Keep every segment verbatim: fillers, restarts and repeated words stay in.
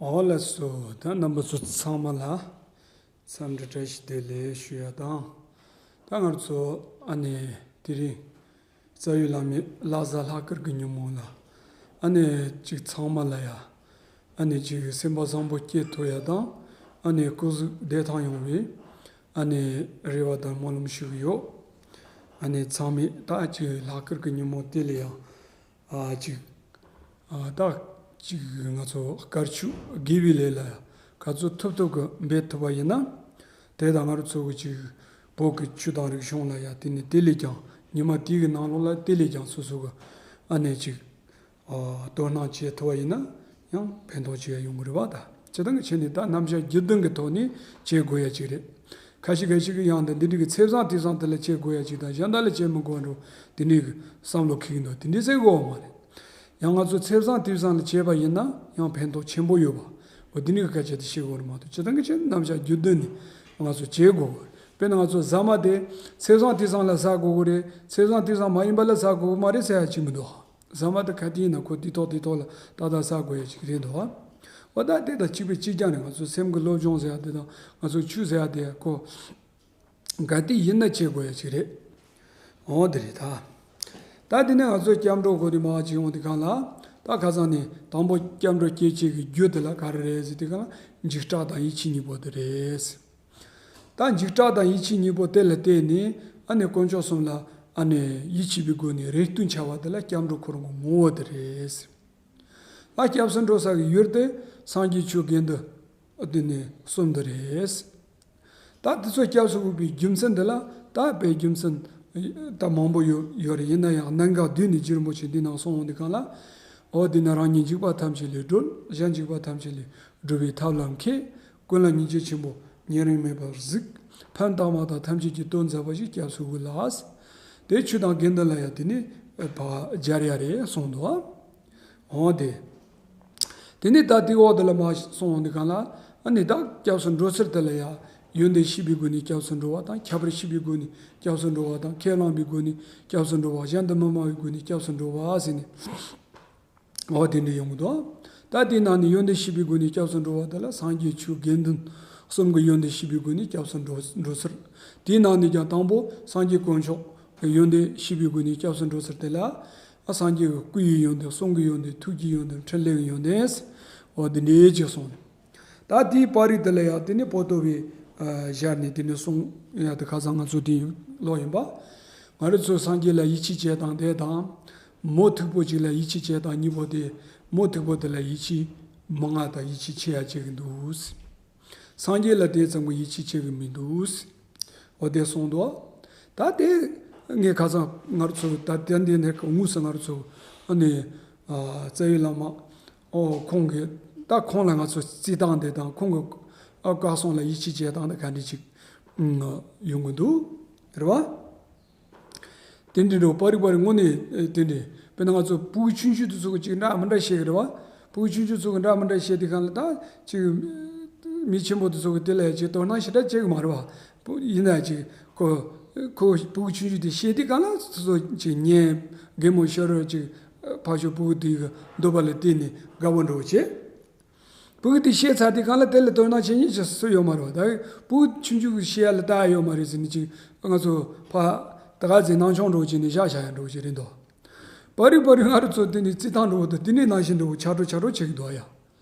ཨོ་ལགས་སོ། ད་རྣམ་པ་ཚོ་ཚང་མ་ལ་འཚམས་འདྲི་བཀྲ་ཤིས་བདེ་ལེགས་ཞུ་ཡ་དང་། ད་ང་ཚོ་ཨ་ནི་དེ་རིང་རྩ་བའི་བླ་མའི་བླ་གཟའ་ལྷག་དཀར་གྱི་ཉིན་མོ་ལ་ཨ་ནི་ཅིག་ཚང་མ་ལ་ཡ་ཨ་ནི་ཅིག་སེམས་པ་བཟང་པོ་སྐྱེ་ཐུབ་ཡ་དང་། ཨ་ནི་སྐུ་གཟུགས་བདེ་ཐང་ཡོང་བའི་ཨ་ནི་རེ་བ་དང་སྨོན་ལམ་ཞུ་གི་ཡོད། ཨ་ནི་ཚང་མས་ད་ཅིག་ལྷག་དཀར་གྱི་ཉིན་མོ་དེ་ལ་ཡང་ཨ་ཅིག་ཨ་ད་ཅིག་ང་ཚོ་དཀར་ཆུ་དགེ་བའི་ལས་ལ་ག་ཚོད་ཐུབ་ཐུབ་ཀྱི་འབད་ཐུབ་པ་ཡིན་ན། དེ་དང་ང་རང་ཚོ་གི་ཅིག་བོད་ཀྱི་ཆོས་དང་རིག་གཞུང་ལ་ཡ་དེ་ནི་དེ་ལས་ཀྱང་ཉི་མ་དེའི་གི་ནང་ལོགས་ལ་དེ་ལས་ཀྱང་སོ་སོ་གི་ཨ་ནི་ཅིག་ཨ་དོ་སྣང་བྱེད་ཐུབ་པ་ཡིན་ན་ཡང་ཕན་ཐོགས་ཅིག་ཡ་ཡོང་གི་རེད་བ། ད་སྤྱིར་བཏང་གི་ཆ་ནས་ད་རྣམ་གཞག་བརྒྱུད་ལྡན་གྱི་ཐོག་ནས་བྱེད་དགོས་ཡ་ཅིག་རེད། ཁ་ཤས་ཁ་ཤས་ཀྱིས་ཡང་འདི་འདི་འདྲ་གི་ཚེས་བཟང་དུས་བཟང་དེ་ལ་བྱེད་དགོས་ཡ་ཅིག་དང་གཞན་དག་ལ་བྱེད་མི་དགོས་འགྲོ་དེ་འདྲའི་གི་བསམ་བློ་འཁྱེར་གྱི་འདུག་དེ་འདྲའི་ཟེར་དགོས་བ་མ་རེད། ཡང་ང་ཚོ་ཚེས་བཟང་དུས་བཟང་ལ་བྱས་པ་ཡིན་ན་ཡང་ཕན་ཐོགས་ཆེན་པོ་ཡོད་པ། འོ་འདི་འདྲའི་གི་སྐད་ཆ་དེ་བཤད་དགོས་རེད་མ་གཏོགས་སྤྱིར་བཏང་གི་ཆ་ནས་རྣམ་གཞག་བརྒྱུད་ལྡན་ནས་ང་ཚོ་བྱེད་དགོས་གི་རེད། དཔེར་ན་ང་ཚོ་ཟ་མ་དེ་ཚེས་བཟང་དུས་བཟང་ལ་ཟ་དགོས་གི་རེད། ཚེས་བཟང་དུས་བཟང་མ་ཡིན་པ་ལ་ཟ་དགོས་གི་མ་རེད་ཟེར་ཡ་ཅིག་མི་འདུག་ཟ་མ་དེ་ག་དུས་ཡིན་ན་ཁོ་དུས་ཐོག་དུས་ཐོག་ལ་ཏག་ཏག་ཟ་དགོས་ཡ་ཅིག་རེད་འདུག་འོ་ད་དེ་དང་གཅིག་པའི་གཅིག་རྐྱང་རེད། ང་ཚོ་སེམས་ཀྱི་སློབ་སྦྱོང་ཟེར་ཡ་དེ་དང་ང་ཚོ་ཆོས་ཟེར་ཡ་དེ་ཁོ་ག་དུས་ཡིན་ན་བྱེད་དགོས་ཡ་ཅིག་རེད། འོ་དེ་རེད་ད། ད་དེ་ནས་ང་ཚོ་སྐྱབས་འགྲོ་གོ་དེ་མ་ཅིག་ཡོང་དུས་སྒང་ལ་ད་ཁ་སང་ནས་དང་པོ་སྐྱབས་འགྲོ་སྐྱེ་བྱེད་ཀྱི་རྒྱུ་དེ་ལ་ག་རེ་རེད་ཟེར་དུས་སྒང་ལ་འཇིགས་སྐྲག་དང་ཡིད་ཆེས་གཉིས་པོ་དེ་རེད། ད་འཇིགས་སྐྲག་དང་ཡིད་ཆེས་གཉིས་པོ་དེ་ལ་བརྟེན་ནས་ཨ་ནི་དཀོན་མཆོག་གསུམ་ལ་ཨ་ནི་ཡིད་ཆེས་པའི་སྒོ་ནས་རེ་ལྟོས་བྱ་བ་དེ་ལ་སྐྱབས་འགྲོ་ཁོ་རང་གི་ངོ་བོ་དེ་རེད། ལ་སྐྱབས་སུ་འགྲོ་ས་གི་ཡུལ་དེ་སངས་རྒྱས་ཆོས་དགེ་འདུན་དེ་ནི་གསུམ་དེ་རེད། ད་དེ་ཚོ་སྐྱབས་སུ་འགྲོ་བའི་རྒྱུ་མཚན་འདི་ལ་ད་དཔེ་རྒྱུ་མཚན་ད་མང་པོ་ཡོད་ཡོད་རེད། ཡིན་ན་ཡང་གནད་འགག་བསྡུས་ནས་རྗེ་རིན་པོ་ཆེ་འདི་ནང་གསུངས་འོང་དུས་སྒང་ལ། འོ་འདི་ནི་རང་ཉིད་འཇིགས་པ་ཐམས་ཅད་ལས་སྒྲོལ། གཞན་འཇིགས་པ་ཐམས་ཅད་ལས་སྒྲོལ་བའི་ཐབས་ལ་མཁས། ཀུན་ལ་སྙིང་རྗེ་ཆེན་པོ་ཉེ་རིང་མེད་པར་གཟིགས། ཕན་བཏགས་མ་ཐག་ཐམས་ཅད་ཀྱི་དོན་མཛད་པ་ཞིག་སྐྱབས་སུ་འོས་ལ། དེ་ཆོས་དང་དགེ་འདུན་ལ་ཡང་དེ་ནི་སྦྱར་ཡ་རེད་གསུངས་འདུག་འོ་དེ། དེ་ནས་ད་དེའི་འོག་དེ་ལ་མར་སོང་འོང་དུས་སྒང་ལ་ཨ་ནི་ད་སྐྱབས་སུ་འགྲོ་ཚུལ་དེ་ལ་ཡང་ཡོན་ཏན་ཤེས་པའི་སྒོ་ནས་སྐྱབས་སུ་འགྲོ་བ་དང་། ཁྱད་པར་ཤེས་པའི་སྒོ་ནས་སྐྱབས་སུ་འགྲོ་བ་དང་། ཁས་བླངས་པའི་སྒོ་ནས་སྐྱབས་སུ་འགྲོ་བ། གཞན་དུ་མི་སྨྲ་བའི་སྒོ་ནས་སྐྱབས་སུ་འགྲོ་བ་ཟེར་ནས། འོ་དེ་འདྲ་ཡོང་གི་འདུག་ད་དེའི་ནང་ནས་ཡོན་ཏན་ཤེས་པའི་སྒོ་ནས་སྐྱབས་སུ་འགྲོ་བ་དེ་ལ་སངས་རྒྱས་ཆོས་དགེ་འདུན་གསུམ་གྱི་ཡོན་ཏན་ཤེས་པའི་སྒོ་ནས་སྐྱབས་སུ་འགྲོ་འགྲོ་ཚུལ། དེའི་ནང་ནས་ཀྱང་དང་པོ་སངས་རྒྱས་དཀོན་མཆོག་གི་ཡོན་ཏན་ཤེས་པའི་སྒོ་ནས་སྐྱབས་སུ་འགྲོ་ཚུལ་དེ་ལ། ཨ་སངས་རྒྱས་ཀྱི་སྐུ་ཡི་ཡོན་ཏན། གསུང་གི་ཡོན་ཏན། ཐུགས་ཀྱི་ཡོན་ཏན། ཕྲིན་ལས་ཀྱི་ཡོན་ཏན། འོ་དེ་འདྲའི་ཅིག་གསུངས་ནས། ད་དེའི་པར་རིས་དེ་ལ་ཡང་དེ་ནི་པོ་ཏོ་བའི་ཨ་ཞལ་ནས་དེ་ནི་གསུང་ཡ་དེ་ཁ་སང་ང་ཚོ་དེ་ཀློག་ཡིན་པ། ང་རང་ཚོ་སངས་རྒྱས་ལ་ཡིད་ཆེས་བྱེད་སྟངས་དེ་དང་། མུ་མཐུག་པོ་ཅིག་ལ་ཡིད་ཆེས་བྱེད་སྟངས་གཉིས་པོ་དེ། མུ་མཐུག་པོ་དེ་ལ་ཡིད་ཆེས་མང་ང་དང་ཡིད་ཆེས་ཆེ་ཡ་བྱེད་ཀྱི་འདུག་སངས་རྒྱས་ལ་དེ་ཙམ་གྱི་ཡིད་ཆེས་བྱེད་ཀྱི་མི་འདུག་འོ་དེ་གསུངས་འདུག་ད་དེ་ངས་ཁ་སང་ང་རང་ཚོ་ད་དེ་འདི་ནས་དངོས་སུ་ང་རང་ཚོ་ཨ་ནི་ཨ་རྩ་བའི་བླ་མ། ཨོ་ཁོང་གི་ད་ཁོང་ལ་ང་ཚོ་བརྩི་སྟངས་དེ་དང་ཁོང་གི་ཨ་བཀའ་གསུང་ལ་ཡིད་ཆེས་བྱེད་སྟངས་དེ་ག་འདྲ་ཅིག་ཨ་ཡོང་གི་འདུག་རེད་བ། དེ་འདྲ་འགྲོ་པ་རིག་པ་རིག་དངོས་གནས་དེ་འདྲ། དཔེར་ན་ང་ཚོ་ཕྲུ་གུ་ཆུང་ཆུང་དེ་ཚོ་གི་ཅིག་འདྲ་མི་འདྲ་བཤད་གི་རེད་བ། ཕྲུ་གུ་ཆུང་ཆུང་ཚོ་གི་འདྲ་མི་འདྲ་བཤད་དེ་གང་ལ་ད་ཅིག་མི་ཆེན་པོ་དེ་ཚོ་གི་དེ་ལ་ཅིག་དོ་སྣང་ཞེ་དྲག་བྱེད་གི་མ་རེད་བ། ཡིན་ན་ཅིག་ཁོ་ཁོ་ཕྲུ་གུ་ཆུང་ཆུང་དེ་བཤད་དེ་གང་ལ་སོ་སོ་ཅིག་ཉན། གད་མོ་ཤོར་རོགས་ཅིག་ཕར་ཕྱོགས་ཕྲུ་གུ་དེ་གི་འདོད་པ་ལ་བརྟེན་ནས་དགའ་བོ་འགྲོ་བྱེད། ཕྲུ་གུ་དེ་བཤད་ཚར་དུས་སྒང་ལ་དེ་ལ་དོ་སྣང་བྱེད་མཁན་ཅིག་སུ་ཡོད་མ་རེད་བ། ད་ཕྲུ་གུ་ཆུང་ཆུང་གི་བཤད་ཡ་ལ་ལྟ་ཡ་ཡོད་མ་རེད་ཟེར་ནས་ཅིག་ང་ཚོ་ཕ་ད་ག་ཚོད་སྣང་ཆུང་འགྲོ་བྱས་ནས་བཞག་བཞག་ཡ་འགྲོ་བྱེད་རེད་འདུག་པ་རི་པ་རི་ང་རང་ཚོ་དེ་ནས་རྩི་ཐང་འགྲོ་བ་དང་དེ་ནས་ནང་བཞིན་འགྲོ་བ་ཆགས་འགྲོ་ཆགས་འགྲོ་བྱེད་ཀྱི་འདུག་ཡ།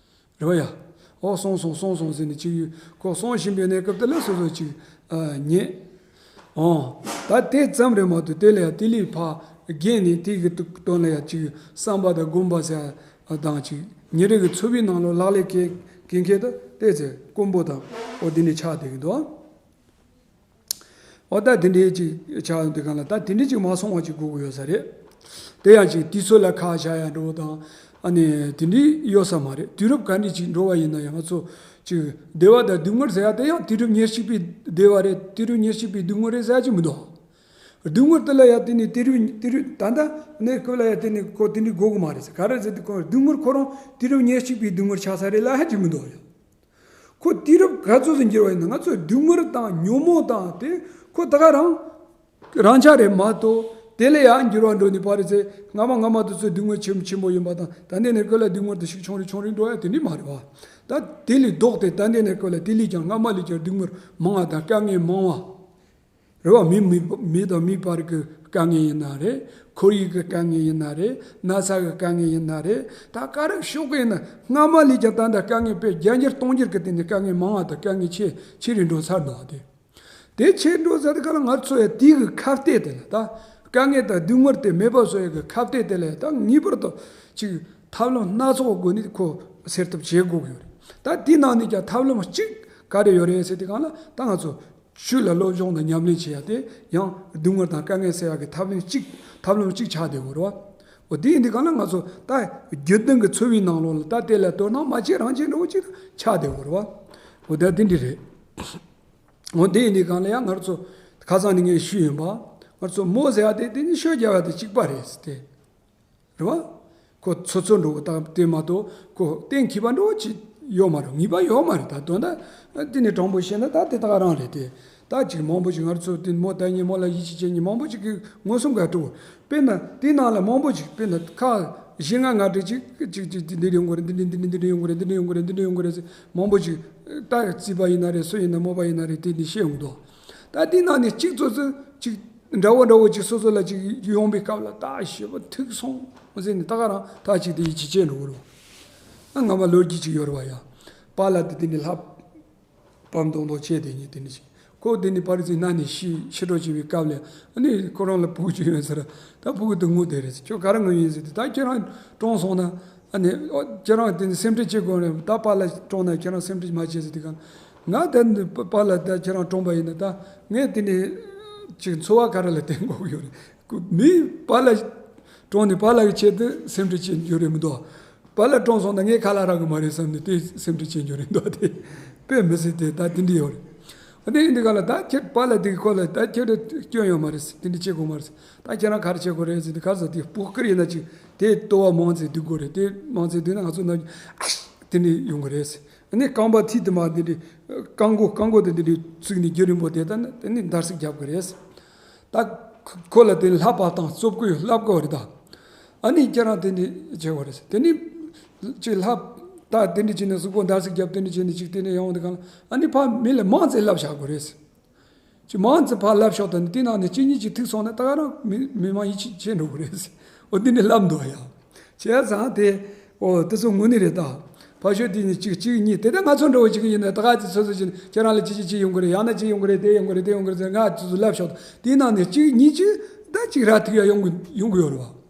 རེད་བ་ཡ། ཨོ་སོང་སོང་སོང་སོང་ཟེར་ནས་ཅིག་ཁོ་སོང་བཞིན་པའི་གནས་སྐབས་དེ་ལ་སོ་སོ་ཅིག་ཨ་ཉན། ཨོ། ད་དེ་ཙམ་རེད་མ་གཏོགས་དེ་ལ་ཡ་དེ་ལས་ཕར་རྒན་ནས་དེ་གི་དོན་ལ་ཡ་ཅིག་བསམ་པ་དང་སྒོམ་པ་ཟེར་དང་ཅིག་ཉིན་རེ་གི་འཚོ་བའི་ནང་ལོགས་ལག་ལེན་གལ་གལ་འགེལ་དུ་བལྟས་ཚེ་དཀོན་པོ་དང་ཨོ་དེ་ནས་ཆགས་བསྡད་ཀྱི་འདུག་ཨོ་ད་དེ་འདྲའི་ཅིག་ཆགས་ཡོང་དུས་སྒང་ལ་ད་དེ་འདྲའི་ཅིག་མ་སོང་བ་ཅིག་དགོས་ཀྱི་ཡོད་ས་རེད། དེ་ཡང་ཅིག་དུས་ཚོད་ལ་ཁ་བཞག་ཡ་འགྲོ་བ་དང་ཨ་ནི་དེ་འདྲའི་ཡོད་ས་མ་རེད། དུས་རབས་ག་འདྲ་ཅིག་འགྲོ་བ་ཡིན་ན་ཡང་ང་ཚོ་ཅིག་བདེ་བ་དང་སྡུག་བསྔལ་ཟེར་ཡ་དེ་ཡང་དུས་རབས་ཉེར་གཅིག་པའི་བདེ་བ་རེད། དུས་རབས་ཉེར་གཅིག་པའི་སྡུག་བསྔལ་རེད་ཟེར་ཡ་ཅིག་མི་འདུག་སྡུག་བསྔལ་དེ་ལ་ཡ་དེ་ནི་དུས་རབས་དུས་རབས་ད་ལྟ་གནས་སྐབས་ལ་ཡ་དེ་ནི་ཁོ་དེ་འདྲའི་དགོས་ཀྱི་མ་རེད་ཟེར། ག་རེ་ཟེར་དུས་ཁོ་སྡུག་བསྔལ་ཁོ་རང་དུས་རབས་ཉེར་གཅིག་པའི་སྡུག་བསྔལ་ཆགས་ས་རེད་ལབ་ཡ་ཅིག་མི་འདུག་ཡ། ཁོ་དུས་རབས་ག་ཚོད་ཙམ་འགྱུར་བ་ཡིན་ན་ང་ཚོ་སྡུག་བསྔལ་དང་ཉོན་མོངས་དང་དེ་ཁོ་ད་ག་རང་རང་ཆ་རེད་མ་གཏོགས་དེ་ལས་ཡང་འགྱུར་བ་འགྲོ་ནི་པ་རེད་ཟེར། སྔ་མ་སྔ་མ་དེ་ཚོ་སྡུག་བསྔལ་ཆེན་ཆེན་པོ་ཡིན་པ་དང་ད་ནས་ནས་ཁོ་ལ་སྡུག་བསྔལ་དེ་ཞིག་ཆུང་རུ་ཆུང་རུ་འགྲོ་ཡ་དེ་འདྲ་མ་རེད་བ། ད་དེ་ལས་ལྡོག་སྟེ་ད་འདི་ནས་ཁོ་ལ་དེ་ལས་ཀྱང་སྔ་མ་ལས་ཀྱང་སྡུག་བསྔལ་མང་བ་དང་དཀའ་ངལ་མང་བ། རེད་བ། མི་མི་མི་དང་མི་བར་གྱི་དཀའ་ངལ་ཡིན་ན་རེད། ཁོར་ཡུག་གི་དཀའ་ངལ་ཡིན་ན་རེད། ན་ཚ་གི་དཀའ་ངལ་ཡིན་ན་རེད། ད་ག་རེ་ཕྱོགས་གི་ཡིན་ན་སྔ་མ་ལས་ཀྱང་ད་ལྟ་དཀའ་ངལ་དཔེ་བརྒྱ་འགྱུར་སྟོང་འགྱུར་གྱི་སྟེང་ནས་དཀའ་ངལ་མང་བ་དང་དཀའ་ངལ་ཆེ་ཆེ་རུ་འགྲོ་ཚར་འདུག་དེ། དེ་ཆེ་འགྲོ་ཚར་དུས་ག་ལ་ང་ཚོ་ཡ་དེའི་གི་ཁ་གཏད་དེ་ལ་ད་དཀའ་ངལ་དང་སྡུག་བསྔལ་དེ་མེད་པ་བཟོ་ཡ་གི་ཁ་གཏད་དེ་ལ་ད་ངེས་པར་དུ་ཅིག་ཐབས་ལམ་སྣ་ཚོགས་སྒོ་ནས་ཁོ་སེལ་ཐབས་བྱེད་དགོས་ཀྱི་ཡོད་རེད། ད་དེའི་ནང་ནས་ཀྱང་ཐབས་ལམ་གཅིག་ག་རེ་ཡོད་རེད་ཟེར་དུས་ག་ལ་ད་ང་ཚོ་ཆོས་ལ་སློབ་སྦྱོང་དང་ཉམས་ལེན་བྱེད་ཡ་དེ་ཡང་སྡུག་བསྔལ་དང་དཀའ་ངལ་སེལ་ཡ་གི་ཐབས་ལམ་གཅིག་ཐབས་ལམ་གཅིག་ཆགས་བསྡད་ཡོད་རེད་བ། འོ་དེ་ཡིན་དུས་ག་ལ་ང་ཚོ་ད་རྒྱུན་ལྡན་གྱི་འཚོ་བའི་ནང་ལོགས་ལ་ད་དེ་ལ་དོ་སྣང་མ་བྱེད་རང་བྱེད་འདྲ་བོ་ཅིག་ཆགས་བསྡད་ཡོད་རེད་བ། འོ་ད་དེ་འདྲ་རེད། འོ་དེ་ཡིན་དུས་གང་ལ་ཡང་ང་ཚོ་ཁ་སང་ནས་ངས་ཞུས་ཡིན་པ། ང་ཚོ་མོ་ཟེར་ཡ་དེ་དེ་ནི་ཤོད་རྒྱག་ཡ་དེ་གཅིག་པ་རེད་ཟེར་ཏེ། རེད་བ། ཁོ་ཚོ་ཚོ་འགྲོ་གི་ད་དེ་མ་གཏོགས་ཁོ་གཏན་འཁེལ་བ་འགྲོ་གི་ཅིག་ཡོད་མ་རེད། ངེས་པ་ཡོད་མ་རེད། ད་དོན་དག་དེ་ནི་དྲང་པོ་བཤད་ན་ད་དེ་དག་རང་རེད་དེ། ད་ཅིག་མང་པོ་ཅིག་ང་ཚོ་དེ་མོ་ད་ཉིན་མོ་ལ་ཡིད་ཆེས་བྱེད་མཁན་མང་པོ་ཅིག་གིས་མངོན་སུམ་ག་སྤྲོ། དཔེར་ན་དེའི་ནང་ལ་མང་པོ་ཅིག་དཔེར་ན་ཁ་བཞི་ལྔ་ལྔ་དྲུག་ཅིག་ཅིག་ཅིག་ཅིག་འདི་འདྲ་ཡོང་གི་རེད། འདི་འདྲ་འདི་འདྲ་འདི་འདྲ་ཡོང་གི་རེད། འདི་འདྲ་ཡོང་གི་རེད། འདི་འདྲ་ཡོང་གི་རེད། ཟེར་མང་པོ་ཅིག་ད་རྩིས་པ་ཡིན་ན་རེད། སུ་ཡིན་ན་མོ་པ་ཡིན་ན་རེད། དེ་འདི་བཤད་ཡོང་གི་འདུག་ད་དེའི་ནང་ནས་གཅིག་ཙོ་ཙོ་ཅིག་འདྲ་བོ་འདྲ་བོ་ཅིག་སོ་སོ་ལ་ཅིག་ཡོང་པའི་སྐབས་ལ་ད་ཞེ་པོ་ཐུག་སོང་ཟེར་ནས་ད་ག་རང་ད་ཅིག་དེ་ཡིད་ཆེས་བྱེད་འགྲོ་གི་རེད། ཨ་སྔ་མ་ལོ་རྒྱུས་ཅིག་ཡོད་རེད་བ་ཡ། པཱ་ལགས་དེ་དེ་ནས་ལྷ། པ་མདོག་མདོག་བྱས་དེ་ཉིད་དེ་ནི་ཞིག་ཁོ་དེ་ནི་ཕར་ཚུར་གནའ་ནས་ཤི་ཤི་འགྲོ་བྱེད་པའི་སྐབས་ལ་ཨ་ནི་ཁོ་རང་ལ་ཕྲུ་གུ་ཅིག་ཡོད་ཟེར། ད་ཕྲུ་གུ་དེ་ངུ་བསྡད་རེད་ཟེར། ཁྱོད་ག་རེ་ངུ་ཡིན་ཟེར་དུས་ད་ཁྱེད་རང་གྲོངས་སོང་ན་ཨ་ནི་ཨོ་ཁྱེད་རང་དེ་ནི་སེམས་ཁྲལ་བྱེད་དགོས་རེད། ད་པཱ་ལགས་གྲོངས་ན་ཁྱེད་རང་སེམས་ཁྲལ་མ་བྱེད་ཟེར་དུས་ག་ང་ད་ནི་པཱ་ལགས་ད་ཁྱེད་རང་གྲོངས་པ་ཡིན་ན་ད་ངས་དེ་ནི་ཅིག་འཚོ་བ་ག་རེ་ལ་བརྟེན་དགོས་ཀྱི་ཡོད་རེད། མི་པཱ་ལགས་གྲོངས་ནས་པཱ་ལགས་ཀྱི་ཆེད་དུ་སེམས་ཁྲལ་བྱེད་རྒྱུ་རེད་མི་འདུག་པཱ་ལགས་གྲོངས་སོང་ན་ངས་ཁ་ལག་རག་གི་མ་རེད་བསམ་ནས་དེ་སེམས་ཁྲལ་བྱེད་རྒྱུ་རེད་འདུག་དེ་དཔེ་མི་སྲིད་དེ་ད་དེ་འདྲ་ཡོད་རེད། དེ་ཡིན་དུས་ག་ལ་ད་ཁྱེད་པཱ་ལགས་དེ་གི་ཁོ་ལ་ད་ཁྱེད་རང་སྐྱོན་ཡོད་མ་རེད། དེ་འདྲ་བྱེད་དགོས་མ་རེད། ད་ཁྱེད་རང་ག་རེ་བྱེད་དགོས་རེད་ཟེར་དུས་ག་ཟེར་དེ་སྤུ་གུར་ཡིན་ན་ཅིག་དེ་ལྟོ་བ་མང་ཙམ་ལྡུག་དགོས་རེད། དེ་མང་ཙམ་ལྡུག་ན་ང་ཚོ་ན་ཨ་ཤི་དེ་འདྲ་ཡོང་གི་རེད་ཟེར། ཨ་ནི་རྐང་པ་མཐིལ་དུ་མ་དེ་འདྲ་རྐང་མགོ་རྐང་མགོ་དེ་འདི་འདྲ་བཙུགས་ནས་རྒྱུན་རིང་པོ་དེ་ད་ནི་དེ་ནི་འདར་སིག་རྒྱབ་གི་རེད་ཟེར། ད་ཁོ་ལ་དེ་ལྷ་པ་དང་བཙོ་བཀོད་བསླབ་དགོས་རེད་ད། ཨ་ནི་ཁྱེད་རང་དེ་འདྲ་བྱེད་དགོས་རེད་ཟེར། དེ་ནི་ཅིག་ལྷ་ད་དེ་འདྲ་བྱས་ནས་གཟུགས་པོ་འདར་སིག་རྒྱབ་དེ་འདྲ་བྱས་ནས་ཅིག་དེ་ནས་ཡོང་དུས་གང་ལ་ཨ་ནི་ཕར་མི་ལ་མང་ཙམ་བསླབ་བཞག་དགོས་རེད་ཟེར། ཅིག་མང་ཙམ་ཕར་བསླབ་ཤོག་ད་ནི་དེ་ནང་ནས་གཅིག་གཉིས་ཅིག་ཐུག་སོང་ན་ད་ག་རང་མི་མི་མང་ཡིད་ཆེས་བྱེད་འགྲོ་གི་རེད་ཟེར། འོ་དེ་འདྲ་བསླབ་འདུག་ཡ། བྱས་ཙང་དེ། ཨོ་དེ་ཚོ་དངོས་གནས་རེད་ད། ཕར་ཕྱོགས་དེ་ནི་གཅིག་གཅིག་གཉིས་དེ་ལྟར་ང་ཚོ་འདྲ་བོ་ཅིག་ཡིན་ན་ད་ག་ཚོད་ཚོད་ཚོད་ཅིག་ཁྱེད་རང་ལ་ཅི་ཅི་ཅི་ཡོང་གི་རེད། ཡང་ན་ཅི་ཡོང་གི་རེད། དེ་ཡོང་གི་རེད། དེ་ཡོང་གི་རེད་ཟེར་ང་ཚོ་ཚོ་ལབ་ཤོག་དེའི་ནང་ནས་གཅིག་གཉིས་ཅིག་ད་ཅིག་ར་ཐུག་ཡ་ཡོང་གི་ཡོང་གི་ཡོད་རེད་བ།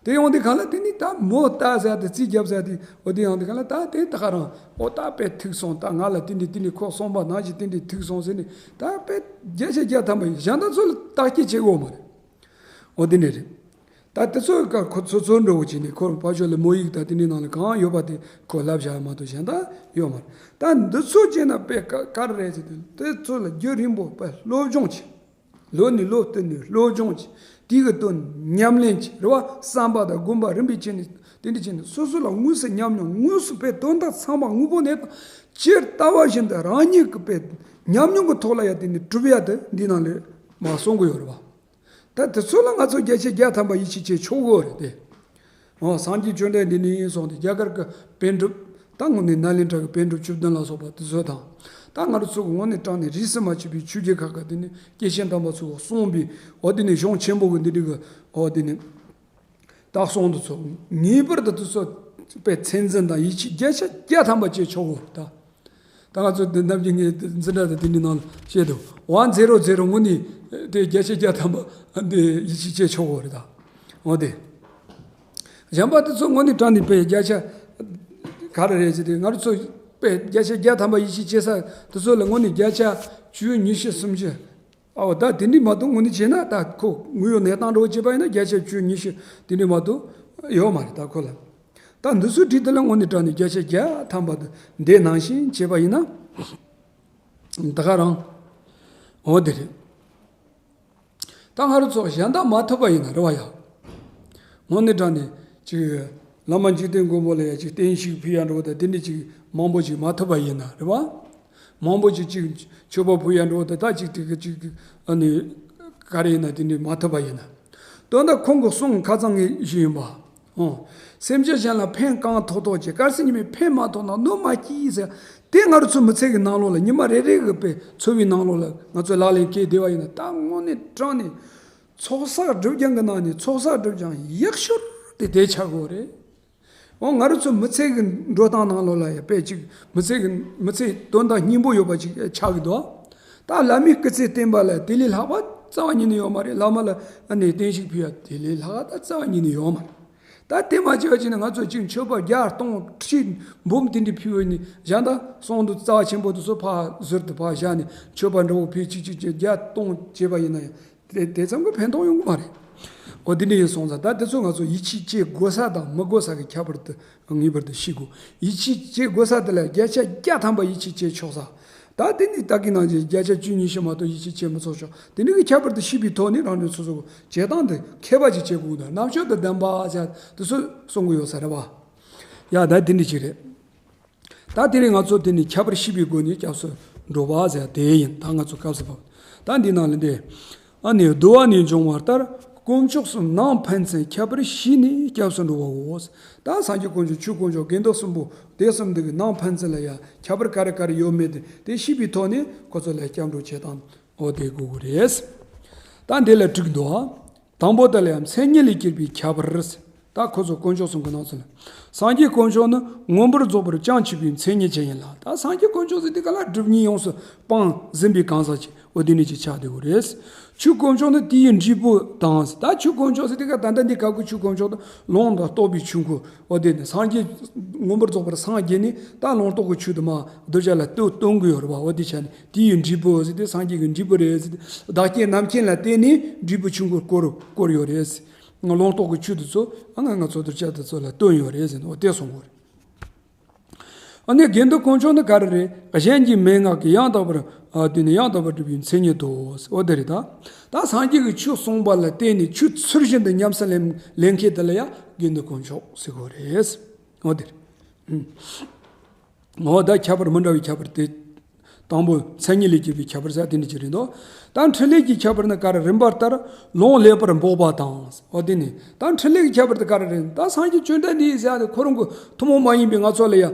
དེ་ཡོང་དུས་གང་ལ་དེ་ནི་ད་མོ་ལྟ་ཟེར་དེ་རྩིས་རྒྱབ་ཟེར་དེ་འོ་དེ་ཡོང་དུས་གང་ལ་ད་དེ་ད་ག་རང་ཨོ་ད་དཔེ་ཐུག་སོང་། ད་ང་ལ་དེ་འདྲ་དེ་འདྲ་ཁོ་གསུངས་པ་ནང་བཞིན་དེ་འདྲ་ཐུག་སོང་ཟེར་ནས་ད་དཔེ་བརྒྱ་ཆ་བརྒྱ་ཐམ་པ་ཡིན་གཞན་དག་ཚོ་ལ་བརྟག་དཔྱད་བྱེད་དགོས་མ་རེད། འོ་དེ་འདྲ་རེད། ད་དེ་ཚོའི་སྐབས་ཁོ་ཚོ་ཚོ་འགྲོ་བོ་བྱས་ནས་ཁོ་ཕར་ཕྱོགས་ལ་མོ་ཡིག་དང་དེ་འདྲའི་ནང་ལ་གང་ཡོད་པ་དེ་ཁོ་ལབ་བཞག་མ་གཏོགས་གཞན་དག་ཡོད་མ་རེད། ད་འདི་ཚོ་བྱས་ན་དཔེ་ཀ་ཀར་རེད་ཟེར་དུས་དེ་ཚོ་ལ་རྒྱུན་རིང་པོ་དཔེ་སློབ་སྦྱོང་བྱེད། ལོ་ནས་ལོ་བསྟུད་ནས་སློབ་སྦྱོང་བྱེད། དེ་གི་དོན་ཉམས་ལེན་བྱེད་རེད་བ། བསམ་པ་དང་སྒོམ་པ་རིམ་པས་བྱས་ནས་དེ་འདྲ་བྱས་ནས་སོ་སོ་ལ་དངོས་སུ་ཉམས་མྱོང་དངོས་སུ་དཔེ་དོན་དག་ཚང་མ་དངོས་པོ་གནས་སྟངས་ཇི་ལྟ་བ་བཞིན་དུ་རང་ཉིད་ཀྱི་དཔེ་ཉམས་མྱོང་གི་ཐོག་ལ་ཡ་དེ་ནས་གྲུབ་ཡ་དེ་འདི་ནང་ལས་མ་གསུང་གི་ཡོད་རེད་བ། ད་དེ་ཚོ་ལ་ང་ཚོ་བརྒྱ་ཆ་བརྒྱ་ཐམ་པ་ཡིད་ཆེས་བྱེད་ཆོག་གི་རེད་དེ། འོ་སངས་རྒྱས་བཅོམ་ལྡན་འདས་ནས་ཡིན་སོང་སྟེ་རྒྱ་གར་གྱི་པཎ་གྲུབ་ད་དངོས་གནས་ནཱ་ལེནྡྲ་གི་པཎ་གྲུབ་བཅུ་བདུན་ལ་སོགས་པ་དེ་ཚོ་དང་། ད་ང་རང་ཚོ་གི་དངོས་གནས་དྲང་གནས་རིས་སུ་མ་ཆད་པའི་ཆོས་བརྒྱུད་ཁག་གི་དེ་ནས་སྐྱེས་ཆེན་དམ་པ་ཚོས་གསུངས་པའི་འོ་དེ་ནས་གཞུང་ཆེན་པོ་གི་འདི་འདྲ་གི་འོ་དེ་ནས། ད་གསུང་དུ་ཚོ་ངེས་པར་དུ་དུ་ཚོ་དཔེ་ཚད་འཛིན་དང་ཡིད་ཆེས་བརྒྱ་ཆ་བརྒྱ་ཐམ་པ་བྱེད་ཆོག་གོ་ད། ད་ང་ཚོ་འདི་ནམ་རྒྱུན་ངས་འཛིན་གྲྭ་དང་དེ་འདྲའི་ནང་ལ་བཤད་དུ་ཝན་ཛེ་རོ་ཛེ་རོ་དངོས་གནས་དེ་བརྒྱ་ཆ་བརྒྱ་ཐམ་པ་འདི་ཡིད་ཆེས་བྱེད་ཆོག་གོ་རེད་ད། འོ་དེ། གཞན་པ་དུ་ཚོ་དངོས་གནས་དྲང་གནས་དཔེ་བརྒྱ་ཆ་ག་རེ་རེད་ཟེར་དུས་ང་རང་ཚོ་དཔེ་བརྒྱ་ཆ་བརྒྱ་ཐམ་པ་ཡིད་ཆེས་བྱེད་ས་དུ་ཚོ་ལ་དངོས་གནས་བརྒྱ་ཆ་བཅུ་ཉི་ཤུ་སུམ་ཅུ། ཨའོ་ད་དེ་འདྲ་མ་གཏོགས་དངོས་གནས་བྱས་ན་ད་ཁོ་དངོས་ཡོད་གནས་སྟངས་འདྲ་བོ་བྱས་པ་ཡིན་ན་བརྒྱ་ཆ་བཅུ་ཉི་ཤུ་དེ་འདྲ་མ་གཏོགས་ཡོད་མ་རེད་ད་ཁོ་ལ། ད་འདི་ཚོའི་གྲས་དེ་ལ་དངོས་གནས་དྲང་གནས་བརྒྱ་ཆ་བརྒྱ་ཐམ་པ་དུ་འདི་ནང་བཞིན་བྱས་པ་ཡིན་ན་ད་ག་རང་འོ་དེ་རེད། ད་ང་རང་ཚོ་གཞན་དག་མ་ཐུབ་པ་ཡིན་ན་རེད་བ་ཡ། དངོས་གནས་དྲང་གནས་ཅིག་བླ་མ་འཇིག་རྟེན་མགོན་པོ་ལ་ཡ་ཅིག་བརྟན་བཞུགས་ཕུལ་ཡ་འདྲ་བོ་དང་དེ་འདྲ་ཅིག་མང་པོ་ཅིག་མ་ཐུབ་པ་ཡིན་ན་རེད་བ། མང་པོ་ཅིག་ཅིག་མཆོད་པ་ཕུལ་ཡ་འདྲ་བོ་དང་ད་ཅིག་དེ་གི་ཅིག་ཨ་ནི་ག་རེ་ཡིན་ན་དེ་འདྲ་མ་ཐུབ་པ་ཡིན་ན། དོན་དག་ཁོང་གི་གསུང་ཁ་ཚང་ངས་ཞུས་ཡིན་པ། ཨོ། སེམས་ཅན་གཞན་ལ་ཕན་གང་ཐོགས་ཐོགས་བྱེད། གལ་སྲིད་ཉི་མས་ཕན་མ་ཐོགས་ན་གནོད་མ་སྐྱེལ་ཟེར། དེ་ང་རང་ཚོ་མི་ཚེ་གི་ནང་ལོགས་ལ་ཉི་མ་རེ་རེ་གི་དཔེ་འཚོ་བའི་ནང་ལོགས་ལ་ང་ཚོས་ལག་ལེན་འཁྱེར་བསྡད་པ་ཡིན་ན། ད་དངོས་གནས་དྲང་གནས་ཚོགས་བསགས་སྒྲིབ་སྦྱང་གི་ནང་ནས་ཚོགས་བསགས་སྒྲིབ་སྦྱང་ཡག་ཤོས་དེ་དེ་ཆགས་དགོས་རེད། འོ། ང་རང་ཚོ་མི་ཚེ་གི་འགྲོ་སྟངས་ནང་ལོགས་ལ་ཡང་དཔེ་གཅིག་མི་ཚེ་གི་མི་ཚེ་དོན་དང་སྙིང་པོ་ཡོད་པ་ཅིག་ཆགས་ཀྱི་འདུག་ད་བླ་མའི་སྐུ་ཚེ་བསྟན་པ་ལ་དེ་ལས་ལྷག་པ་རྩ་བ་ཉིད་ནས་ཡོད་མ་རེད། བླ་མ་ལ་ཨ་ནི་བརྟན་བཞུགས་ཕུལ་ཡ་དེ་ལས་ལྷག་པ་ད་རྩ་བ་ཉིད་ནས་ཡོད་མ་རེད། ད་དེ་མ་བྱས་པ་ཅིག་ནི་ང་ཚོ་གཅིག་མཆོད་པ་བརྒྱ་སྟོང་ཁྲི་འབུམ་དེ་འདྲ་ཕུལ་བ་ནི་གཞན་དག་གསུང་དུ་རྩ་བ་ཆེན་པོ་དེ་ཚོ་ཕར་ཟུར་དུ་ཕར་བཞག་ནས་མཆོད་པ་འདྲ་བོ་ཕུལ་གཅིག་གཅིག་གཅིག་བརྒྱ་སྟོང་བྱས་པ་ཡིན་ན་ཡང་། དེ་དེ་ཙམ་གྱིས་ཕན་ཐོགས་ཡོང་གི་མ་རེད། འོ། དེ་འདྲ་ཡིན་སོང་ཙང་ད་དེ་ཚོ་ང་ཚོ་ཡིད་ཆེས་བྱེད་དགོས་ས་དང་མི་དགོས་ས་གི་ཁྱད་པར་དེ་ངེས་པར་དུ་ཤེས་དགོས། ཡིད་ཆེས་བྱེད་དགོས་ས་དེ་ལ་བརྒྱ་ཆ་བརྒྱ་ཐམ་པ་ཡིད་ཆེས་བྱེད་ཆོག་ས། ད་དེ་ནི་ད་གིན་ནང་བཞིན་བརྒྱ་ཆ་བཅུ་ཉི་ཤུ་མ་གཏོགས་ཡིད་ཆེས་བྱེད་མི་ཆོག་ཆོག་དེ་འདྲ་གི་ཁྱད་པར་དེ་ཤེས་པའི་ཐོག་ནས་རང་ཉིད་སོ་སོ་གི་བྱེད་སྟངས་དེ་མཁས་པ་ཅིག་བྱེད་དགོས་འདུག་རྣམ་དཔྱོད་དང་ལྡན་པ་ཟེར་དེ་ཚོ་གསུང་གི་ཡོད་ས་རེད་བ། ཡ། ད་དེ་འདྲ་ཅིག་རེད། ད་དེ་རིང་ང་ཚོ་དེ་ནི་ཁྱད་པར་ཤེས་པའི་སྒོ་ནས་སྐྱབས་སུ་འགྲོ་བ་ཟེར་དེ་ཡིན། ད་ང་ཚོ་སྐབས་སུ་བབ། ད་འདི་ནང་ལ་འདི། ཨ་ནི་བསྡུ་བ་ནས་འབྱུང་བ་ལྟར་དཀོན་མཆོག་གསུམ་ནང་ཕན་ཚུན་ཁྱད་པར་ཤེས་ནས་སྐྱབས་སུ་འགྲོ་བའོ། ད་སངས་རྒྱས་དཀོན་མཆོག་ཆོས་དཀོན་མཆོག་དགེ་འདུན་གསུམ་པོ་དེ་གསུམ་འདི་གི་ནང་ཕན་ཚུན་ལ་ཡང་ཁྱད་པར་ག་རེ་ག་རེ་ཡོད་མེད་དེ་དེ་ཤེས་པའི་ཐོག་ནས་ཁོ་ཚོ་ལ་སྐྱབས་འགྲོ་བྱེད་སྟངས་འོ་དེ་དགོས་ཀྱི་རེད། ད་འདི་ལ་དྲུག་འདུག་དང་པོ་དེ་ལ་ཡང་མཚན་ཉིད་ལས་སྐྱེས་པའི་ཁྱད་པར། ད་ཁོ་ཚོ་དཀོན་མཆོག་གསུམ་གྱི་ནང་ཚུད་ལ། སངས་རྒྱས་དཀོན་མཆོག་ནི་མངོན་པར་རྫོགས་པར་བྱང་ཆུབ་པའི་མཚན་ཉིད་ཅན་ཡིན་ལ། ད་སངས་རྒྱས་དཀོན་མཆོག་ཟེར་དུས་ག་ལ་སྒྲིབ་གཉིས་ཡོངས་སུ་སྤངས་ཟིན་པའི་གང་ཟག་ཅིག་འོ་དེ་ནི་ཅིག་ཆགས་བསྡད་ཡོད་རེད། ཆོས་དཀོན་མཆོག་ནི་དེ་ཡི་འབྲས་བུ་དང་། ད་ཆོས་དཀོན་མཆོག་ཟེར་དུས་ག་ད་ལྟ་འདི་སྐབས་ཀྱི་ཆོས་དཀོན་མཆོག་ནི་ལོངས་དང་རྟོགས་པའི་ཆོས་འཁོར། འོ་དེ་ནི་སངས་རྒྱས་མངོན་པར་རྫོགས་པར་སངས་རྒྱས་ནས་ད་ལོངས་རྟོགས་ཀྱི་ཆོས་དུ་མ་གདུལ་བྱ་ལ་སྟོན་སྟོན་གྱི་ཡོད་རེད་བ། འོ་དེ་ཆ་ནས། དེ་ཡི་འབྲས་བུ་ཟེར་དེ་སངས་རྒྱས་ཀྱི་འབྲས་བུ་རེད་ཟེར་དེ། བདག་རྐྱེན་རྣམ་མཁྱེན་ལ་བརྟེན་ནས་འབྲས་བུ་ཆོས་འཁོར་བསྐོར་བསྐོར་ཡོད་རེད། ལོངས་རྟོགས་ཀྱི་ཆོས་དེ་ཚོ་ཨ་ང་ང་ཚོ་གདུལ་བྱ་དེ་ཚོ་ལ་སྟོན་ཡོད་རེད་ཟེར་ནས་འོ་དེ་གསུང་གི་རེད། ཨ་ནི་དགེ་འདུན་དཀོན་མཆོག་ནི་ག་རེ་རེད། གཞན་གྱི་མན་ངག་གིས་ཡང་དག་པར་ཨ་དེ་ནི་ཡང་དག་པར་སྒྲུབ་པའི་མཚན་ཉིད་དོ། འོ་དེ་རེད་ད། ད་སངས་རྒྱས་ཀྱི་ཆོས་གསུངས་པ་ལ་བརྟེན་ནས་ཆོས་ཚུལ་བཞིན་དུ་ཉམས་སུ་ལེན་ལེན་མཁན་དེ་ལ་ཡང་དགེ་འདུན་དཀོན་མཆོག་ཟེར་གི་རེད། འོ་དེ་རེད། འོ་ད་ཁྱད་པར་མི་འདྲ་བའི་ཁྱད་པར་དེ། དང་པོ་མཚན་ཉིད་ལས་སྐྱེས་པའི་ཁྱད་པར་ཟེར་དེ་འདྲ་ཅིག་རེད་འདུག་ད་འཕྲིན་ལས་ཀྱི་ཁྱད་པར་ནི་ག་རེ། རིམ་པ་ལྟར་ལུང་ལེགས་པར་འབོགས་པ་དང་། འོ་དེ་ནི་ད་འཕྲིན་ལས་ཀྱི་ཁྱད་པར་དེ་ག་རེ་རེད། ད་སངས་རྒྱས་བཅོམ་ལྡན་འདས་ཟེར་ཡ་དེ་ཁོ་རང་གི་ཐུན་མོང་མ་ཡིན་པའི་ང་ཚོ་ལ་ཡ་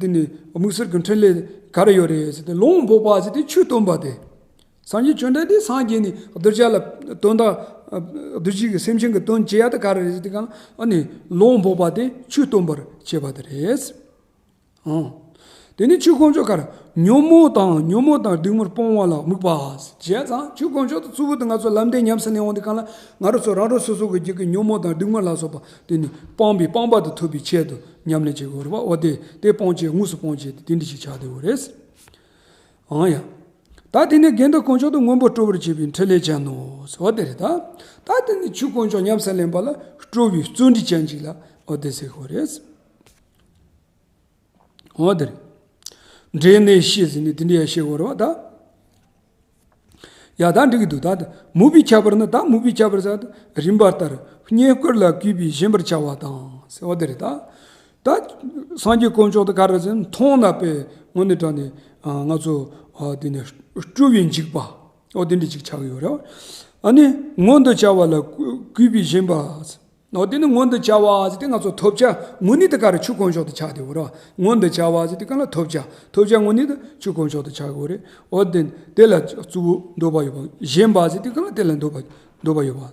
དེ་ནི་དམིགས་བསལ་གྱི་འཕྲིན་ལས་ག་རེ་ཡོད་རེད་ཟེར་ཏེ། ལུང་འབོགས་པ་ཟེར་དེ་ཆོས་སྟོན་པ་དེ། སངས་རྒྱས་བཅོམ་ལྡན་འདས་སངས་རྒྱས་ནས་གདུལ་བྱ་ལ་དོན་དག་གདུལ་བྱའི་གི་སེམས་ཅན་གྱི་དོན་བྱེད་ཡ་དེ་ག་རེ་རེད་ཟེར་དེ་གང་ཨ་ནི་ལུང་འབོགས་པ་དེ་ཆོས་སྟོན་པར་བྱེད་པ་དེ་རེད། ཨང་། དེ་ནི་ཆོས་དཀོན་མཆོག་ག་རེ། ཉོན་མོངས་དང་ཉོན་མོངས་དང་སྡིག་དམོད་སྤོང་བ་ལ་དམིགས་པ། བྱས་ཙང་ཆོས་དཀོན་མཆོག་ཏུ་གཙོ་བོ་དེ་ང་ཚོ་ལམ་བདེན་ཉམས་སུ་ལེན་འོང་དུས་གང་ལ་ང་རང་ཚོ་རང་རང་སོ་སོ་གི་རྒྱུད་ཀྱི་ཉོན་མོངས་དང་སྡིག་དམོད་ལ་སོགས་པ་དེ་ནི་སྤངས་པའི་སྤངས་པ་དེ་ཐོབ་པའི་ཆེད་དུ་ཉམས་ལེན་བྱེད་དགོས་རེད་བ། འོ་དེ་དེ་སྤོང་བྱེད་དངོས་སུ་སྤོང་བྱེད་དེ་དེ་འདྲ་ཞིག་ཆགས་བསྡད་ཡོད་རེད། ཨང་ཡ། ད་དེ་ནི་དགེ་འདུན་དཀོན་མཆོག་ཏུ་མངོན་པར་སྤྲོ་བར་བྱེད་པའི་འཕྲིན་ལས་ཅན་ནོ། འོ་དེ་རེད་ད། ད་དེ་ནི་ཆོས་དཀོན་མཆོག་ཉམས་སུ་ལེན་པ་ལ་སྤྲོ་བའི་བརྩོན་འགྲུས་ཅན་ཅིག་ལ་འོ་དེ་ཟེར་དགོས་རེད། འོ་དེ་རེད། འབྲས་ནད་ཞི་ཟེར་ནས་དེ་འདྲ་ཡང་བཤད་དགོས་རེད་བ་ད། ཡ་ད་འགྲིག་གི་འདུག་ད་མོས་པའི་ཁྱད་པར་ནི། ད་མོས་པའི་ཁྱད་པར་ཟེར་ད་རིམ་པ་ལྟར་བསྙེན་བཀུར་ལ་གུས་པས་བཞེན་པར་བྱ་བ་དང་ཟེར་བ་དེ་རེད་ད། ད་སངས་རྒྱས་དཀོན་མཆོག་ཏུ་ག་རེ་ཟེར་མཐོང་ན་དཔེ་དངོས་གནས་དྲང་གནས་ང་ཚོ་དེ་ནས་སྤྲོ་བའི་འཇིགས་པ་འོ་དེ་འདྲ་ཅིག་ཆགས་ཡོད་རེད་བ། ཨ་ནི་མངོན་དུ་བྱ་བ་ལ་གུས་པས་བཞེན་པ། འོ་དེ་ནི་མངོན་དུ་བྱ་བ་ཟེར་དེ་ང་ཚོ་ཐོབ་བྱ་དངོས་གནས་དེ་ག་རེ་ཆོས་དཀོན་མཆོག་ཏུ་ཆགས་བསྡད་ཡོད་རེད་བ། མངོན་དུ་བྱ་བ་ཟེར་དེ་ག་ལ་ཐོབ་བྱ་ཐོབ་བྱ་དངོས་གནས་དེ་ཆོས་དཀོན་མཆོག་ཏུ་ཆགས་ཡོད་རེད། འོ་དེ་དེ་ལ་གཙོ་བོ་འདོད་པ་ཡོད་པ། བཞེན་པ་ཟེར་དེ་ག་ལ་དེ་ལ་འདོད་པ་འདོད་པ་ཡོད་པ་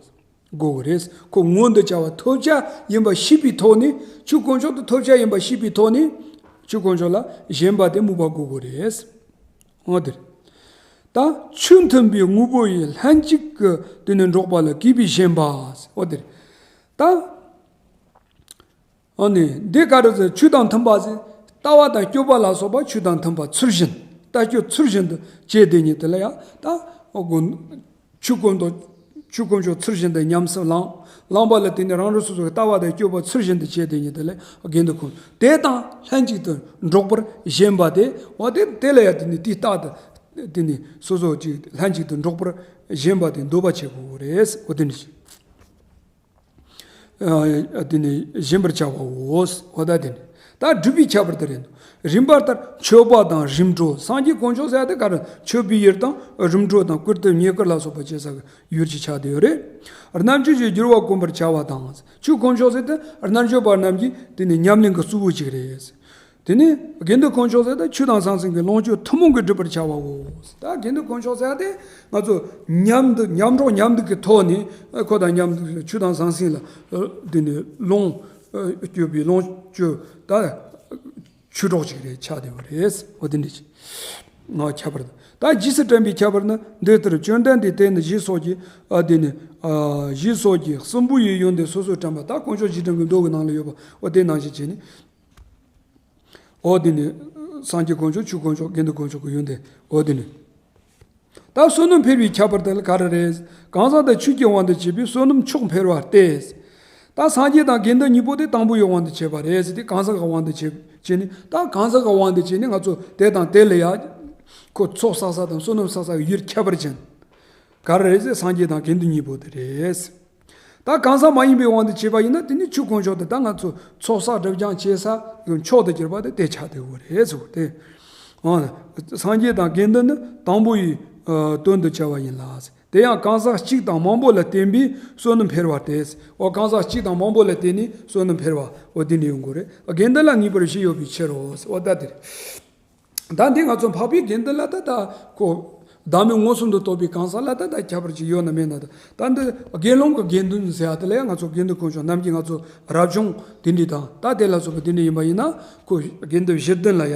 དགོས་ཀྱི་རེད། ཁོ་མངོན་དུ་བྱ་བ་ཐོབ་བྱ་ཡིན་པ་ཤེས་པའི་ཐོག་ནས་ཆོས་དཀོན་མཆོག་ཏུ་ཐོབ་བྱ་ཡིན་པ་ཤེས་པའི་ཐོག་ནས་ཆོས་དཀོན་མཆོག་ལ་བཞེན་པ་དེ་མོས་པ་དགོས་ཀྱི་རེད། འོ་དེ་རེད། ད་ཆོས་མཐུན་པའི་དངོས་པོ་ཡི་ལྷན་ཅིག་གི་དེ་ནས་འགྲོགས་པ་ལ་གུས་པས་བཞེན་པ། འོ་དེ་རེད། ད། ཨ་ནི་འདི་ག་རེ་ཟེར་ཆོས་དང་མཐུན་པ་ཟེར། ལྟ་བ་དང་སྤྱོད་པ་ལ་སོགས་པ་ཆོས་དང་མཐུན་པ་ཚུལ་བཞིན་ལྟ་སྤྱོད་ཚུལ་བཞིན་དུ་བྱས་དེ་ཉིད་དེ་ལ་ཡང་ད་ཨོ་དགོན་ཆོས་དཀོན་མཆོག་ཆོས་དཀོན་མཆོག་ཚུལ་བཞིན་དུ་ཉམས་སུ་བླང་བླངས་པ་ལ་བརྟེན་ནས་རང་རང་སོ་སོའི་ལྟ་བ་དང་སྤྱོད་པ་ཚུལ་བཞིན་དུ་བྱས་དེ་ཉིད་དེ་ལ་དགེ་འདུན་ཁོང་དེ་དང་ལྷན་ཅིག་ཏུ་འགྲོགས་པར་བཞེན་པ་དེ་འོ་དེ་དེ་ལ་ཡང་དེ་ནི་དེའི་རྟགས་དེ་དེ་ནི་སོ་སོ་ཅིག་ལྷན་ཅིག་ཏུ་འགྲོགས་པར་བཞེན་པ་དེ་འདོད་པ་བྱེད་དགོས་རེད། འོ་དེ་ནི། ཨ་དེ་ནི་བཞེན་པར་བྱ་བའོ། འོ་ད་དེ་ནི་ད་སྒྲུབ་པའི་ཁྱད་པར་དེ་རེད། རིམ་པ་ལྟར་མཆོད་པ་དང་རིམ་གྲོ། སངས་རྒྱས་དཀོན་མཆོག་ཟེར་ཡ་དེ་ག་རེ། མཆོད་པའི་ཡུལ་དང་རིམ་གྲོ་དང་བཀུར་སྟི་བསྙེན་བཀུར་ལ་སོགས་པ་བྱེད་ས་གི་ཡུལ་གྱི་ཆ་དེ་ཡོད་རེད། རྣམ་འགྱུར་གྱི་བསྒྱུར་བ་གོམས་པར་བྱ་བ་དང་། ཆོས་དཀོན་མཆོག་ཟེར་དེ་རྣལ་འབྱོར་པ་རྣམས་ཀྱི་དེ་ནི་ཉམས་ལེན་གྱི་གཙོ་བོ་གཅིག་རེད། དེ་ནས་དགེ་འདུན་དཀོན་མཆོག་ཟེར་ཏེ་ཆོས་དང་ཟང་ཟིང་གི་ལོངས་སྤྱོད་ཐུན་མོང་གིས་སྒྲུབ་པར་བྱ་བའོ། ད་དགེ་འདུན་དཀོན་མཆོག་ཟེར་ཏེ་ང་ཚོ་མཉམ་དུ་མཉམ་འགྲོགས་མཉམ་འདུག་གི་ཐོག་ནས་ཁོ་དང་མཉམ་དུ་ཆོས་དང་ཟང་ཟིང་ལ་དེ་ནས་ལོངས་སྤྱོད་པའི་ལོངས་སྤྱོད་ད་ཆོས་གྲོགས་ཅིག་རེད་ཆགས་བསྡད་པ་རེད། འོ་དེ་འདྲ་ཅིག་ང་ཁྱད་པར་དུ། ད་རྗེས་སུ་དྲན་པའི་ཁྱད་པར་ནི། འདི་ལྟར་བཅོམ་ལྡན་འདས་དེ་ནི་གཞི་སོགས་ཀྱི་ཨ་དེ་ནི་ཨ་གཞི་སོགས་ཀྱི་གསུམ་པོ་ཡི་ཡོན་ཏན་སོ་སོར་དྲན་པ། ད་དཀོན་མཆོག་རྗེས་དྲན་གྱི་མདོ་གི་ནང་ལ་ཡོད་པ་འོ་དེ་ནང་བཞིན་བྱས་ནས། འོ་དེ་ནི། སངས་རྒྱས་དཀོན་མཆོག་ཆོས་དཀོན་མཆོག་དགེ་འདུན་དཀོན་མཆོག་གི་ཡོན་ཏན་འོ་དེ་ནི། ད་བསོད་ནམས་འཕེལ་བའི་ཁྱད་པར་དེ་ལ་ག་རེ་རེད། གང་ཟག་དང་ཆོས་ཀྱི་དབང་དུ་བྱས་པའི་བསོད་ནམས་མཆོག་འཕེལ་བ་སྟེ། ད་སངས་རྒྱས་དང་དགེ་འདུན་གཉིས་པོ་དེ་དང་པོའི་དབང་དུ་བྱས་པ་རེད་ཟེར་ཏེ་གང་ཟག་གི་དབང་དུ་བྱས་བྱས་ནས། ད་གང་ཟག་གི་དབང་དུ་བྱས་ནས་ང་ཚོ་དེ་དང་དེ་ལ་ཡ་ཁོ་ཚོགས་བསགས་ས་དང་བསོད་ནམས་བསགས་ས་གི་ཡུལ་ཁྱད་པར་ཅན་ག་རེ་རེད་ཟེར། སངས་རྒྱས་དང་དགེ་འདུན་གཉིས་པོ་དེ་རེད། ད་གང་ཟག་མ་ཡིན་པའི་དབང་དུ་བྱས་པ་ཡིན་ན་དེ་ནི་ཆོས་དཀོན་མཆོག་དེ་ད་ང་ཚོ་ཚོགས་བསགས་སྒྲིབ་སྦྱང་བྱེད་ས་གི་མཆོག་ཏུ་གྱུར་པ་དེ་དེ་ཆགས་བསྡད་ཡོད་རེད་ཟེར་བ་དེ། འོ་ན། སངས་རྒྱས་དང་དགེ་འདུན་ནི་དང་པོ་ཡི་ཨ་དོན་དུ་བྱ་བ་ཡིན་ལ། དེ་ཡང་གང་ཟག་གཅིག་དང་མང་པོ་ལ་བརྟེན་པའི་བསོད་ནམས་འཕེལ་བ་སྟེ། འོ་གང་ཟག་གཅིག་དང་མང་པོ་ལ་བརྟེན་ནས་བསོད་ནམས་འཕེལ་བ་འོ་དེ་ནི་ཡོང་དགོས་རེད། དགེ་འདུན་ལ་ངེས་པར་བཞི་ཡོད་པའི་ཕྱིར་རོ། འོ་ད་དེ་རེད། ད་འདི་ང་ཚོ་འཕགས་པའི་དགེ་འདུན་ལ་ད་ལྟ་ཁོ་བདག་མེད་མངོན་སུམ་དུ་རྟོགས་པའི་གང་ཟག་ལ་ད་ལྟ་ཁྱད་པར་ཅིག་ཡོད་ན་མེད་ན། ད་ད་འདི་དགེ་སློང་གི་དགེ་འདུན་ཟེར་ཡ་དེ་ལ་ཡང་ང་ཚོ་དགེ་འདུན་དཀོན་མཆོག་ནམ་རྒྱུན་ང་ཚོ་རབ་བྱུང་དེ་འདྲ་དང་ད་དེ་ལ་སོགས་པ་དེ་འདྲ་ཡིན་པ་ཡིན་ན་ཁོ་དགེ་འདུན་བཞི་བདུན་ལ་ཡ།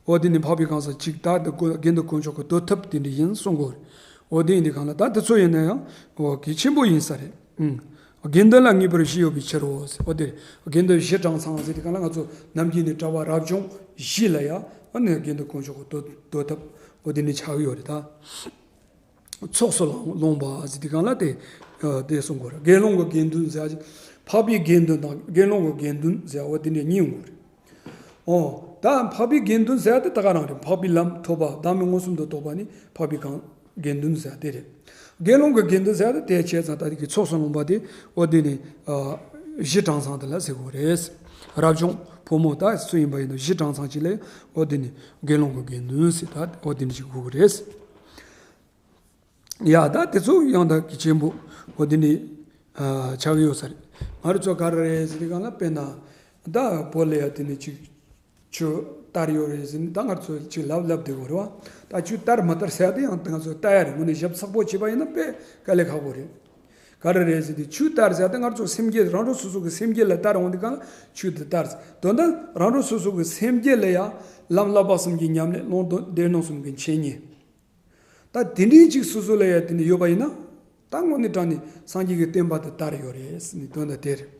འོ་དེ་ནི་འཕགས་པའི་གང་ཟག་གཅིག་ད་དེ་དགེ་འདུན་དཀོན་མཆོག་གི་སྡོད་ཐབས་དེ་འདྲ་ཡིན་གསུང་གི་ཡོད་རེད། འོ་དེ་ཡིན་དུས་གང་ལ་ད་དེ་ཚོ་ཡིན་ན་ཡང་འོ་གལ་ཆེན་པོ་ཡིན་ས་རེད། ཨང་། དགེ་འདུན་ལ་ངེས་པར་བཞི་ཡོད་པའི་ཕྱིར་རོ་ཟེར། འོ་དེ་དགེ་འདུན་བཞི་གྲངས་ཚང་ཟེར་དུས་གང་ལ་ང་ཚོ་ནམ་རྒྱུན་ནས་གྲྭ་པ་རབ་བྱུང་བཞི་ལ་ཡ་འོ་ནི་དགེ་འདུན་དཀོན་མཆོག་གི་སྡོད་སྡོད་ཐབས་འོ་དེ་ནི་ཆགས་ཀྱི་ཡོད་རེད་ད། ཚོགས་སུ་ལོངས་པ་ཟེར་དུས་གང་ལ་དེ་དེ་གསུང་དགོས་རེད། དགེ་སློང་གི་དགེ་འདུན་ཟེར་ཡ་ཅིག་འཕགས་པའི་དགེ་འདུན་དང་དགེ་སློང་གི་དགེ་འདུན་ཟེར་བ་དེ་འདྲ་གཉིས་ཡོང་གི་རེད། ཨོ། ད་འཕགས་པའི་དགེ་འདུན་ཟེར་ཡ་དེ་ད་ག་རང་རེད། འཕགས་པའི་ལམ་ཐོབ་པ་བདག་མེད་མངོན་སུམ་དུ་རྟོགས་པ་ནི་འཕགས་པའི་གང་དགེ་འདུན་ཟེར་ཡ་དེ་རེད། དགེ་སློང་གི་དགེ་འདུན་ཟེར་ཡ་དེ་དེ་བྱས་ཙང་ད་དེ་གི་ཚོགས་སུ་ལོངས་པ་དེ་ཨོ་དེ་ནི་ཨ་བཞི་གྲངས་ཚང་དེ་ལ་ཟེར་དགོས་རེད། རབ་བྱུང་ཕོ་མོ་ད་སུ་ཡིན་པ་ཡིན་ན་བཞི་གྲངས་ཚང་གཅིག་ལ་ཨོ་དེ་ནི་དགེ་སློང་གི་དགེ་འདུན་ཟེར་ད་ཨོ་དེ་ནི་ཅིག་དགོས་ཀྱི་རེད། ཡ་ད་དེ་ཚོ་ཡང་དག་གི་ཆེན་པོ་འོ་དེ་ནི་ཨ་ཆགས་ཀྱི་ཡོད་ས་རེད། ང་རང་ཚོ་ག་རེ་རེད་ཟེར་དུས་གང་ལ་དཔེར་ན་ད་བོད་ལ་ཡ་དེ་ནི་ཅིག་ཆོས་དར་ཡོད་རེད་ཟེར་ནས་ད་ང་ཚོ་ཅིག་ལབ་ལབ་བསྡད་ཡོད་རེད་བ། ད་ཆོས་དར་མ་དར་ཟེར་ཡ་དེ་ཡང་ང་ཚོ་ལྟ་ཡ་རེད། དངོས་གནས་ཞིབ་ཚགས་པོ་བྱས་པ་ཡིན་ན་དཔེ་དཀའ་ལས་ཁག་པོ་རེད། ག་རེ་རེད་ཟེར་དུས་ཆོས་དར་ཟེར་ཡ་དེ་ང་ཚོ་སེམས་རྒྱུད་རང་རང་སོ་སོ་གི་སེམས་རྒྱུད་ལ་དར་འོང་དུས་གང་ལ་ཆོས་དེ་དར་ཟེར། དོན་དག་རང་རང་སོ་སོ་གི་སེམས་རྒྱུད་ལ་ཡ་ལམ་བསླབ་པ་གསུམ་གྱི་ཉམས་ལེན་ལུང་སྡེ་སྣོད་གསུམ་གྱི་འཆད་ཉན། ད་དེ་འདྲའི་ཅིག་སོ་སོ་ལ་ཡ་དེ་འདྲ་ཡོད་པ་ཡིན་ན། ད་དངོས་གནས་དྲང་ནས་སངས་རྒྱས་ཀྱི་བསྟན་པ་དེ་དར་ཡོད་རེད་ཟེར་ནས་དོན་དག་དེ་རེད།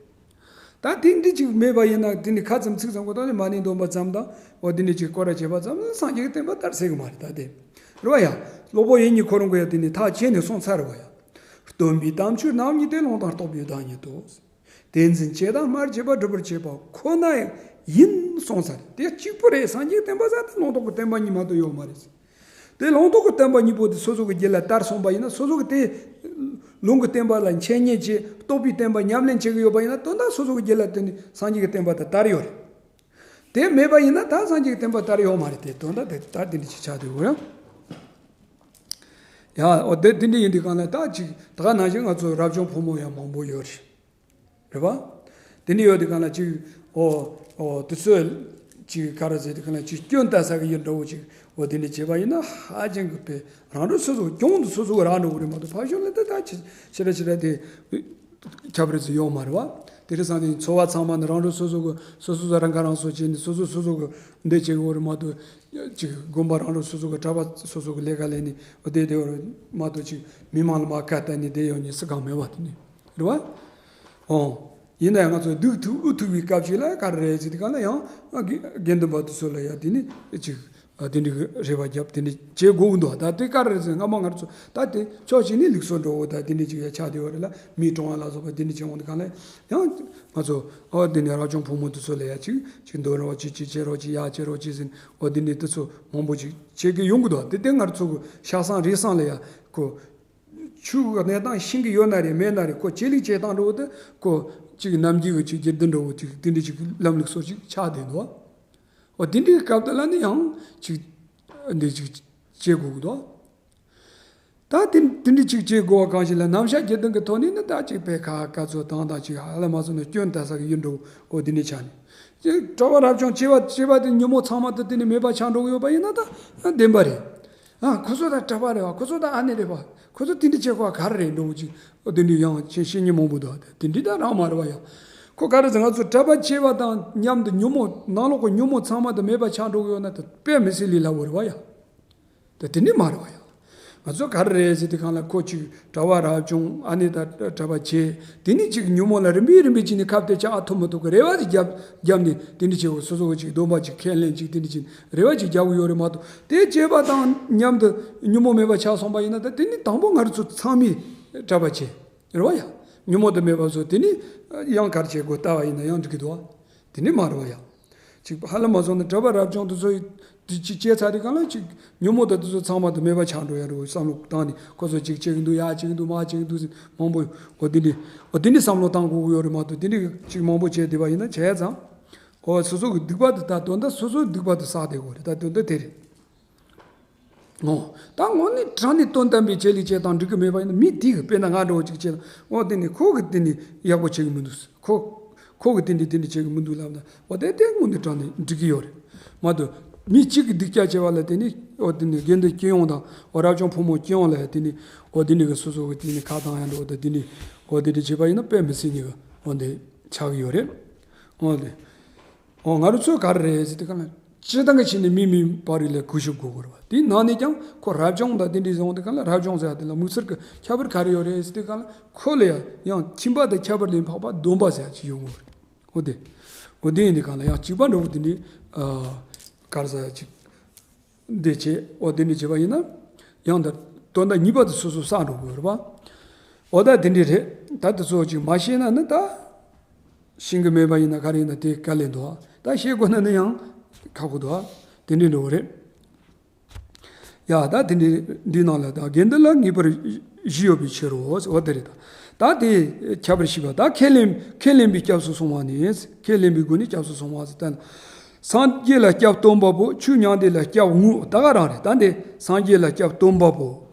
ད་དེ་འདྲ་ཅིག་མེད་པ་ཡིན་ན་དེ་འདྲ་ཁ་ཙམ་ཚིག་ཙམ་གོ་ད་ནི་མ་ཎི་འདོན་པ་ཙམ་དང་འོ་དེ་འདྲ་ཅིག་སྐོར་ར་བྱེད་པ་ཙམ་ལ་སངས་རྒྱས་ཀྱི་བསྟན་པ་དར་ཟེར་གི་མ་རེད། ད་དེ་རེད་བ་ཡ། སློབ་དཔོན་ཡིད་གཉིས་ཁོ་རང་གི་ཡ་དེ་ནས་ཐག་བཅད་ནས་གསུངས་ཚར་བ་ཡ། སྟོན་པའི་དམ་ཆོས་རྣམ་གཉིས་ཏེ། ལུང་དང་རྟོགས་པའི་བདག་ཉིད་དོ། དེ་འཛིན་བྱེད་དང་སྨྲ་བྱེད་པ། སྒྲུབ་པར་བྱེད་པ་ཁོ་ན་ཡིན་གསུངས་ས་རེད། དེ་གཅིག་པུ་རེད། སངས་རྒྱས་བསྟན་པ་ཟེར་དེ་ལུང་རྟོགས་ཀྱི་བསྟན་པ་གཉིས་མ་གཏོགས་ཡོད་མ་རེད། དེ་ལུང་རྟོགས་ཀྱི་བསྟན་པ་གཉིས་པོ་དེ་སོ་སོ་གི་རྒྱུད་ལ་དར་སོང་པ་ཡིན་ན་སོ་སོ་གི་དེ་ལུང་གི་བསྟན་པ་ལ་འཆད་ཉན་བྱེད། རྟོགས་པའི་བསྟན་པ་ཉམས་ལེན་བྱེད་ཀྱི་ཡོད་པ་ཡིན་ན་དོན་དག་སོ་སོ་གི་རྒྱུད་ལ་དེ་ནི་སངས་རྒྱས་ཀྱི་བསྟན་པ་དེ་དར་ཡོད་རེད། དེ་མེད་པ་ཡིན་ན་ད་སངས་རྒྱས་ཀྱི་བསྟན་པ་དར་ཡོད་མ་རེད། དེ་དོན་དག་དེ་ད་དེ་འདྲ་ཅིག་ཆགས་བསྡད་ཡོད་རེད། ཡ་འོ་དེ་དེ་འདྲ་ཡིན་དུས་གང་ལ་ད་ཅིག་ད་ག་ནང་བཞིན་ང་ཚོ་རབ་བྱུང་ཕོ་མོ་ཡང་མང་པོ་ཡོད་རེད། རེད་བ། དེ་འདྲ་ཡོད་དུས་གང་ལ་ཅིག་ཨོ་ཨོ་དུས་ཚོད་ཅིག་ག་རེ་ཟེར་དུས་གང་ལ་ཅིག་སྐྱོན་ལྟ་ས་གི་ཡོད་འདྲ་བོ་ཅིག་འོ་དེ་འདྲ་བྱས་པ་ཡིན་ན་ཧ་ཅང་གི་དཔེ་རང་རང་སོ་སོ་གྱོང་དུ་སོ་སོ་གི་རག་འགྲོ་གི་རེད་མ་གཏོགས་ཕར་ཕྱོགས་ལ་ད་ད་ཅི་ཅི་རེ་ཅི་རེ་དེ་ཁྱབ་རེ་ཟེར་ཡོད་མ་རེད་བ། དེ་རེད་བསམ་སྟེ་འཚོ་བ་ཚང་མ་ནི་རང་རང་སོ་སོ་གི་སོ་སོ་སོ་རང་ཁ་རང་གསོ་བྱས་ནས་སོ་སོ་སོ་སོ་གི་འདི་བྱེད་གི་ཡོད་རེད་མ་གཏོགས། ཅིག་དགོན་པ་རང་རང་སོ་སོ་གི་གྲྭ་པ་སོ་སོ་གི་ལས་ཀ་ལས་ནི་བསྡད་བསྡད་ཡོད་རེད་མ་གཏོགས་ཅིག་མི་མང་ལ་མར་ཁ་གཏད་ནས་བསྡད་ཡོད་མཁན་སུ་གང་མེད་པ་དེ་ནི་རེད་བ། ཨོ། ཡིན་ན་ཡང་ང་ཚོ་སྡུག་ཐུག་དབུགས་ཐུག་པའི་སྐབས་ཤིག་ལ་ག་རེ་རེད་ཟེར་དུས་གང་ལ་ཡང་དགེ་དགེ་འདུན་པ་དེ་ཚོ་ལ་ཡང་དེ་ནི་ཅིག་དེ་འདྲའི་རེ་བ་བརྒྱབ་དེ་འདྲ་བྱེད་དགོས་ཀྱི་འདུག་ད་དེ་ག་རེ་རེད་ཟེར་སྔ་མ་ང་ཚོ་ད་དེ་ཕྱོགས་གཅིག་ནས་ལུགས་སྲོལ་འགྲོ་འོ་ད་དེ་འདྲ་ཅིག་ཡང་ཆགས་བསྡད་ཡོད་རེད་ལ་མིའི་གྲོང་བ་ལ་སོགས་པ་དེ་འདྲ་བྱེད་འོང་དུས་གང་ལ་ཡང་ང་ཚོ་ཨོ་དེ་ནས་རབ་བྱུང་ཕོ་མོ་དེ་ཚོ་ལ་ཡང་ཅིག་ཅིག་འདོན་རོགས་ཅིག་ཅིག་བྱེད་རོགས་ཅིག་ཡ་བྱེད་རོགས་ཅིག་ཟེར་ཨོ་དེ་འདྲ་དེ་ཚོ་མང་པོ་ཅིག་བྱེད་ཀྱི་ཡོང་གི་འདུག་དེ་དེ་ང་ཚོ་གི་ཤ་བཟང་རུས་བཟང་ལ་ཡང་ཁོ་ཆོས་ཀྱི་གནས་སྟངས་ཤེས་ཀྱི་ཡོད་ན་རེད་མེད་ན་རེད་ཁོ་ཆོས་ལུགས་བྱེད་སྟངས་འགྲོ་བོ་དེ་ཁོ་ཅིག་ནམ་རྒྱུན་གྱི་ཅིག་སྒེར་དོན་འགྲོ་བོ་ཅིག་དེ་འདྲ་ཅིག་ལམ་ལུགས་སོགས་ཅིག་ཆགས་བསྡད་འདུག་དེ་འདྲའི་སྐབས་དེ་ལ་ནི་ཡང་ཅིག་འདི་ཅིག་བྱེད་དགོས་ཀྱི་འདུག་ད་དེ་དེ་འདྲ་ཅིག་བྱེད་དགོས་པ་གང་ཞིག་ལ་རྣམ་གཞག་རྒྱུ་མཚན་གྱི་ཐོག་ནས་ནི་ད་ཅིག་པའི་ཁ་ཁ་ཚོ་དང་དང་ཅིག་ཧ་ལམ་མ་སོང་ན་སྐྱོན་ད་ས་གི་ཡིན་འགྲོ་འོ་དེ་ནས་ཆ་ནས་ཅིག་གྲྭ་པ་རབ་བྱུང་བྱེས་པ་བྱེས་པ་དེ་ཉོན་མོངས་ཚང་མ་དེ་དེ་ནས་མེད་པ་ཆགས་འགྲོ་གི་ཡོད་པ་ཡིན་ན་ད་བདེན་པ་རེད། ཨ་ཁོ་ཚོ་ད་གྲྭ་པ་རེད་བ། ཁོ་ཚོ་ད་ཨ་ནེ་རེད་བ། ཁོ་ཚོ་དེ་འདྲ་བྱེད་དགོས་པ་ག་རེ་རེད་འགྲོ་གི་ཅིག་འོ་དེ་འདྲ་ཡང་བཤད་བཤད་མཁན་མང་པོ་འདུག་དེ་འདྲ་ད་རང་མ་རེད་བ་ཡ། ཁོ་ག་རེ་ཟེར་ང་ཚོ་གྲྭ་པ་བྱེས་པ་དང་མཉམ་དུ་ཉོན་མོངས་ནང་ལོགས་ཀྱི་ཉོན་མོངས་ཚང་མ་དེ་མེད་པ་ཆགས་འགྲོ་གི་ཡོད་ན་ད་དཔེ་མི་སྲིད་ལས་སླ་བོ་རེད་བ་ཡ། ད་དེ་འདྲ་མ་རེད་བ་ཡ། ང་ཚོ་ག་རེ་རེད་ཟེར་དུས་སྒང་ལ་ཁོ་ཅིག་གྲྭ་པ་རབ་བྱུང་ཨ་ནེ་དང་གྲྭ་པ་བྱེས་དེ་ནས་ཅིག་ཉོན་མོངས་ལ་རིམ་པས་རིམ་པས་ཅིག་ནས་ཁ་གཏད་ཆགས་ཨ་ཐུབ་མི་ཐུབ་ཀྱི་རེ་བ་ཅིག་བརྒྱབ་བརྒྱབ་ནས་དེ་འདྲ་བྱེད་དགོས། སོ་སོ་གི་ཅིག་སྡོམ་པ་ཅིག་ཁས་ལེན་ཅིག་དེ་འདྲ་ཅིག་རེ་བ་ཅིག་རྒྱག་གི་ཡོད་རེད་མ་གཏོགས་དེ་བྱེས་པ་དང་མཉམ་དུ་ཉོན་མོངས་མེད་པ་ཆགས་སོང་པ་ཡིན་ན་ད་དེ་ནི་དང་པོ་ང་རང་ཚོ་ཚང་མས་གྲྭ་པ་བྱེས་རེད་བ་ཡ། ཉོན་མོངས་དེ་མེད་པ་བཟོ་དེ་ནི་ཡང་ག་རེ་བྱེད་དགོས་ལྟ་བ་ཡིན་ན་ཡང་འགྲིག་གི་འདུག་བ། དེ་ནི་མ་རེད་བ་ཡ། ཅིག་ཧ་ལམ་མ་སོང་ན་གྲྭ་པ་རབ་བྱུང་དེ་ཚོ་དེ་ཅིག་བྱས་ཚར་དུས་སྒང་ལ་ཅིག་ཉོན་མོངས་དང་དེ་ཚོ་ཚང་མ་དེ་མེད་པ་ཆགས་འགྲོ་ཡ་རེད་བསམ་བློ་བཏང་ནས་ཁོ་ཚོ་ཅིག་བྱེད་ཀྱི་འདུག་ཡ་བྱེད་ཀྱི་འདུག་མ་བྱེད་ཀྱི་འདུག་ཟེར་མང་པོ་འོ་དེ་འདྲ་འོ་དེ་འདྲ་བསམ་བློ་བཏང་དགོས་ཀྱི་ཡོད་རེད་མ་གཏོགས་དེ་འདྲ་ཅིག་མང་པོ་བྱས་བསྡད་པ་ཡིན་ན་བྱས་ཙང་། ཨོ་སོ་སོ་གི་སྡིག་པ་དེ་ད་དོན་དག་སོ་སོའི་སྡིག་པ་དེ་བསགས་བསྡད་དགོས་རེད། ད་དོན་དག་དེ་རེད། ཨོ་ད་དངོས་གནས་དྲང་གནས་དོན་དམ་པའི་ཆེད་ལས་བྱེད་སྟངས་འགྲིག་གི་མེད་པ་ཡིན་ན་མི་དེ་གི་དཔེར་ན་ང་འདྲ་བོ་ཅིག་བྱེད་ན་ཨོ་དེ་ནི་ཁོ་གི་དེ་ནི་ཡག་པོ་བྱེད་གི་མི་འདུག་ཁོ་ཁོ་གི་དེ་འདྲ་དེ་འདྲ་བྱེད་གི་མི་འདུག་ལབ་ན་ཨོ་དེ་དེ་དངོས་གནས་དྲང་གནས་འགྲིག་གི་ཡོད་རེད་མ་གཏོགས་མི་གཅིག་གི་སྡིག་སྐྱག་བྱས་པ་ལ་དེ་ནི་ཨོ་དེ་ནི་དགེ་འདུན་སྤྱི་ཡོངས་དང་ཨོ་རབ་བྱུང་ཕོ་མོ་སྤྱི་ཡོངས་ལ་ཡ་དེ་ནི་ཨོ་དེ་ནི་གི་སོ་སོ་གི་དེ་ནི་ཁ་བཏང་ཡ་འདྲ་བོ་དང་དེ་ནི་ཨོ་དེ་འདྲ་བྱས་པ་ཡིན་ན་དཔེ་མི་སྲིད་ནི་གི་ཨོ་དེ་ཆགས་གི་ཡོད་རེད་ཨོ་དེ། ཨོ་ང་རང་ཚོས་ག་རེ་རེད་ཟེར་དུས་སྒང་ལ་སྤྱིར་བཏང་གི་ཆ་ནས་མི་མིན་པ་རིགས་ལ་གུས་ཞབས་དགོས་དགོས་རེད་བ། དེའི་ནང་ནས་ཀྱང་ཁོ་རབ་བྱུང་དང་དེ་འདྲའི་བཟུང་དུས་སྒང་ལ་རབ་བྱུང་ཟེར་ཡ་དེ་ལ་དམིགས་བསལ་གྱི་ཁྱད་པར་ག་རེ་ཡོད་རེད་ཟེར་དུས་སྒང་ལ་ཁོ་ལ་ཡང་ཡང་ཁྱིམ་པ་དང་ཁྱད་པར་ལས་འཕགས་པ་སྡོམ་པ་ཟེར་ཡ་ཅིག་ཡོད་དགོས་རེད། འོ་དེ་འོ་དེ་ཡིན་དུས་སྒང་ལ་ཡང་གཅིག་པ་འདྲ་བོ་དེ་འདྲའི་ག་རེ་ཟེར་ཡ་ཅིག་འདི་བྱེད་འོ་དེ་འདྲ་བྱེད་པ་ཡིན་ན་ཡང་ད་དོན་དག་གཉིས་པ་དེ་སོ་སོ་བསགས་འགྲོ་དགོས་རེད་པ། འོ་ད་དེ་འདྲ་རེད། ད་དེ་ཚོ་ཅིག་མ་ཤེས་ན་ནི་ད་ཤེས་གི་མེད་པ་ཡིན་ན་ག་རེ་ཡིན་ན་དེ་དཀའ་ལས་འདུག་ད་ཤེས་དགོས་ན་ནི་ཡང་ཁག་པོ་འདུག་དེ་འདྲ་འགྲོ་གི་རེད། ཡ་ད་དེ་འདྲ་འདི་ནང་ལ་ད་དགེ་འདུན་ལ་ངེས་པར་བཞི་ཡོད་པའི་ཕྱིར་རོ། འོ་དེ་རེད་ད། ད་དེ་ཁྱད་པར་ཞིག་པ་ད་ཁས་ལེན་ཁས་ལེན་པའི་སྐྱབས་སུ་སོང་བ་ནི་ཁས་ལེན་པའི་སྒོ་ནས་སྐྱབས་སུ་སོང་བ་ཟེར་ད། སངས་རྒྱས་ལ་སྐྱབས་སྟོན་པ་པོ་ཆོས་མྱང་འདས་ལ་སྐྱབས་དངོས་ད་ག་རང་རེད། ད་འདི་སངས་རྒྱས་ལ་སྐྱབས་སྟོན་པ་པོ་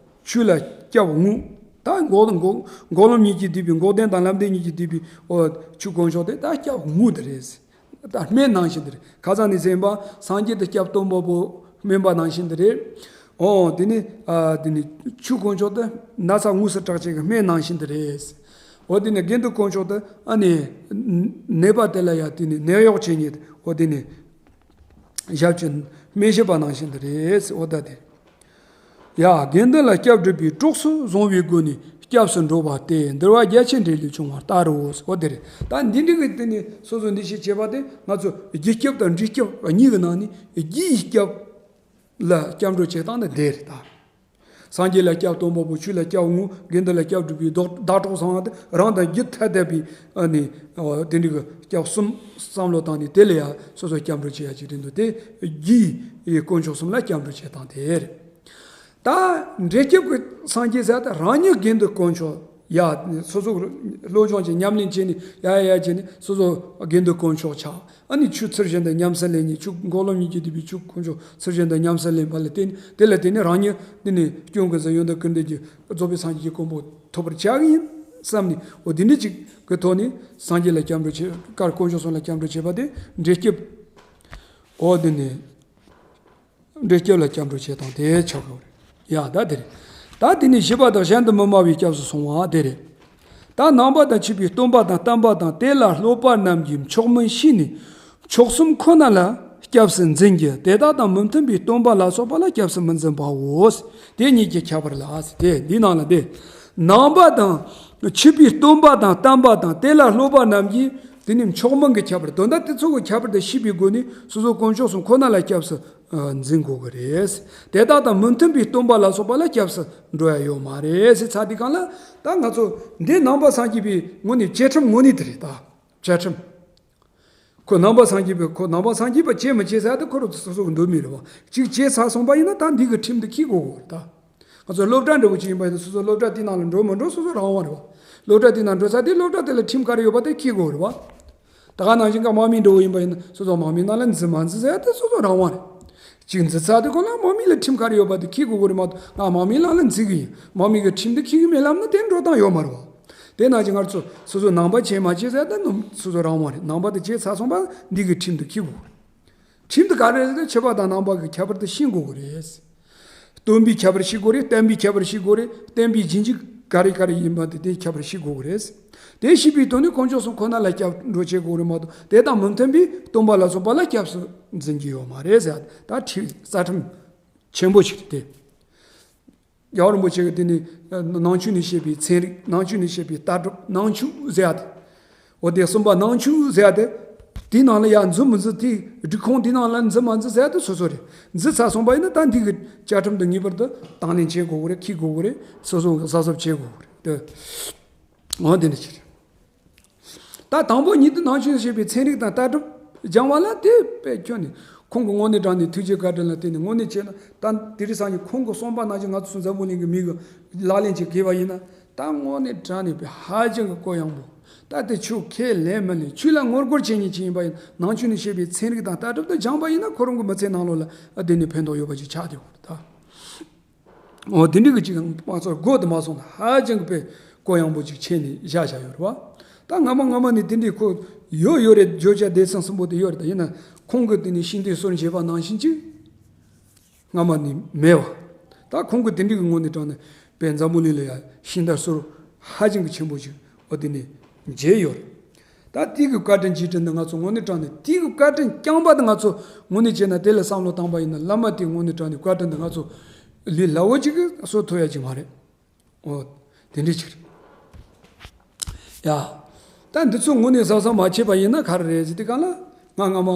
ཆོས་ལ་སྐྱབས་དངོས་ད་འགོག་འགོག་འགོག་ལམ་གཉིས་ཀྱིས་བསྡུས་པའི་འགོག་བདེན་དང་ལམ་བདེན་གཉིས་ཀྱིས་བསྡུས་པའི་ཨོ་ཆོས་དཀོན་མཆོག་དེ་ད་སྐྱབས་དངོས་དེ་རེད། ད་སྨན་ནང་བཞིན་དེ་རེད། ཁ་སང་ནས་ཟིན་པ་སངས་རྒྱས་དེ་སྐྱབས་སྟོན་པ་པོ་སྨན་པ་ནང་བཞིན་དེ་རེད། ཨོ་དེ་ནི་ཨ་དེ་ནི་ཆོས་དཀོན་མཆོག་དེ་ན་ཚ་དངོས་སུ་དྲག་བྱེད་ཀྱི་སྨན་ནང་བཞིན་དེ་རེད། འོ་དེ་ནས་དགེ་འདུན་དཀོན་མཆོག་དེ་ཨ་ནི་ནད་པ་དེ་ལ་ཡང་དེ་ནི་ནད་གཡོག་བྱེད་མཁན་འོ་དེ་ནི་ཞབས་ཀྱི་སྨན་ཞབས་པ་ནང་བཞིན་དེ་རེད། འོ་ད་དེ་ཡ་དགེ་འདུན་ལ་སྐྱབས་སྒྲུབ་པའི་གྲོགས་སུ་བཟུང་བའི་སྒོ་ནས་སྐྱབས་སུ་འགྲོ་བ་སྟེ་འདུལ་བ་རྒྱ་ཆེར་འགྲེལ་ལས་བྱུང་བ་ལྟར་རོ། འོ་དེ་རེད། ད་འདི་འདྲ་གི་དེ་ནི་སོ་སོ་འདི་ཞིག་བྱེད་པ་དེ་ང་ཚོ་རྒྱུ་སྐྱབས་དང་འབྲས་སྐྱབས་གཉིས་ཀྱི་ནང་ནས་རྒྱུ་ཡི་སྐྱབས་ལ་སྐྱབས་འགྲོ་བྱེད་སྟངས་ནི་དེ་རེད་ད། སངས་རྒྱས་ལ་སྐྱབས་སྟོན་པ་པོ་ཆོས་ལ་སྐྱབས་དངོས་དགེ་འདུན་ལ་སྐྱབས་སྒྲུབ་པའི་བདག་བདག་གྲོགས་ཚང་བ་དེ་རང་དང་རྒྱུ་ཐ་དད་པའི་ཨ་ནི་ཨོ་དེ་འདྲ་གི་སྐྱབས་གསུམ་བསམ་བློ་བཏང་ནས་དེ་ལ་ཡང་སོ་སོ་སྐྱབས་འགྲོ་བྱེད་ཡ་ཅིག་རེད་འདུག་དེ་རྒྱུ་ཡི་དཀོན་མཆོག་གསུམ་ལ་སྐྱབས་འགྲོ་བྱེད་སྟངས་དེ་རེད། ད་འབྲས་སྐྱབས་ཀྱི་སངས་རྒྱས་ཟེར་ད་རང་ཉིད་དགེ་འདུན་དཀོན་མཆོག་ཡ་སོ་སོ་སློབ་སྦྱོང་བྱེད་ཉམས་ལེན་བྱེད་ནས་ཡ་ཡ་བྱེད་ནས་སོ་སོ་དགེ་འདུན་དཀོན་མཆོག་ཆགས། ཨ་ནི་ཆོས་ཚུལ་བཞིན་དུ་ཉམས་སུ་ལེན་ནས་ཆོས་འགོག་ལམ་གཉིས་ཀྱིས་བསྡུས་པའི་ཆོས་དཀོན་མཆོག་ཚུལ་བཞིན་དུ་ཉམས་སུ་ལེན་པ་ལ་བརྟེན་དེ་ལ་བརྟེན་ནས་རང་ཉིད་འདི་ནི་སྐྱོན་ཀུན་ཟད་ཡོན་ཏན་ཀུན་ལྡན་གྱི་རྫོགས་པའི་སངས་རྒྱས་ཀྱི་གོ་འཕང་ཐོབ་པར་བྱ་གི་ཡིན་བསམ་ནས་འོ་འདི་འདྲ་ཅིག་གི་ཐོག་ནས་སངས་རྒྱས་ལ་སྐྱབས་འགྲོ་བྱེད་ཀར་དཀོན་མཆོག་གསུམ་ལ་སྐྱབས་འགྲོ་བྱེད་པ་དེ་འབྲས་སྐྱབས་འོ་འདི་ནི། འབྲས་སྐྱབས་ལ་སྐྱབས་འགྲོ་བྱེད་སྟངས་དེ་ཆགས་ཡོད་རེད། ཡ་ད་དེ་རེད། ད་དེ་ནས་བཞི་པ་དང་གཞན་དུ་མི་སྨྲ་བའི་སྐྱབས་སུ་སོང་བ་དེ་རེད། ད་ནང་པ་དང་ཕྱི་པའི་སྟོན་པ་དང་བསྟན་པ་དང་དེ་ལ་སློབ་པ་རྣམས་ཀྱིས་མཆོག་མིན་ཤེས་ནས་མཆོག་གསུམ་ཁོ་ན་ལ་སྐྱབས་སུ་འཛིན་གྱི་དེ་དག་དང་མི་མཐུན་པའི་སྟོན་པ་ལ་སོགས་པ་ལ་སྐྱབས་སུ་མི་འཛིན་པའོ། དེ་གཉིས་ཀྱི་ཁྱད་པར་ལ་དེ་འདི་ནང་ལ་དེ། ནང་པ་དང་ཕྱི་པའི་སྟོན་པ་དང་བསྟན་པ་དང་དེ་ལ་སློབ་པ་རྣམས་ཀྱིས་དེ་ནི་མཆོག་མིན་གྱི་ཁྱད་པར་དོན་དག་དེ་ཚོ་གི་ཁྱད་པར་དེ་ཤེས་པའི་སྒོ་ནས་སོ་སོ་དཀོན་མཆོག་གསུམ་ཁོ་ན་ལ་སྐྱབས་སུ། འཛིན་དགོས་ཀྱི་རེད། དེ་དག་དང་མི་མཐུན་པའི་སྟོན་པ་ལ་སོགས་པ་ལ་སྐྱབས་སུ་འགྲོ་ཡ་ཡོད་མ་རེད་ཟེར་ཚར་དུས་སྒང་ལ་ད་ང་ཚོ་འདི་ནང་པ་སངས་རྒྱས་པའི་ངོས་ནས་བྱེད་ཁྲིམས་ངོས་ནས་དེ་རེད་ད། བྱེད་ཁྲིམས། ཁོ་ནང་པ་སངས་རྒྱས་པའི་ཁོ་ནང་པ་སངས་རྒྱས་པ་བྱེད་མི་བྱེད་ཟེར་ཡ་དེ་ཁོ་རང་སོ་སོ་གི་འདོད་མི་རེད་བ། གཅིག་བྱས་ཚར་སོང་པ་ཡིན་ན་ད་འདི་གི་ཁྲིམས་དེ་འཁྱེར་དགོས་ཀྱི་རེད་ད། ང་ཚོ་སློབ་གྲྭ་འདྲ་བོ་ཅིག་ཡིན་པ་ཡིན་ན་སོ་སོ་སློབ་གྲྭ་དེའི་ནང་ལ་འགྲོ་མི་འགྲོ་སོ་སོ་རང་དབང་རེད་བ། སློབ་གྲྭ་དེའི་ནང་འགྲོ་ཚར་དུས་སློབ་གྲྭ་དེ་ལ་ཁྲིམས་ག་རེ་ཡོད་པ་དེ་འཁྱེར་དགོས་རེད་བ། ད། ད་ག་ནང་བཞིན་ག་དམག་མི་འགྲོ་བ་ཡིན་པ་ཡིན་ན་སོ་སོ་དམག་མི་ནང་ལ་འཛུལ་མ་འཛུལ་ཟེར་ཡ་དེ་སོ་སོ་རང་དབང་རེད། གཅིག་འཛུལ་ཚར་དུས་ཁོ་ལ་དམག་མི་ལ་ཁྲིམས་ག་རེ་ཡོད་པ་དེ་འཁྱེར་དགོས་ཀྱི་རེད་མ་གཏོགས་ང་དམག་མི་ནང་ལ་འཛུལ་གི་ཡིན། དམག་མི་གི་ཁྲིམས་དེ་འཁྱེར་གི་མེད་ལབ་ན་དེ་འགྲོ་སྟངས་ཡོད་མ་རེད་བ། དེ་ནང་བཞིན་ང་ཚོ་སོ་སོ་ནང་པ་བྱེད་མ་བྱེད་ཟེར་ཡ་དེ་སོ་སོ་རང་དབང་རེད། ནང་པ་དེ་བྱས་ཚར་སོང་པ་འདི་གི་ཁྲིམས་དེ་འཁྱེར་དགོས་རེད། ཁྲིམས་དེ་ག་རེ་རེད་ཟེར་ན་ཆོས་པ་དང་ནང་པ་གི་ཁྱད་པར་དེ་ཤེས་དགོས་ཀྱི་རེད། སྟོན་པའི་ཁྱད་པར་ཤེས་དགོས་རེད། བསྟན་པའི་ཁྱད་པར་ཤེས་དགོས་རེད། བསྟན་པའི་རྗེས་འཇུག་ག་རེ་ག་རེ་ཡིན་པ་དེ་དེའི་ཁྱད་པར་ཤེས་དགོས་ཀྱི་རེད། དེ་ཤེས་པའི་ཐོག་ནས་དཀོན་མཆོག་གསུམ་ཁོ་ན་ལ་སྐྱབས་འགྲོ་བྱེད་དགོས་རེད་མ་གཏོགས་དེ་དང་མི་མཐུན་པའི་སྟོན་པ་ལ་སོགས་པ་ལ་སྐྱབས་སུ་འཛིན་གྱི་ཡོད་མ་རེད་ཟེར། ད་ཁྲིམས་རྩ་ཁྲིམས་ཆེན་པོ་ཞིག་རེད་དེ། རྒྱལ་བ་རིན་པོ་ཆེ་གིས་དེ་ནི་ནང་ཆོས་ནས་བཤད་པའི་ཚན་རིག་ནང་ཆོས་ནས་བཤད་པའི་ལྟ་གྲུབ་ནང་ཆོས་ཟེར་ཡ་དེ། འོ་དེ་གསུམ་པ་ནང་ཆོས་ཟེར་ཡ་དེ། དེའི་ནང་ལ་ཡ་འཛུལ་མི་འཛུལ་དེ་སྒྲིག་ཁོངས་དེའི་ནང་ལ་འཛུལ་མ་འཛུལ་ཟེར་ཡ་དེ་སོ་སོ་རེད། འཛུལ་ཚར་སོང་པ་ཡིན་ན་ད་འདི་གི་བཅའ་ཁྲིམས་དེ་ངེས་པར་དུ་དང་ལེན་བྱེད་དགོས་ཀྱི་རེད། འཁྱེར་དགོས་ཀྱི་རེད། སོ་སོ་གཟབ་གཟབ་བྱེད་དགོས་ཀྱི་རེད་དེ། འོ་དེ་འདྲ་ཅིག་རེད། ད་དང་པོ་ཉིད་དུ་ནང་ཆོས་བཤད་པའི་ཚན་རིག་དང་ལྟ་གྲུབ་སྦྱང་བ་ལ་དེ་དཔེ་ཁྱོན་ནས་ཁོང་གི་དངོས་གནས་དྲང་གནས་ཐུགས་རྗེ་བཀའ་དྲིན་ལ་བརྟེན་ནས་དངོས་གནས་བྱས་ན་ད་དེ་རིང་སང་ཉིན་ཁོང་གི་གསུངས་པ་ནང་བཞིན་ང་ཚོ་འཛམ་བུ་གླིང་གི་མི་གི་ལག་ལེན་ཅིག་བགྱིས་པ་ཡིན་ན་ད་དངོས་གནས་དྲང་གནས་དཔེ་ཧ་ཅང་གི་གུ་ཡངས་པོ། ད་དེ་ཆོས་ཁས་ལེན་མི་ལེན་ཆོས་ལ་ངོ་རྒོལ་བྱེད་མཁན་ཅིག་ཡིན་པ་ཡིན་ནང་ཆོས་ནས་བཤད་པའི་ཚན་རིག་དང་ལྟ་གྲུབ་དེ་སྦྱངས་པ་ཡིན་ན་ཁོ་རང་གི་མི་ཚེ་ནང་ལོགས་ལ་བདེ་ནས་ཕན་ཐོགས་ཡོད་པ་ཅིག་ཆགས་བསྡད་ཡོད་རེད་ད། འོ་དེ་འདྲའི་གི་ཅིག་མ་ཚོར་སྒོ་དུ་མ་སོང་ན་ཧ་ཅང་གི་དཔེ་གུ་ཡངས་པོ་ཅིག་ཕྱེ་ནས་བཞག་བཞག་ཡོད་རེད་བ། ད་སྔ་མ་སྔ་མ་ནས་དེ་འདྲའི་ཁོ་ཡོད་ཡོད་རེད། བརྗོད་བྱ་སྡེ་ཚན་གསུམ་པོ་དེ་ཡོད་རེད། ད་ཡིན་ན་ཁོང་གི་དེ་ནས་ཤིང་རྟའི་སྲོལ་འབྱེད་པ་ནང་བཞིན་ཅིག་སྔ་མ་ནས་མེད་བ། ད་ཁོང་གི་དེ་འདྲའི་གི་ངོས་ནས་དྲངས་ནས་དཔེ་འཛམ་བུ་གླིང་ལ་ཡ་ཤིང་རྟ་སྲོལ་ཧ་ཅང་གི་ཆེན་པོ་ཅིག་འོ་དེ་ནས་མཇལ་ཡོད་རེད། ད་དེ་གི་བཀའ་དྲིན་རྗེས་དྲན་འདི་ང་ཚོ་དངོས་གནས་དྲང་གནས་དེ་གི་བཀའ་དྲིན་བསྐྱངས་པ་འདི་ང་ཚོ་དངོས་གནས་བྱས་ན་དེ་ལ་བསམ་བློ་བཏང་པ་ཡིན་ན་བླ་མ་དེ་དངོས་གནས་དྲང་གནས་བཀའ་དྲིན་འདི་ང་ཚོ་ལས་སླ་བོ་ཅིག་གིས་གསོ་ཐུབ་ཡ་ཅིག་མ་རེད། འོ། དེ་འདྲ་ཅིག་རེད། ཡ། ད་འདི་ཚོ་དངོས་གནས་གཟབ་གཟབ་མ་བྱས་པ་ཡིན་ན་ག་རེ་རེད་ཟེར་དུས་གང་ལ་ང་སྔ་མ།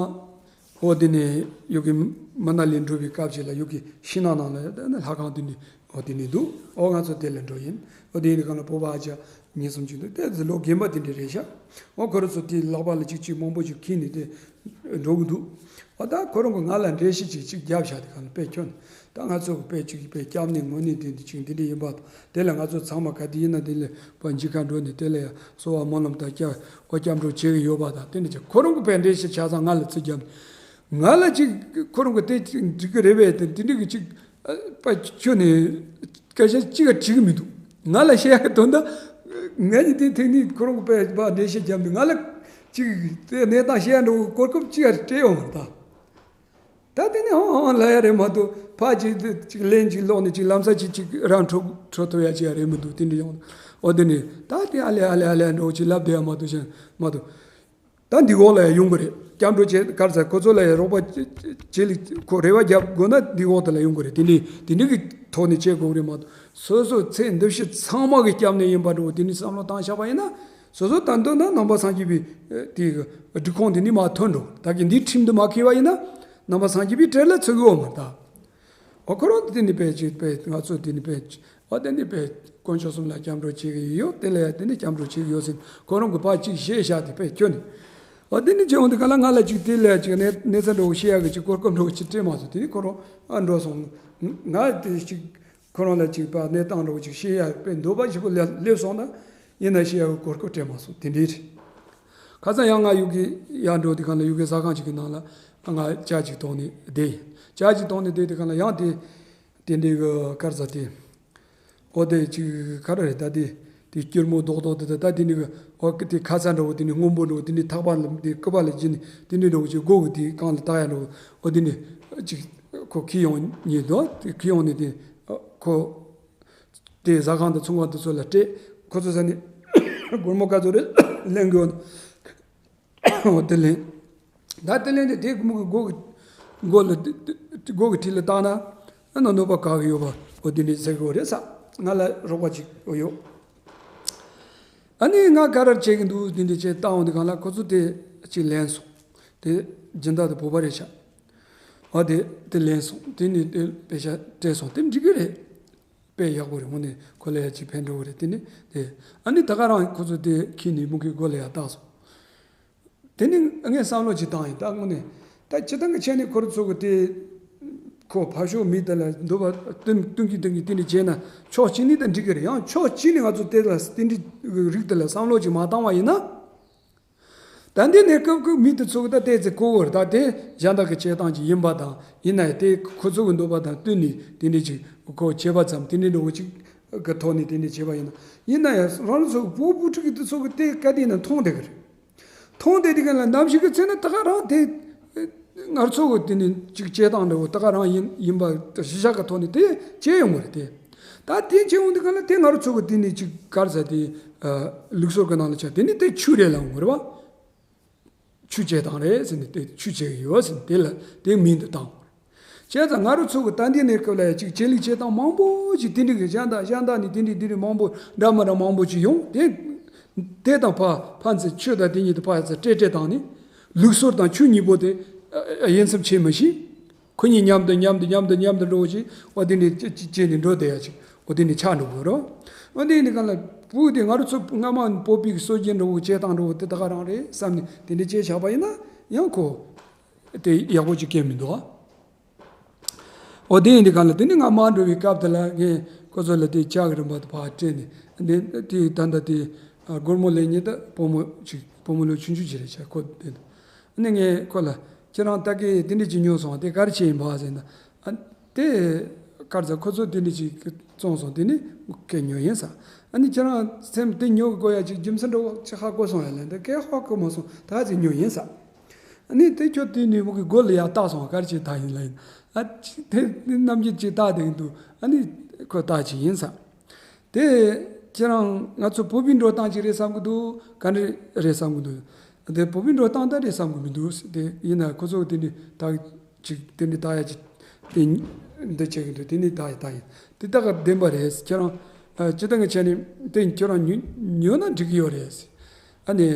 འོ་དེ་ནས་ཡུལ་གི་མི་སྣ་ལས་འགྲོ་བའི་སྐབས་ཤིག་ལ་ཡུལ་གི་ཤིང་ནགས་ནང་ལ་ད་ནི་ལྷ་ཁང་དེ་འདྲ་འོ་དེ་ནས་འདུག་འོ་ང་ཚོ་དེ་ལ་འགྲོ་ཡིན། འོ་དེ་ཡིན་དུས་གང་ལ་བོད་པ་ཨ་ཅག་གཉིས་གསུམ་ཅིག་འདུག་དེ་ཚོ་ལོ་རྒན་པ་དེ་འདྲ་རེད་ཤག་འོ་ཁོ་རང་ཚོ་དེའི་ལག་པ་ལ་ཅིག་ཅིག་མང་པོ་ཅིག་ཁྱེར་ནས་དེ་འགྲོ་གི་འདུག་འོ་ད་ཁོ་རང་གིས་ང་ལ་འགྲེལ་བཤད་ཅིག་ཅིག་བརྒྱབ་བཞག་དེ་གང་ལ་དཔེ་ཁྱོན། ད་ང་ཚོ་གི་དཔེ་ཅིག་དཔེ་སྐྱབས་གནས་དངོས་གནས་དེ་འདི་ཅིག་འདི་འདྲ་ཡིན་པ་དང་དེ་ལ་ང་ཚོ་ཚང་མ་ག་དུས་ཡིན་ན་དེ་ལ་པ་མཇལ་ཁ་འགྲོ་ནས་དེ་ལ་ཡང་གསོལ་བ་སྨོན་ལམ་དང་སྐྱབས་འོ་སྐྱབས་འགྲོ་བྱེད་ཀྱི་ཡོད་པ་དང་དེ་འདྲ་ཅིག་ཁོ་རང་གི་དཔེ་འགྲེལ་བཤད་ཆ་ཚང་ང་ལ་ཚིག་བརྒྱབ་ནས་ང་ལ་ཅིག་ཁོ་རང་གི་དེ་ཅིག་འགྲིག་གི་རེད་པས་དེ་དེ་འདྲ་གི་ཅིག་པ་ཁྱོན་ནས་སྐད་ཆ་ཅིག་ག་དྲིས་གི་མི་འདུག་ང་ལ་བཤད་ཡ་གི་དོན་དག་ང་གཉིས་དེ་ཐེངས་གཉིས་ཁོ་རང་གི་དཔེ་པ་འགྲེལ་བཤད་བརྒྱབ་ནས་ང་ལ་ཅིག་དེ་གནས་སྟངས་བཤད་ཡ་འགྲོ་གི་གོ་སྐབས་ཅིག་ག་སྤྲད་ཡོང་བ་དང་། ད་དེ་ནི་ཧང་ཧང་ལབ་ཡ་རེད་མ་གཏོགས་ཕར་ཅིག་ཅིག་ལན་ཅིག་ལོག་ནས་ཅིག་ལམ་སང་ཅིག་ཅིག་རང་འཕྲོ་འཕྲོ་ཐུབ་ཡ་ཅིག་ཡ་རེད་མི་འདུག་དེ་འདྲ་ཡོང་། འོ་དེ་ནི་ད་དེ་ཨ་ལེ་ཨ་ལེ་ཨ་ལེ་འགྲོ་ཅིག་ལབ་བསྡད་ཡ་མ་གཏོགས་གཞན་མ་གཏོགས། ད་འདི་འོག་ལ་ཡ་ཡོང་གི་རེད། སྐྱབས་འགྲོ་བྱེད་གར་ཚ་ཁོ་ཚོ་ལ་ཡ་རོགས་པ་བྱེད་ལ་ཁོ་རེ་བ་རྒྱབ་དགོས་ན་འདི་འོག་དེ་ལ་ཡོང་གི་རེད། དེ་འདྲའི་དེ་འདྲའི་གི་ཐོག་ནས་བྱེད་དགོས་གི་རེད་མ་གཏོགས་སོ་སོ་ཚེ་འདི་ཕྱི་ཚང་མ་གི་སྐྱབས་གནས་ཡིན་པ་འགྲོ་དེ་འདྲའི་བསམ་བློ་བཏང་བཞག་པ་ཡིན་ན། སོ་སོ་ད་འདོད་ན་ནང་པ་སངས་རྒྱས་པའི་དེའི་སྒྲིག་ཁོངས་དེ་ནི་མ་ཐོན་འགྲོ། ད་གི་འདིའི་ཁྲིམས་འདི་མ་འཁེལ་བ་ཡིན་ན་ནང་པ་སངས་རྒྱས་པའི་གྲལ་ལ་ཚུད་གི་ཡོད་མ་རེད་ད། འོ་ཁོ་རང་དེ་ནི་དཔེ་ཅིག་དཔེ་ང་ཚོ་དེ་ནི་དཔེ་ཅིག་འོ་དེ་ནི་དཔེ་དཀོན་མཆོག་གསུམ་ལ་སྐྱབས་འགྲོ་བྱེད་གི་ཡོད། དེ་ལ་ཡ་དེ་ནི་སྐྱབས་འགྲོ་བྱེད་གི་ཡོད་ཟེར་ཁོ་རང་གི་ཕར་ཅིག་བཤད་བཞག་དེ་དཔེ་ཁྱོན་ནས། འོ་དེ་ནི་བྱེད་འོང་དེ་ག་ལ་ང་ལ་ཅིག་དེ་ལ་ཅིག་གནས་གནས་ཚུལ་འགྲོ་བཤད་ཡ་གི་ཅིག་གོ་སྐབས་འགྲོ་ཅིག་སྤྲད་མ་སོང་། དེ་ནི་ཁོ་རང་ཨ་འགྲོ་སོང་། ང་དེ་ཅིག་ཁོ་རང་ལ་ཅིག་པ་གནས་སྟངས་འགྲོ་ཅིག་བཤད་ཡ་དཔེ་འདོད་པ་ཞིག་པོ་སླེབས་སོང་ན་ཡིན་ན་བཤད་ཡ་གི་གོ་སྐབས་སྤྲད་མ་སོང་། དེ་འདྲའི་རེད། ཁ་སང་ཡང་ང་ཡུལ་གི་ཡར་འགྲོ་དེ་གང་ལ་ཡུལ་གི་ཟ་ཁང་ཅིག་གི་ནང་ལ་ང་ཇ་ཅིག་བཏུང་ནས་བསྡད་ཡིན། ཇ་ཅིག་བཏུང་ནས་བསྡད་དེ་གང་ལ་ཡང་དེ་དེ་འདྲའི་གི་དཀར་ཟ་དེ་འོ་དེ་ཅིག་ག་རེ་རེད་ད་དེ་དེ་སྐྱུར་མོ་རྡོག་རྡོག་དེ་ད་དེ་འདྲའི་གི་འོ་དེ་ཁ་ཚ་འདྲ་བོ་དེ་ནི་སྔོན་པོ་འདྲ་བོ་དེ་འདྲའི་ཐག་པ་ལ་དེ་སྐུད་པ་ལ་བརྒྱུས་ནས་དེ་འདྲའི་འདྲ་བོ་ཅིག་སྒོ་གི་དེ་གང་ལ་བཏགས་ཡ་འདྲ་བོ་འོ་དེ་ནི་ཅིག་ཁོ་ཁྱེར་ཡོང་ཉེ་འདུག་དེ་ཁྱེར་ཡོང་ནས་དེ་ཁོ། དེ་ཟ་ཁང་དང་ཚོང་ཁང་དེ་ཚོ་ལ་སྤྲད། ཁོ་ཚོ་ས་ནས་སྒོར་མོ་ག་ཚོད་རེད་ལེན་དགོས། འོ་དེ་ལེན། ད་དེ་ལེན་དེ་དེ་མོ་གི་སྒོ་གི་སྒོ་ལ་སྒོ་གི་འཁྲིས་ལ་བཏང་ན་ཨ་ནི་གནོད་པ་ག་གི་ཡོད་པ་འོ་དེ་འདྲ་ཟེར་གི་ཡོད་རེད་ས། ང་ལ་རོགས་པ་ཅིག་ཡོད། ཨ་ནི་ང་ག་རེ་བྱེད་གི་འདུག་དེ་འདྲ་བྱས་བཏང་འོང་དེ་གང་ལ་ཁོ་ཚོ་དེ་ཅིག་ལེན་སོང་། དེ་སྦྱིན་བདག་དེ་བོད་པ་རེད་ཤག་འོ་དེ་དེ་ལེན་སོང་། དེ་ནི་དེ་པེ་ཤ་སྤྲད་སོང་། དེ་འགྲིག་གི་རེད། དཔེ་ཡག་པོ་རེད། དངོས་གནས་ཁོ་ལ་ཡ་ཅིག་ཕན་འགྲོ་གི་རེད། དེ་ནི་དེ་ཨ་ནི་ད་ག་རང་ཁོ་ཚོ་དེ་ཁྱེར་ནས་མུ་གེའི་སྒོ་ལ་ཡ་བཏགས་སོང་། དེ་ནི་ངས་བསམ་བློ་ཅིག་བཏང་ཡིན། ད་དངོས་གནས་ད་སྤྱིར་བཏང་གི་ཆ་ནས་ཁོ་རང་ཚོ་གི་དེ་ཁོ་ཕར་ཕྱོགས་མི་དེ་ལ་འདོད་པ་བསྟུན་བསྟུན་གྱི་བསྟུན་གྱི་དེ་འདྲ་བྱས་ན་ཕྱོགས་གཅིག་ནས་ད་འགྲིག་གི་རེད། ཡང་ཕྱོགས་གཅིག་ནས་ང་ཚོ་དེ་ལ་དེ་འདྲའི་རིགས་དེ་ལ་བསམ་བློ་ཅིག་མ་བཏང་བ་ཡིན་ན། ད་འདི་ནས་སྐབས་ཀྱི་མི་དེ་ཚོ་གི་ད་ལྟའི་ཚེ་གོ་བར་ད་དེ་གཞན་དག་གི་བྱེད་སྟངས་ཅིག་ཡིན་པ་དང་། ཡིན་ན་ཡང་དེ་ཁོ་ཚོ་གི་འདོད་པ་དང་བསྟུན་ནས་དེ་འདྲའི་ཅིག་ཁོ་བྱེད་པ་ཙམ། དེ་འདྲའི་འགྲོ་བ་ཅིག་གི་ཐོག་ནས་དེ་འདྲའི་བྱེད་པ་ཡིན་ན། ཡིན་ན་ཡང་རང་ཚོ་བུ་བུ་ཕྲུག་གི་དེ་ཚོ་གི་དེ་ག་དེ་ཡིན་ན་མཐོང་བསྡད་གི་རེད། མཐོང་བསྡད་དེ་ག་ལ་ནམ་ཞིག་གི་ཚེ་ན་ད་ག་རང་དེ་ང་ཚོ་གི་དེ་ནས་ཅིག་བྱེད་སྟངས་འདྲ་བོ་ད་ག་རང་ཡིན་ཡིན་པ་གཞི་བཞག་གི་ཐོག་ནས་དེ་བྱེད་ཡོང་གི་རེད་དེ། ད་དེ་བྱེད་ཡོང་དུས་ག་ལ་དེ་ང་རང་ཚོ་གི་དེ་ནས་ཅིག་ག་རེ་ཟེར་དེ། ལུགས་སྲོལ་གི་ནང་ལ་ཆ་དེ་ནས་དེ་ཆོས་རེད་ལབ་ཡོང་གི་རེད་བ། ཆོས་བྱེད་སྟངས་རེད་ཟེར་ནས་དེ་ཆོས་བྱེད་ཀྱི་ཡོད་ཟེར་ནས་དེ་ལ་དེ་མིང་དུ་བཏགས་ཡོང་གི་རེད། བྱས་ཙང་ང་རང་ཚོ་གི་ད་ལྟའི་གནས་སྐབས་ལ་ཡང་ཅིག་ཆོས་ལུགས་བྱེད་སྟངས་མང་པོ་ཞིག་དེ་འདྲ་གི་གཞན་དག་གཞན་དག་ནས་དེ་འདྲ་དེ་འདྲ་མང་པོ་འདྲ་མི་འདྲ་མང་པོ་ཞིག་ཡོང་དེ། དེ་དང་ཕ་ཕན་ཚུན་ཆོས་དང་དེ་གཉིས་དེ་ཕ་ཚུན་སྤྲེལ་སྤྲེལ་བཏང་ནས། ལུགས་སྲོལ་དང་ཆོས་གཉིས་པོ་དེ་དབྱེ་མཚམས་ཕྱེ་མི་ཤེས། ཁོ་གཉིས་མཉམ་དུ་མཉམ་དུ་མཉམ་དུ་མཉམ་དུ་འགྲོ་བ་ཞིག་འོ་དེ་ནས་ཅི་ཅི་བྱས་ནས་འགྲོ་བསྡད་ཡ་ཅིག་འོ་དེ་ནས་ཆགས་འགྲོ་དགོས་རོ། འོ་དེ་ནས་གང་ལ་བུ་དེ་ང་རང་ཚོ་སྔ་མ་བོད་པའི་སྲོལ་རྒྱུན་འགྲོ་བ་བྱེད་སྟངས་འགྲོ་བ་དེ་ད་ག་རང་རེད་བསམ་ནས་དེ་འདྲ་བྱས་བཞག་པ་ཡིན་ན་ཡང་ཁོ་དེ་ཡག་པོ་ཅིག་སྐྱེ་མི་འདུག་འོ་དེ་ཡིན་དུས་གང་ལ་དེ་ནས་ང་མར་འགྲོ་བའི་སྐབས་དེ་ལ་ངས་ཁོ་ཚོ་ལ་དེ་ལྕགས་ཀྱི་རིན་པ་དེ་ཕར་སྤྲད་ནས། དེ་དེ་ད་ལྟ་དེ་སྒོར་མོ་ལེན་མཁན་དེ་བུ་མོ་ཅིག་བུ་མོ་ལོ་ཆུང་ཆུང་ཅིག་རེད་ཤག་ཁོ་དེ། ཨ་ནི་ངས་ཁོ་ལ་ཁྱེད་རང་ད་གིན་དེ་འདྲ་ཅིག་ཉོས་སོང་། དེ་ག་རེ་བྱས་ཡིན་པ་ཟེར་ན། ཨ་དེ་ག་རེ་ཟེར་ཁོ་ཚོ་དེ་འདྲ་ཅིག་བཙོང་སོང་། དེ་ནི་ཁོས་ཉོས་ཡིན་ས། ཨ་ནི་ཁྱེད་རང་སེམས་དེ་ཉོ་དགོས་ཡ་ཅིག་རྒྱུ་མཚན་འདྲ་བོ་ཅིག་ཧ་གོ་སོང་ཡ་ལན་དེ་གས་ཧ་གོ་མ་སོང་། ད་ཅིག་ཉོས་ཡིན་ས། ཨ་ནི་དེ་ཁྱོད་དེ་ནི་བུ་གི་མགོ་ལ་ཡ་བཏགས་སོང་། ག་རེ་ཅིག་བཏགས་ཡིན་ལ་ཡིན། ཨ་ཅིག་དེ་ནམ་རྒྱུན་ཅིག་བཏགས་བསྡད་ཀྱི་འདུག་ཨ་ནི་ཁོས་བཏགས་ཅིག་ཡིན་ས། དེ་ཁྱེད་རང་ང་ཚོ་བོད་པའི་འགྲོ་སྟངས་ཅིག་རེད་བསམ་གྱི་འདུག་ག་འདྲ་རེད་བསམ་གྱི་འདུག་དེ་བོད་པའི་འགྲོ་སྟངས་ད་རེད་བསམ་གྱི་མི་འདུག་དེ་ཡིན་ན་ཁོ་ཚོ་དེ་འདྲ་ད་ཅིག་དེ་འདྲ་ད་ཡ་ཅིག་དེ་འདི་བྱེད་ཀྱི་འདུག་དེ་ནི་ད་ཡ་ད་ཡིན། དེ་ད་ག་བདེན་པ་རེད། ཁྱེད་རང་སྤྱི་བཏང་གི་ཆ་ནས་དེ་ཁྱེད་རང་ཉོ་ཉོ་ན་འགྲིག་གི་ཡོད་རེད། ཨ་ནི།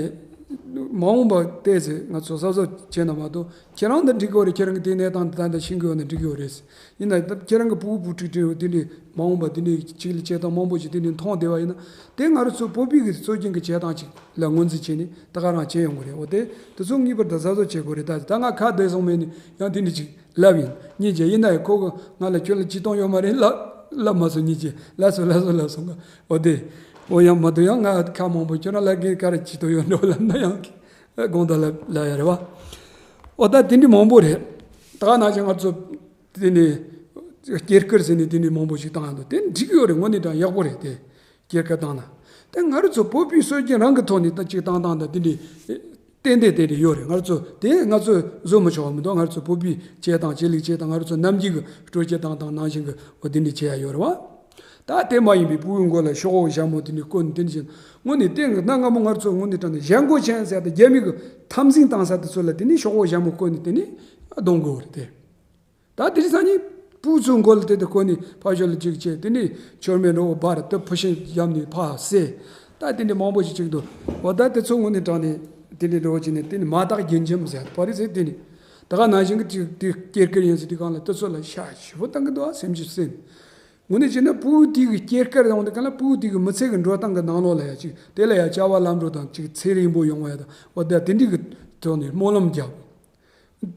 མ་འོངས་པ་ཏོག་ཙམ་ང་ཚོ་གཟབ་གཟབ་བྱས་ན་མ་གཏོགས་ཁྱེད་རང་འདི་འགྲིག་གི་ཡོད་རེད། ཁྱེད་རང་གི་དེ་གནས་སྟངས་འདི་ད་ལྟ་ཤེས་ཀྱི་ཡོད་ན་འགྲིག་གི་ཡོད་རེད། ཡིན་ན་ད་ཁྱེད་རང་གི་ཕྲུ་གུ་བུ་ཕྲུག་དེ་འདྲའི་མ་འོངས་པ་དེ་འདྲའི་ཅིག་ལ་བྱེད་སྟངས་མང་པོ་ཞིག་དེ་འདྲའི་མཐོང་བསྡད་པ་ཡིན་ན། དེ་ང་རང་ཚོ་བོད་པའི་གི་སྲོལ་རྒྱུན་གྱི་བྱེད་སྟངས་ཅིག་ལ་ངོས་འཛིན་བྱས་ནས་ད་ག་རང་བྱས་ཡོང་གི་རེད། འོ་དེ་དེ་ཚོ་ངེས་པར་དུ་གཟབ་གཟབ་བྱེད་དགོས་རེད། ད་ད་ང་ཁ་བདེ་སོང་མེད་ནས་ཡང་དེ་འདྲ་ཅིག་ལབ་ཡིན། སྙིང་རྗེ། ཡིན་ན་ཡང་ཁོ་གི་ང་ལ་ཁྱོད་ལ་ཅི་གཏོང་ཡོད་མ་རེད་ལབ་ལབ་མ་སོང་། སྙིང་རྗེ། ལགས་སོ་ལགས་སོ་ལགས་སོ། ང་འོ་དེ། འོ་ཡང་མ་གཏོགས་ཡང་ང་ཁ་མང་པོ་ཁྱོད་རང་ལ་གིན་ག་རེ་ཅི་གཏོང་ཡོད་འགྲོ་ལབ་ན་ཡང་དགོངས་དག་ལབ་ལབ་ཡ་རེད་བ། འོ་ད་དེ་འདྲ་མང་པོ་རེད། ད་ག་ནང་བཞིན་ང་ཚོ་དེ་ནས་སྐྱེས་སྐར་ཟེར་ནས་དེ་འདྲ་མང་པོ་ཞིག་བཏང་ཡ་འདུག་དེ་འགྲིག་གི་ཡོད་རེད། དངོས་གནས་དྲང་ཡག་པོ་རེད་དེ། སྐྱེས་སྐར་བཏང་ན། དེ་ང་རང་ཚོ་བོད་པའི་སྲོལ་རྒྱུན་རང་གི་ཐོག་ནས་ད་ཅིག་བཏང་སྟངས་དང་དེ་འདྲའི་ཏན་ཏན་ཏན་ཏན་ཡོད་རེད། ང་ཚོ་དེ་ང་ཚོས་བཟོ་མི་ཆོག་པ་མི་འདུག་ང་ཚོ་བོད་པའི་བྱེད་སྟངས་བྱེད་ལུགས་བྱེད་སྟངས། ང་རང་ཚོ་ནམ་རྒྱུན་གྱི་སྤྲོ་སྐྱིད་བཏང་སྟངས་ནང་བཞིན་གྱི་འོ་དེ་འདྲ་བྱེད་ཡ་ཡོད་རེད་བ། ད་དེ་མ་ཡིན་པའི་ཕྲུ་གུའི་མགོ་ལ་ཤོག་བུ་ཞྭ་མོ་དེ་འདྲ་བསྐོན་ནས་དེ་འདྲ་བྱེད། དངོས་གནས་དེ་གནའ་སྔ་མོ་ང་ཚོ་དངོས་གནས་དྲང་གནས་ཞྭ་མགོ་ཅན་ཟེར་ཏེ་རྒྱ་མི་གི་འཐབ་འཛིང་བཏང་ས་དེ་ཚོ་ལ་དེ་ནས་ཤོག་བུ་ཞྭ་མོ་བསྐོན་ནས་དེ་ནས་གདོང་དགོས་རེད་དེ། ད་དེ་རིང་སང་ཉིན་ཕྲུ་གུ་ཚོའི་མགོ་ལ་དེ་དེ་བསྐོན་ནས་ཕར་ཕྱོགས་ལ་ཅིག་བྱས། དེ་ནས་མཆོད་མེ་འགྲོ་བ་འབར། དེ་ཕུ་ཤིང་བརྒྱབ་ནས་ཕར་བསད། ད་དེ་འདྲ་མང་པོ་ཞིག་ཅིག་འདུག་འོ་ད་དེ་ཚོ་དངོས་གནས་དྲང་གནས་དེ་འདྲ་འགྲོ་བ་ཅིག་ནས་དེ་ནས་མ་དག་རྒྱུན་འབྱམས་ཟེར་བ་རེད་ཟེར། དེ་ནས་ད་ག་ནང་བཞིན་གྱི་ཅིག་དེ་སྐྱེས་སྐར་ཡིན་ཟེར་དུས་སྒང་ལ་དེ་ཚོ་ལ་ཤ་ཞེ་པོ་བཏང་གི་འདུག་ཨ་སེམས་ཀྱི་སེམས། དངོས་གནས་བྱས་ན་ཕྲུ་གུ་དེ་གི་སྐྱེས་སྐར་ཡོང་དུས་སྒང་ལ་ཕྲུ་གུ་དེ་གི་མི་ཚེ་གི་འགྲོ་སྟངས་གི་ནང་ལོགས་ལ་ཡ་ཅིག་དེ་ལ་ཡ་བྱ་བ་ལམ་འགྲོ་དང་ཅིག་ཚེ་རིང་པོ་ཡོང་བ་ཡ་དང་འོ་ད་དེ་འདྲ་གི་ཐོག་ནས་སྨོན་ལམ་བརྒྱབ།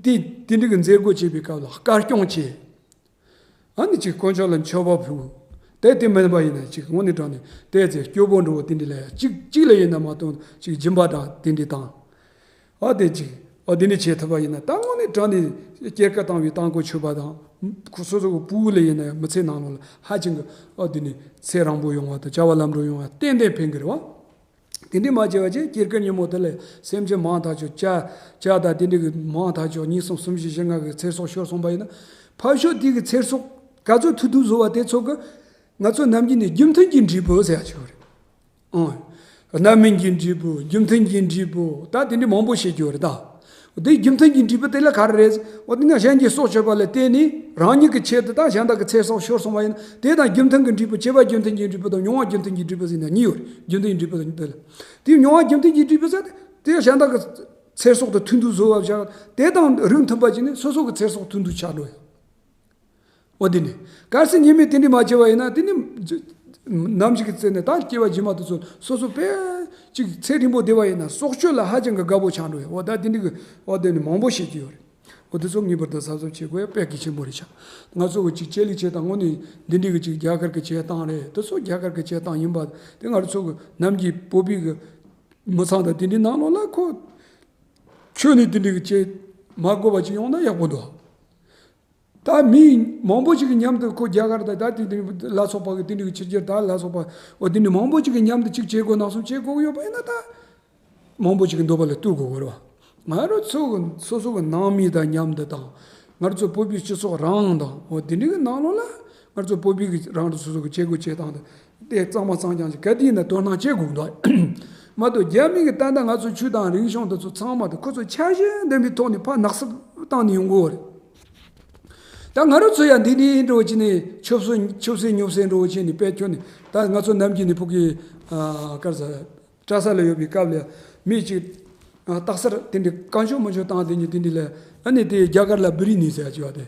དེ་དེ་འདྲ་གི་མཛད་སྒོ་བྱེད་པའི་སྐབས་ལ་དཀར་སྐྱོང་བྱས། ཨ་ནི་ཅིག་དཀོན་མཆོག་ལ་མཆོད་པ་ཕུལ། དེ་དེ་མིན་པ་ཡིན་ན་ཅིག་དངོས་གནས་དྲང་གནས་དེ་ཚེ་སྐྱོ་པོ་འགྲོ་བ་དེ་འདྲ་ལ་ཡ་གཅིག་གཅིག་ལ་ཡིན་ན་མ་གཏོགས་ཅིག་སྦྱིན་པ་དང་དེ་འདྲ་དང་། ཨ་དེ་ཅིག་ཨ་དེ་འདྲ་བྱེད་ཐུབ་པ་ཡིན་ན། ད་དངོས་གནས་དྲང་གནས་སྐྱེས་སྐར་བཏང་བའི་དང་པོ་མཆོད་པ་དང་། ཁོ་སོ་སོ་གི་ཕྲུ་གུ་ལ་ཡིན་ན་ཡང་མི་ཚེ་ནང་ལོགས་ལ་ཧ་ཅང་གི་ཨ་དེ་ནས་ཚེ་རིང་པོ་ཡོང་བ་དང་བྱ་བ་ལམ་འགྲོ་ཡོང་བ་ཏན་ཏན་ཕན་གི་རེད་བ། དེ་འདྲ་མ་བྱས་པ་བྱས་སྐྱེས་སྐར་ཉིན་མོ་དེ་ལ་སེམས་ཅན་མང་ཐག་ཆོད་ཇ་ཇ་དང་དེ་འདྲ་གི་མང་ཐག་ཆོད་གཉིས་གསུམ་གསུམ་བཞི་བཞི་ལྔ་གི་ཚེ་སྲོག་ཤོར་སོང་པ་ཡིན་ན། ཕར་ཕྱོགས་དེ་གི་ཚེ་སྲོག་ག་ཚོད་ཐུང་ཐུང་བཟོ་བ་དེ་ཚོ་གི་ང་ཚོ་ནམ་རྒྱུན་ནས་རྒྱུ་མཐུན་གྱི་འབྲས་བུ་ཟེར་ཡ་ཅིག་ཡོད་རེད། ཨང་། རྣམ་སྨིན་གྱི་འབྲས་བུ། རྒྱུ་མཐུན་གྱི་འབྲས་བུ། ད་དེ་འདྲ་མང་པོ་བཤད་རྒྱུ་རེད་ད། དེ་རྒྱུ་མཐུན་གྱི་འབྲས་བུ་དེ་ལ་ག་རེ་རེད། འོ་དེ་ནི་གཞན་གྱི་སྲོག་གཅོད་པ་ལ་བརྟེན་ནས་རང་ཉིད་ཀྱི་ཆེད་དུ་དང་གཞན་དག་གི་ཚེ་སྲོག་ཤོར་སོང་བ་ཡིན་ན། དེ་དང་རྒྱུ་མཐུན་གྱི་འབྲས་བུ། བྱེད་པ་རྒྱུ་མཐུན་གྱི་འབྲས་བུ་དང་མྱོང་བ་རྒྱུ་མཐུན་གྱི་འབྲས་བུ་ཟེར་ན་གཉིས་ཡོད་རེད། རྒྱུ་མཐུན་གྱི་འབྲས་བུ་དང་དེ་ལ། དེ་མྱོང་བ་རྒྱུ་མཐུན་གྱི་འབྲས་བུ་ཟེར་དེ་གཞན་དག་གི་ཚེ་སྲོག་དང་ཐུན་དུ་བཟོ་བ་བྱ། དེ་དང་རིགས་མཐུན་པ་ཅིག་ནི་སོ་སོ་གི་ཚེ་སྲོག་ཐུན་དུ་ཆགས་འགྲོ་ཡ། འོ་དེ་ནི། གལ་སྲིད་ཉེས་མེད་དེ་འདྲ་མ་བྱས་པ་ཡིན་ན་དེ་ནི། ནམ་ཞིག་གི་ཚེ་ནས་ད་སྐྱེ་བ་རྗེས་མ་དེ་ཚོ་སོ་སོ་དཔེ་ཅིག་ཚེ་རིང་པོ་བསྡད་པ་ཡིན་ན་སྲོག་གཅོད་ལ་ཧ་ཅང་གི་དགའ་པོ་ཆགས་འགྲོ་ཡ། འོ་ད་དེ་འདྲ་གི་འོ་དེ་ནི་མང་པོ་བཤད་ཀྱི་ཡོད་རེད། འོ་དེ་ཚོ་ངེས་པར་དུ་གཟབ་གཟབ་བྱེད་དགོས་ཡ་དཔེ་གལ་ཆེན་པོ་རེད་ཤག་ང་ཚོ་གི་ཅིག་ཆོས་ལུགས་བྱེད་སྟངས་དངོས་གནས་འདི་འདྲ་གི་ཅིག་རྒྱ་གར་གི་བྱེད་སྟངས་རེད། དེ་ཚོ་རྒྱ་གར་གི་བྱེད་སྟངས་ཡིན་པ་དེ་ང་ཚོ་གི་ནམ་རྒྱུན་བོད་པའི་གི་མི་ཚང་དང་དེ་འདྲའི་ནང་ལོགས་ལ་ཁོ། ཁྱོད་ནི་དེ་འདྲའི་གི་བྱེད་མ་དགོས་པ་ཅིག་ཡོང་ན་ཡག་པོ་འདུག་ད་མི་མང་པོ་ཅིག་གི་མཉམ་དུ་ཁོ་རྒྱ་གར་དང་ད་དེ་འདྲའི་ལ་སོགས་པ་གི་དེ་འདྲའི་གི་ཕྱི་རྒྱལ་ད་ལ་སོགས་པ་འོ་དེ་འདྲའི་མང་པོ་ཅིག་གི་མཉམ་དུ་ཅིག་བྱེད་དགོས་ནང་སོང་བྱེད་དགོས་ཡོད་པ་ཡིན་ན་ད། མང་པོ་ཅིག་གི་འདོད་པ་ལ་ལྟོས་དགོས་དགོས་རེད་བ། ང་རང་ཚོ་གི་སོ་སོ་གི་ནང་མི་དང་མཉམ་དུ་དང་། ང་རང་ཚོ་བོད་པའི་སྤྱི་ཚོགས་རང་དང་འོ་དེ་འདྲའི་གི་ནང་ལོགས་ལ་ང་ཚོ་བོད་པའི་གི་རང་རང་སོ་སོ་གི་བྱེད་དགོས་བྱེད་སྟངས་དེ་དེ་གཙང་མ་གཙང་རྐྱང་ཅིག་ག་དུས་ཡིན་ན་དོ་སྣང་བྱེད་དགོས་འདུག་མ་གཏོགས་རྒྱ་མི་གི་ད་ལྟ་ང་ཚོ་ཆོས་དང་རིག་གཞུང་དེ་ཚོ་ཚང་མ་དེ་ཁོ་ཚོ་འཆར་གཞི་ལྡན་པའི་ཐོག་ནས་ཕར་ནག་སུབ་བཏང་ནས་ཡོང་གི་ཡོད་རེད། ད་ང་རང་ཚོ་ཡང་འདི་འདྲའི་འགྲོ་བྱས་ནས་ཆོབ་སེ་ཆོབ་སེ་ཉོབ་སེ་འགྲོ་བྱས་ནས་དཔེ་ཁྱོན་ནས་ད་ང་ཚོ་ནམ་རྒྱུན་ནས་ཕུག་གི་ཨ་གར་ཟ། གྲྭ་ས་ལ་ཡོད་པའི་སྐབས་ལ་མི་གཅིག་ཨ་རྟགས་གསལ་དེ་འདྲའི་བཀའ་འཆོལ་མ་འཆོལ་བཏང་དེ་ཉིད་དེ་འདྲ་ལ་ཨ་ནི་དེ་རྒྱ་གར་ལ་བི་རི་ནི་ཟེར་ཡ་ཅིག་ཡོད་དེ།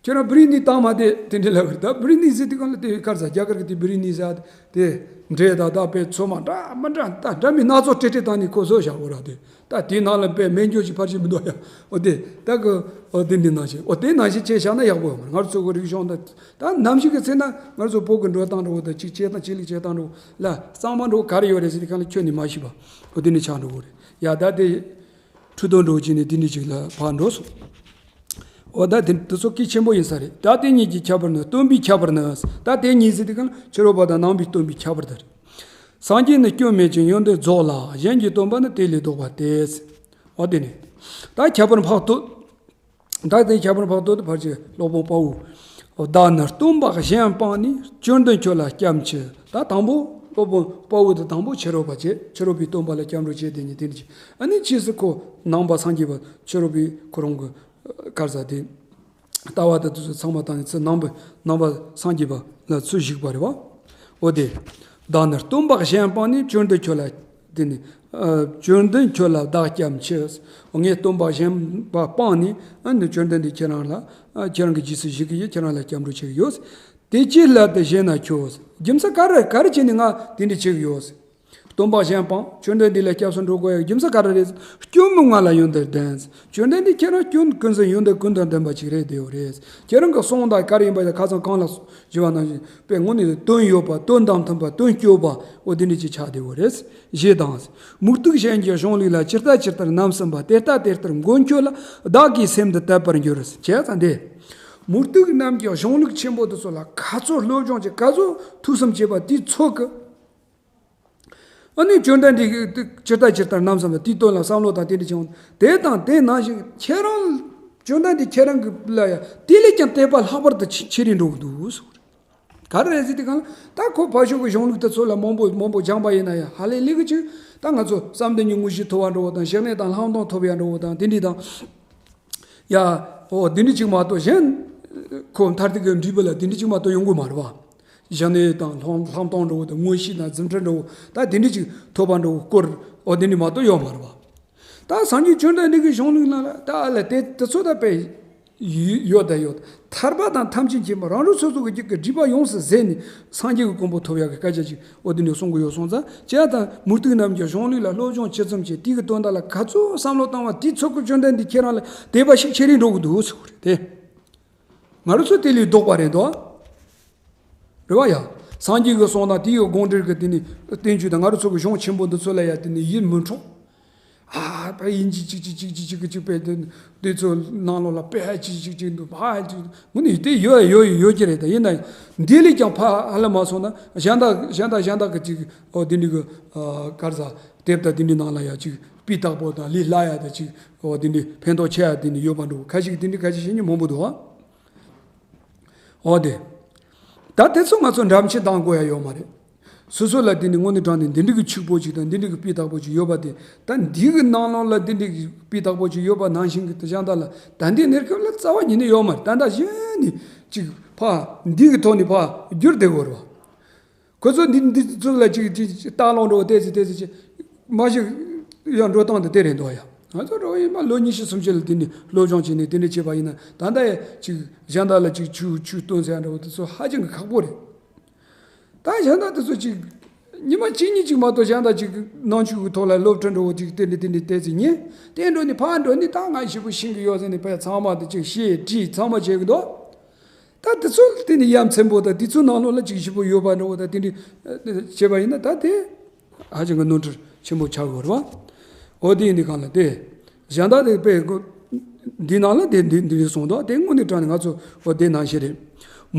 ཁྱོད་རང་བི་རི་ནི་བཏང་མ་དེ་དེ་འདྲ་ལ་བར་ད་བི་རི་ནི་ཟེར་དུས་གང་ལ་དེ་གར་ཟ་རྒྱ་གར་གི་དེ་བི་རི་ནི་ཟེར་ཡ་དེ་འདྲས་ད་ད་དཔེ་ཚོ་མ་འདྲ་མ་འདྲ་ད་འདྲ་མི་སྣ་ཚོགས་སྤྲེལ་སྤྲེལ་བཏང་ནི་ཁོ་བཟོ་བཞག་གོ་ར་དེ་ད་དེའི་ནང་ལ་དཔེ་སྨན་སྦྱོར་གྱི་ཕར་ཕྱིན་མི་འདུག་ཡ། འོ་དེ་ད་གི་འོ་དེ་འདྲ་ནང་བཞིན་འོ་དེ་ནང་བཞིན་བྱས་བཞག་ན་ཡག་པོ་ཡོད་མ་རེད། ང་ཚོ་གི་རིག་གཞུང་ད། ད་ནམ་ཞིག་གི་ཚེ་ན་ང་ཚོ་བོད་ཀྱི་འགྲོ་སྟངས་འགྲོ་བ་དང་གཅིག་བྱེད་སྟངས་གཅིག་ལུགས་བྱེད་སྟངས་འགྲོ་ལ་གཙང་མ་འགྲོ་ག་རེ་ཡོད་རེད་ཟེར་དེ་གང་ལ་ཁྱོན་ནས་མ་ཤེས་པ་འོ་དེ་ནས་ཆགས་འགྲོ་གི་རེད་ཡ། ད་དེ་འཕྲུལ་དོན་འགྲོ་བྱས་ནས་དེ་འདྲ་ཅིག་ལ་ཕར་འགྲོ་སོང་། འོ་ད་དེ་དེ་ཚོ་གལ་ཆེན་པོ་ཡིན་ས་རེད། ད་དེ་གཉིས་ཀྱི་ཁྱད་པར་ནི་སྟོན་པའི་ཁྱད་པར་ནི། ད་དེ་གཉིས་ཟེར་དེ་གང་ལ་ཕྱི་རོལ་པ་དང་ནང་པའི་སྟོན་པའི་ཁྱད་པར་དེ་རེད། སངས་རྒྱས་ནི་སྐྱོན་མེད་ཅིང་ཡོན་ཏན་རྫོགས་ལ། གཞན་གྱིས་སྟོན་པ་ནི་དེ་ལས་ལྡོག་པ་སྟེ། འོ་དེ་ནས་ད་ཁྱད་པར་འཕགས་བསྟོད། ད་དེ་ཁྱད་པར་འཕགས་བསྟོད་དེ་ཕར་ཕྱིན་སློབ་དཔོན་དཔའ་བོ། བདག་ནི་སྟོན་པ་གཞན་སྤངས་ནས། བཅོམ་ལྡན་ཁྱོད་ལ་སྐྱབས་མཆི། ད་དང་པོ་སློབ་དཔོན་དཔའ་བོ་དེ་དང་པོ་ཕྱི་རོལ་པ་བྱས། ཕྱི་རོལ་པའི་སྟོན་པ་ལ་སྐྱབས་འགྲོ་བྱས་དེ་ཉིད་དེ་འདྲ་བྱས། ཨ་ནི་ཕྱིས་སུ་ཁོ་ནང་པ་སངས་རྒྱས་པ་ཕྱི་རོལ་པའི་ཁོ་རང་གི་གར་ཟ་དེ། ལྟ་བ་དང་དེ་ཚོ་ཚང་མ་བཏང་ནས་ཚུར་ནང་པ་ནང་པ་སངས་རྒྱས་པ་ལ་ཚུར་གཞིགས་པ་རེད་བ། འོ་དེ། བདག་ནི་སྟོན་པ་གཞན་སྤངས་ནས། བཅོམ་ལྡན་ཁྱོད་ལ། དེ་ནི། ཨ། བཅོམ་ལྡན་ཁྱོད་ལ་བདག་སྐྱབས་མཆི། ངས་སྟོན་པ་གཞན་པ་སྤངས་ནས། ཨ་ནི་བཅོམ་ལྡན་འདས་ཁྱེད་རང་ལ། ཨ། ཁྱེད་རང་གི་རྗེས་སུ་གཞིགས་ཀྱི་ཡོད། ཁྱེད་རང་ལ་སྐྱབས་འགྲོ་བྱེད་ཀྱི་ཡོད། དེ་ཅི་སླད་དུ་བཞེད་ན་ཁྱོད། རྒྱུ་མཚན་ག་རེ་ག་རེ་བྱས་ནས་ང་དེ་འདྲ་བྱེད་ཀྱི་ཡོད། སྟོན་པ་གཞན་སྤངས། བཅོམ་ལྡན་འདས་ལ་སྐྱབས་སུ་འགྲོ་དགོས་ཡག་རྒྱུ་མཚན་ག་རེ་རེད། སྐྱོན་མི་མངའ་ལ་ཡོན་ཏན་ལྡན། བཅོམ་ལྡན་འདས་ཁྱེད་རང་སྐྱོན་ཀུན་ཟད་ཡོན་ཏན་ཀུན་དང་ལྡན་པ་ཅིག་རེད་བསྡད་ཡོད་རེད། ཁྱེད་རང་གི་གསུང་དང་ག་རེ་ཡིན་པ་ཡིན་ན་ཁ་སང་གོང་ལ་ཞུས་པ་ནང་བཞིན་དཔེ་དངོས་གནས་དོན་ཡོད་པ། དོན་དང་མཐུན་པ། དོན་སྐྱོ་བ། འོ་དེ་འདྲ་ཅིག་ཆགས་བསྡད་ཡོད་རེད། ཞེས་དང་། མུ་སྟེགས་གཞན་གྱི་གཞུང་ལུགས་ལ། ཇི་ལྟ་ཇི་ལྟར་རྣམ་གསུམ་པ། དེ་ལྟ་དེ་ལྟར་མགོན་ཁྱོད་ལ། བདག་གིས་སེམས་འདི་དད་པར་འགྱུར། བྱས་ཙང་དེ། མུ་སྟེགས་རྣམས་ཀྱི་གཞུང་ལུགས་ཆེན་པོ་དེ་ཚོ་ལ་ག་ཚོད་སློབ་སྦྱོང་བྱེད། ག་ཚོད་ཐུགས་བསམ་བྱེད་པ་དེ་ཚོད་ཀྱི། ཨ་ནི་བཅོམ་ལྡན་འདས་ཀྱིས་ཇི་ལྟ་ཇི་ལྟར་རྣམ་གསུམ་པ་དེའི་དོན་ལ་བསམ་བློ་དང་དེ་འདྲ་བྱུང་། དེ་དང་དེ་ནང་བཞིན་ཁྱེད་རང་བཅོམ་ལྡན་འདས་ཁྱེད་རང་གི་ལ་ཡང་དེ་ལས་ཀྱང་དད་པ་ལྷག་པར་དུ་ཆེ་ཆེ་རུ་འགྲོ་གི་འདུག་ཟེར། ག་རེ་རེད་ཟེར་དུས་གང་ལ་ད་ཁོ་ཕར་ཕྱོགས་ཀྱི་གཞུང་ལུགས་དེ་ཚོ་ལ་མང་པོ་མང་པོ་སྦྱངས་པ་ཡིན་ན་ཡང་ཧ་ལས་ལས་ཀྱི་ཅིག་ད་ང་ཚོ་བསམ་གཏན་གྱི་དངོས་གཞི་ཐོབ་པ་འདྲ་བོ་དང་། ཞི་གནས་དང་ལྷག་མཐོང་ཐོབ་ཡ་འདྲ་བོ་དང་དེ་འདྲ་དང་། ཡ། འོ་དེ་འདྲ་ཅིག་མ་གཏོགས་གཞན། ཁོ་མཐར་ཐུག་གི་འབྲས་བུ་ལ་དེ་འདྲ་ཅིག་མ་གཏོགས་ཡོང་གི་མ་རེད་བ། ཞི་གནས་དང་ལྷག་ལྷག་མཐོང་འདྲ་བོ་དང་། དངོས་གཞི་དང་རྫུ་འཕྲུལ་འདྲ་བོ་ད་དེ་འདྲ་ཅིག་ཐོབ་པ་འདྲ་བོ་སྐོར། འོ་དེ་འདྲ་མ་གཏོགས་ཡོད་མ་རེད་བ། ད་སངས་རྒྱས་བཅོམ་ལྡན་འདས་ཀྱི་གཞུང་ལུགས་ནང་ལ་ད་ཨ་ལ་དེ་དེ་ཚོ་ད་དཔེ་ཡོད་ད་ཡོད། ཐར་པ་དང་ཐམས་ཅད་མཁྱེན་པ་རང་རང་སོ་སོ་གི་རྒྱུད་ཀྱི་སྒྲིབ་པ་ཡོངས་སུ་ཟད་ནས་སངས་རྒྱས་ཀྱི་གོ་འཕང་ཐོབ་ཡག་གི་སྐད་ཆ་ཅིག་འོ་དེ་འདྲ་གསུང་གི་ཡོད་སོང་ཙང་། བྱས་ཙང་མུ་སྟེགས་རྣམས་ཀྱི་གཞུང་ལུགས་ལ་སློབ་སྦྱོང་ཇི་ཙམ་བྱས། དེ་གི་དོན་དག་ལ་ག་ཚོད་བསམ་བློ་བཏང་བ་དེ་ཚོད་ཀྱི་བཅོམ་ལྡན་འདས་ཁྱེད་རང་ལ་དད་པ་ཤུགས་ཆེ་རུ་འགྲོ་གི་འདུག་ཟེར་གི་རེད་དེ། ང་རང་ཚོ་དེ་ལས་ལྡོག་པ་རེད་དོ། རེད་བ་ཡ། སངས་རྒྱས་ཀྱི་གསུང་དང་དེ་ཡི་དགོངས་འགྲེལ་གྱི་དེ་ནི་བསྟན་བཅོས་དང་ང་རང་ཚོ་གི་གཞུང་ཆེན་པོ་འདི་ཚོ་ལ་ཡ་དེ་ནི་ཡིད་མི་འཕྲོག་ཨ་ཕ་ཡིན་གཅིག་གཅིག་གཅིག་གཅིག་གཅིག་གཅིག་གཅིག་པའི་དེ་དེ་ཚོ་ནང་ལོགས་ལ་དཔེ་གཅིག་གཅིག་གཅིག་འདུག་ཕ་གཅིག་དངོས་གནས་དེ་ཡོད་ཡོད་ཡོད་ཀྱི་རེད། ད་ཡིན་ན་འདི་ལས་ཀྱང་ཕ་ཧ་ལམ་མ་སོང་ན་གཞན་དག་གཞན་དག་གཞན་དག་གི་ཅིག་འོ་དེ་འདྲ་གི་གར་ཟ་དེབ་དང་དེ་འདྲའི་ནང་ལ་ཡ་ཅིག་སྤུས་དག་པོ་དང་ལས་སླ་ཡ་དང་ཅིག་འོ་དེ་འདྲའི་ཕན་ཐོགས་ཆེ་ཡ་དེ་འདྲ་ཡོད་པ་འདྲ་བོ་ཁ་ཅིག་དེ་འདྲའི་ཁ་ཅིག་བཤད་མཁན་མང་པོ་འདུག་ཨ། འོ་དེ། ད་དེ་ཚོ་ང་ཚོ་འགྲེལ་བཤད་གཏང་དགོས་ཡ་ཡོད་མ་རེད། སོ་སོ་ལ་དེ་ནི་དངོས་གནས་དྲང་གནས་འདི་འདྲ་གི་ཕྱུག་པོ་ཅིག་དང་འདི་འདྲ་གི་སྤུས་དག་པོ་ཅིག་ཡོད་པ་དེ། ད་འདི་གི་ནང་ལོགས་ལ་འདི་འདྲ་གི་སྤུས་དག་པོ་ཅིག་ཡོད་པ་ནང་བཞིན་གི་དེ་གཞན་དག་ལ་ད་འདི་གནས་སྐབས་ལ་རྩ་བ་ཉིད་ནས་ཡོད་མ་རེད། ད་ལྟ་གཞན་ནི་ཅིག་ཕ་འདི་གི་ཐོག་ནས་ཕ་བསྒྱུར་བསྡད་དགོས་རེད་བ། ཁོ་ཚོ་འདི་འདི་ཚོ་ལ་ཅིག་ཅིག་ལྟ་ཀློག་འགྲོ་བ་དེ་ཚོ་དེ་ཚོ་ཅིག་མ་ཞིག་ཡང་འགྲོ་སྟངས་དེ་དེ་རེད་འདུག་ཡ། ང་ཚོ་འགྲོ་ཡིན་པ་ལོ་ཉི་ཤུ་སུམ་ཅུ་ལ་དེ་ནས་སློབ་སྦྱོང་བྱས་ནས་དེ་འདྲ་བྱས་པ་ཡིན་ན། ད་ལྟ་ཡ་ཅིག་གཞན་དག་ལ་ཅིག་ཆུ་ཆུ་སྟོན་ཟེར་ཡ་འདྲ་བོ་དེ་ཚོ་ཧ་ཅང་གི་ཁག་པོ་རེད། ད་གཞན་དག་དེ་ཚོ་ཅིག་ཉི་མ་གཅིག་གཉིས་ཅིག་མ་གཏོགས་གཞན་དག་ཅིག་ནང་ཆོས་ཀྱི་ཐོག་ལ་སློབ་ཁྲིད་འདྲ་བོ་ཅིག་དེ་འདྲ་དེ་འདྲ་བལྟས་ཚེ་ཉན་དེ་འགྲོ་ནས་ཕར་འགྲོ་ནས་ད་ང་ཞེ་པོ་ཤེས་ཀྱི་ཡོད་ཟེར་ནས་དཔེ་ཚང་མ་དེ་ཅིག་བཤད་བྲིས་ཚང་མ་བྱེད་ཀྱི་འདུག་ད་དེ་ཚོ་དེ་ནི་ཡ་མཚན་པོ་དང་དེ་ཚོའི་ནང་ལོགས་ལ་ཅིག་ཞིབ་པོ་ཡོད་པ་འདྲ་བོ་དང་དེ་འདྲ་བྱས་པ་ཡིན་ན་ད་དེ་ཧ་ཅང་གི་ནོར་འཁྲུལ་ཆེན་པོ་ཆགས་ཡོད་རེད་བ། འོ་དེ་ཡིན་དུས་གང་ལ་དེ། གཞན་དག་དེ་དཔེ་འདི་ནང་ལ་དེ་འདི་འདི་རེད་གསུངས་འདུག་དེ་དངོས་གནས་དྲང་ནས་ང་ཚོ་འོ་དེ་ནང་བཞིན་རེད།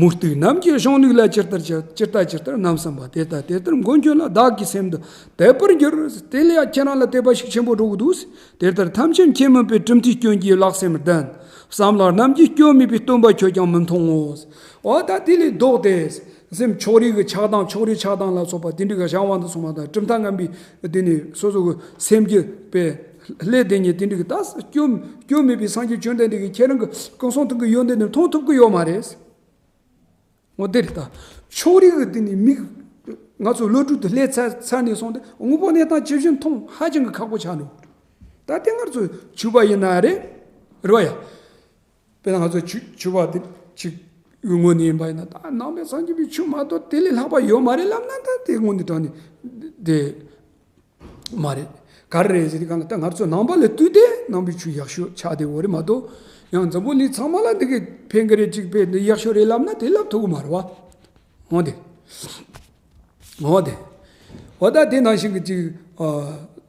མུ་སྟེགས་རྣམས་ཀྱི་གཞུང་ལུགས་ལ། ཇི་ལྟར་ཇི་ཇི་ལྟ་ཇི་ལྟར་རྣམ་བསམ་པ། དེ་ལྟ་དེ་ལྟར་མགོན་ཁྱོད་ལ། བདག་གི་སེམས་འདི་དད་པར་འགྱུར། དེ་ལ་ཡང་ཁྱེད་རང་ལ་དད་པ་ཞིག་ཆེན་པོ་འགྲོ་གི་འདུག་དེ་ལྟར་ཐམས་ཅད་མཁྱེན་མིན་པའི། གྲུབ་མཐའི་སྐྱོན་གྱིས་བརླག་སེམས་ལྡན། བསམ་ལ་རྣམས་ཀྱི་སྐྱོན་མེད་པའི། སྟོན་པ་ཁྱོད་ཀྱང་མི་མཐོང་ངོ་། འོ་ད་དེ་ལས་ལྡོག་སྟེ། སེམས་ཕྱོགས་རིས་ཀྱི་ཆགས་སྡང་། ཕྱོགས་རིས་ཆགས་སྡང་ལ་སོགས་པ་དེ་འདྲ་གི་བྱ་བ་འདི་སོང་བ་དང་། གྲུབ་མཐའ་ངན་པའི་དེ་ནི་སོ་སོ་གི་སེམས་ཀྱི་པའི་ལས་དེ་ཉིད་དེ་འདྲ་གི་ད་སྐྱོན་སྐྱོན་མེད་པའི་སངས་རྒྱས་བཅོམ་ལྡན་འདས་ཀྱིས་ཁྱེད་རང་གི་སྐུ་གསུང་ཐུགས་ཀྱི་ཡོན་ཏན་དེ་མཐོང་ཐུབ་ཀྱི་ཡོད་མ་རེད། འོ་དེ་རེད་ད། ཕྱོགས་རིས་ཀྱི་དེ་ནི་མིག་ང་ཚོ་བློ་གྲོས་དེ་ལྷས་ཚར་ཚར་ནས་སོང་སྟེ་དངོས་པོ་གནས་སྟངས་ཇི་བཞིན་མཐོང་ཧ་ཅང་གི་ཁག་པོ་ཆགས་འགྲོ། ད་དེ་ང་ཚོ་ཆོས་པ་ཡིན་ན་རེད། རེད་བ་ཡ། དཔེར་ན་ང་ཚོ་ཆོས་ཆོས་པ་དེ་ཅིག་གི་ངོས་ནས་ཡིན་པ་ཡིན་ན། ད་ནང་པའི་སངས་རྒྱས་པའི་ཆོས་མ་གཏོགས་དེ་ལས་ལྷག་པ་ཡོད་མ་རེད་ལབ་ན། ད་དེ་དངོས་གནས་དྲང་ནས་དེ་མ་རེད། ག་རེ་རེད་ཟེར་དུས་གང་ལ། ད་ང་ཚོ་ནང་པ་ལ་ལྟོས་ཏེ་ནང་པའི་ཆོས་ཡག་ཤོས་ཆགས་བསྡད་ཡོད་རེད་མ་གཏོགས། ཡང་འཛམ་བུ་གླིང་ཚང་མ་ལ་འདི་གི་ཕན་གི་རེད། ཅིག་དཔེ་འདི་ཡག་ཤོས་རེད་ལབ་ན་དེ་ལབ་ཐུབ་གི་མ་རེད་བ། འོ་དེ། འོ་དེ། འོ་ད་དེ་ནང་བཞིན་གྱི་ཅིག་ཨ་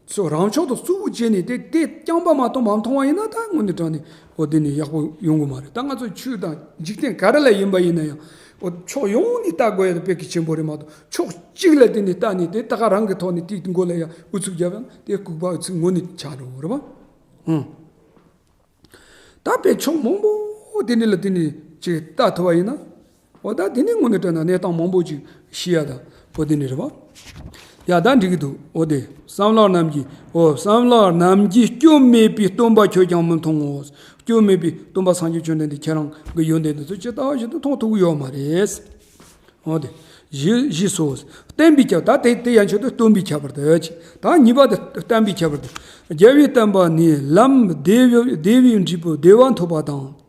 སོ་རང་ཕྱོགས་དང་གཙོ་བོ་བྱས་ནས་དེ་དེ་རྐྱང་པ་མ་གཏོགས་མ་མཐོང་བ་ཡིན་ན། ད་དངོས་གནས་དྲང་ནས་འོ་དེ་ནི་ཡག་པོ་ཡོང་གི་མ་རེད། ད་ང་ཚོ་ཆོས་དང་འཇིག་རྟེན་ག་རེ་ལ་ཡིན་པ་ཡིན་ན་ཡང་། འོ་ཕྱོགས་ཡོངས་ནས་ལྟ་དགོས་ཡ་དེ་དཔེ་གལ་ཆེན་པོ་རེད་མ་གཏོགས། ཕྱོགས་གཅིག་ལ་དེ་ནས་ལྟ་ནས་དེ་ད་ག་རང་གི་ཐོག་ནས་དེའི་མགོ་ལ་ཡ་ཨུ་ཚུགས་རྒྱབ་ཡང་དེ་ལྐུགས་པ་ཨུ་ཚུགས་དངོས་གནས་ཆགས་འགྲོ་གི་རེད་བ། ཨང་། ད་དཔེ་ཕྱོགས་མང་པོ་དེ་འདྲ་ལ་དེ་ནས་ཅིག་ལྟ་ཐུབ་པ་ཡིན་ན། འོ་ད་དེ་ནས་དངོས་གནས་དྲང་ན་གནས་སྟངས་མང་པོ་ཅིག་ཤེས་ཡ་ད། འོ་དེ་འདྲ་རེད་བ། ཡ་ད་འགྲིག་གི་འདུག་འོ་དེ་བསམ་ལགས་རྣམས་ཀྱིས། འོ་བསམ་ལགས་རྣམས་ཀྱིས། སྐྱོན་མེད་པའི་སྟོན་པ་ཁྱོད་ཀྱང་མི་མཐོང་ངོ་། སྐྱོན་མེད་པའི་སྟོན་པ་སངས་རྒྱས་བཅོམ་ལྡན་འདས་ཁྱེད་རང་གི་ཡོན་ཏན་དེ་ཚོ་ཇི་ལྟ་བ་བཞིན་དུ་མཐོང་ཐུབ་ཀྱི་ཡོད་མ་རེད། འོ་དེ། ཞེས་ཞེས་སོ། བསྟན་པའི་ཁྱད། ད་དེ་དེ་ཡན་ཆོད་དུ་སྟོན་པའི་ཁྱད་པར་དུ་ཅི། ད་གཉིས་པ་དེ་བསྟན་པའི་ཁྱད་པར་དུ། རྒྱལ་བའི་བསྟན་པ་ནི་ལམ་བདེ་བའི་བདེ་བའི་འབྲས་བུ་བདེ་བ་ཐོབ་པ་དང་།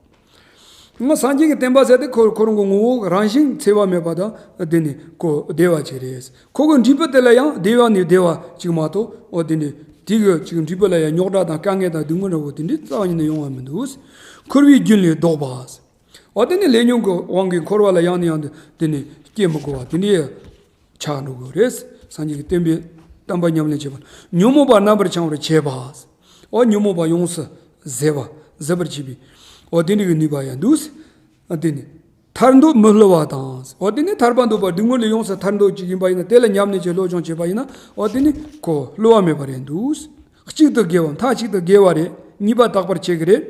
ང་སངས་རྒྱས་ཀྱི་བསྟན་པ་ཟེར་དེ་ཁོ་ཁོ་རང་གི་ངོ་བོ་རང་བཞིན་འཚེ་བ་མེད་པ་དང་དེ་ནི་ཁོ་བདེ་བ་ཅིག་རེད། ཁོ་གི་འབྲས་བུ་དེ་ལ་ཡང་བདེ་བ་ནི་བདེ་བ་ཅིག་མ་གཏོགས། འོ་དེ་ནི་དེ་གི་ཅིག་འབྲས་བུ་ལ་ཡང་རྙོག་དྲ་དང་དཀའ་ངལ་དང་སྡུག་བསྔལ་འདྲ་བོ་དེ་འདྲའི་རྩ་བ་ཉིད་ནས་ཡོང་བ་མི་འདུག་འཁོར་བའི་རྒྱུན་ལས་ལྡོག་པ། འོ་དེ་ནི་ལས་ཉོན་གྱི་དབང་གིས་འཁོར་བ་ལ་ཡང་ནས་ཡང་དུ་དེ་ནི་སྐྱེ་མི་དགོས་པ་དེ་འདྲའི་ཆགས་འགྲོ་དགོས་རེད། སངས་རྒྱས་ཀྱི་བསྟན་པའི་བསྟན་པ་ཉམས་ལེན་བྱེད་པ། ཉོན་མོངས་པ་རྣམ་པར་བྱང་བར་བྱེད་པ། འོ་ཉོན་མོངས་པ་ཡོངས་སུ་ཟད་པ། ཟད་པར་བྱེད་པའི་འོ་དེ་འདྲ་གི་ནུས་པ་ཡང་འདུག་འོ་དེ་ནི་ཐར་འདོད་མི་བསླུ་བ་དང་། འོ་དེ་ནི་ཐར་པ་འདོད་པ་སྡུག་བསྔལ་ལས་ཡོངས་སུ་ཐར་འདོད་ཅིག་ཡིན་པ་ཡིན་ན། དེ་ལ་ཉམས་ལེན་གྱི་བློ་སྦྱོང་བྱེད་པ་ཡིན་ན། འོ་དེ་ནི་ཁོ་བསླུ་བ་མེད་པ་རེད་འདུག་གཅིག་ཏུ་དགེ་བ། མཐའ་གཅིག་ཏུ་དགེ་བ་རེད། ཉེས་པ་དག་པར་བྱེད་ཀྱི་རེད།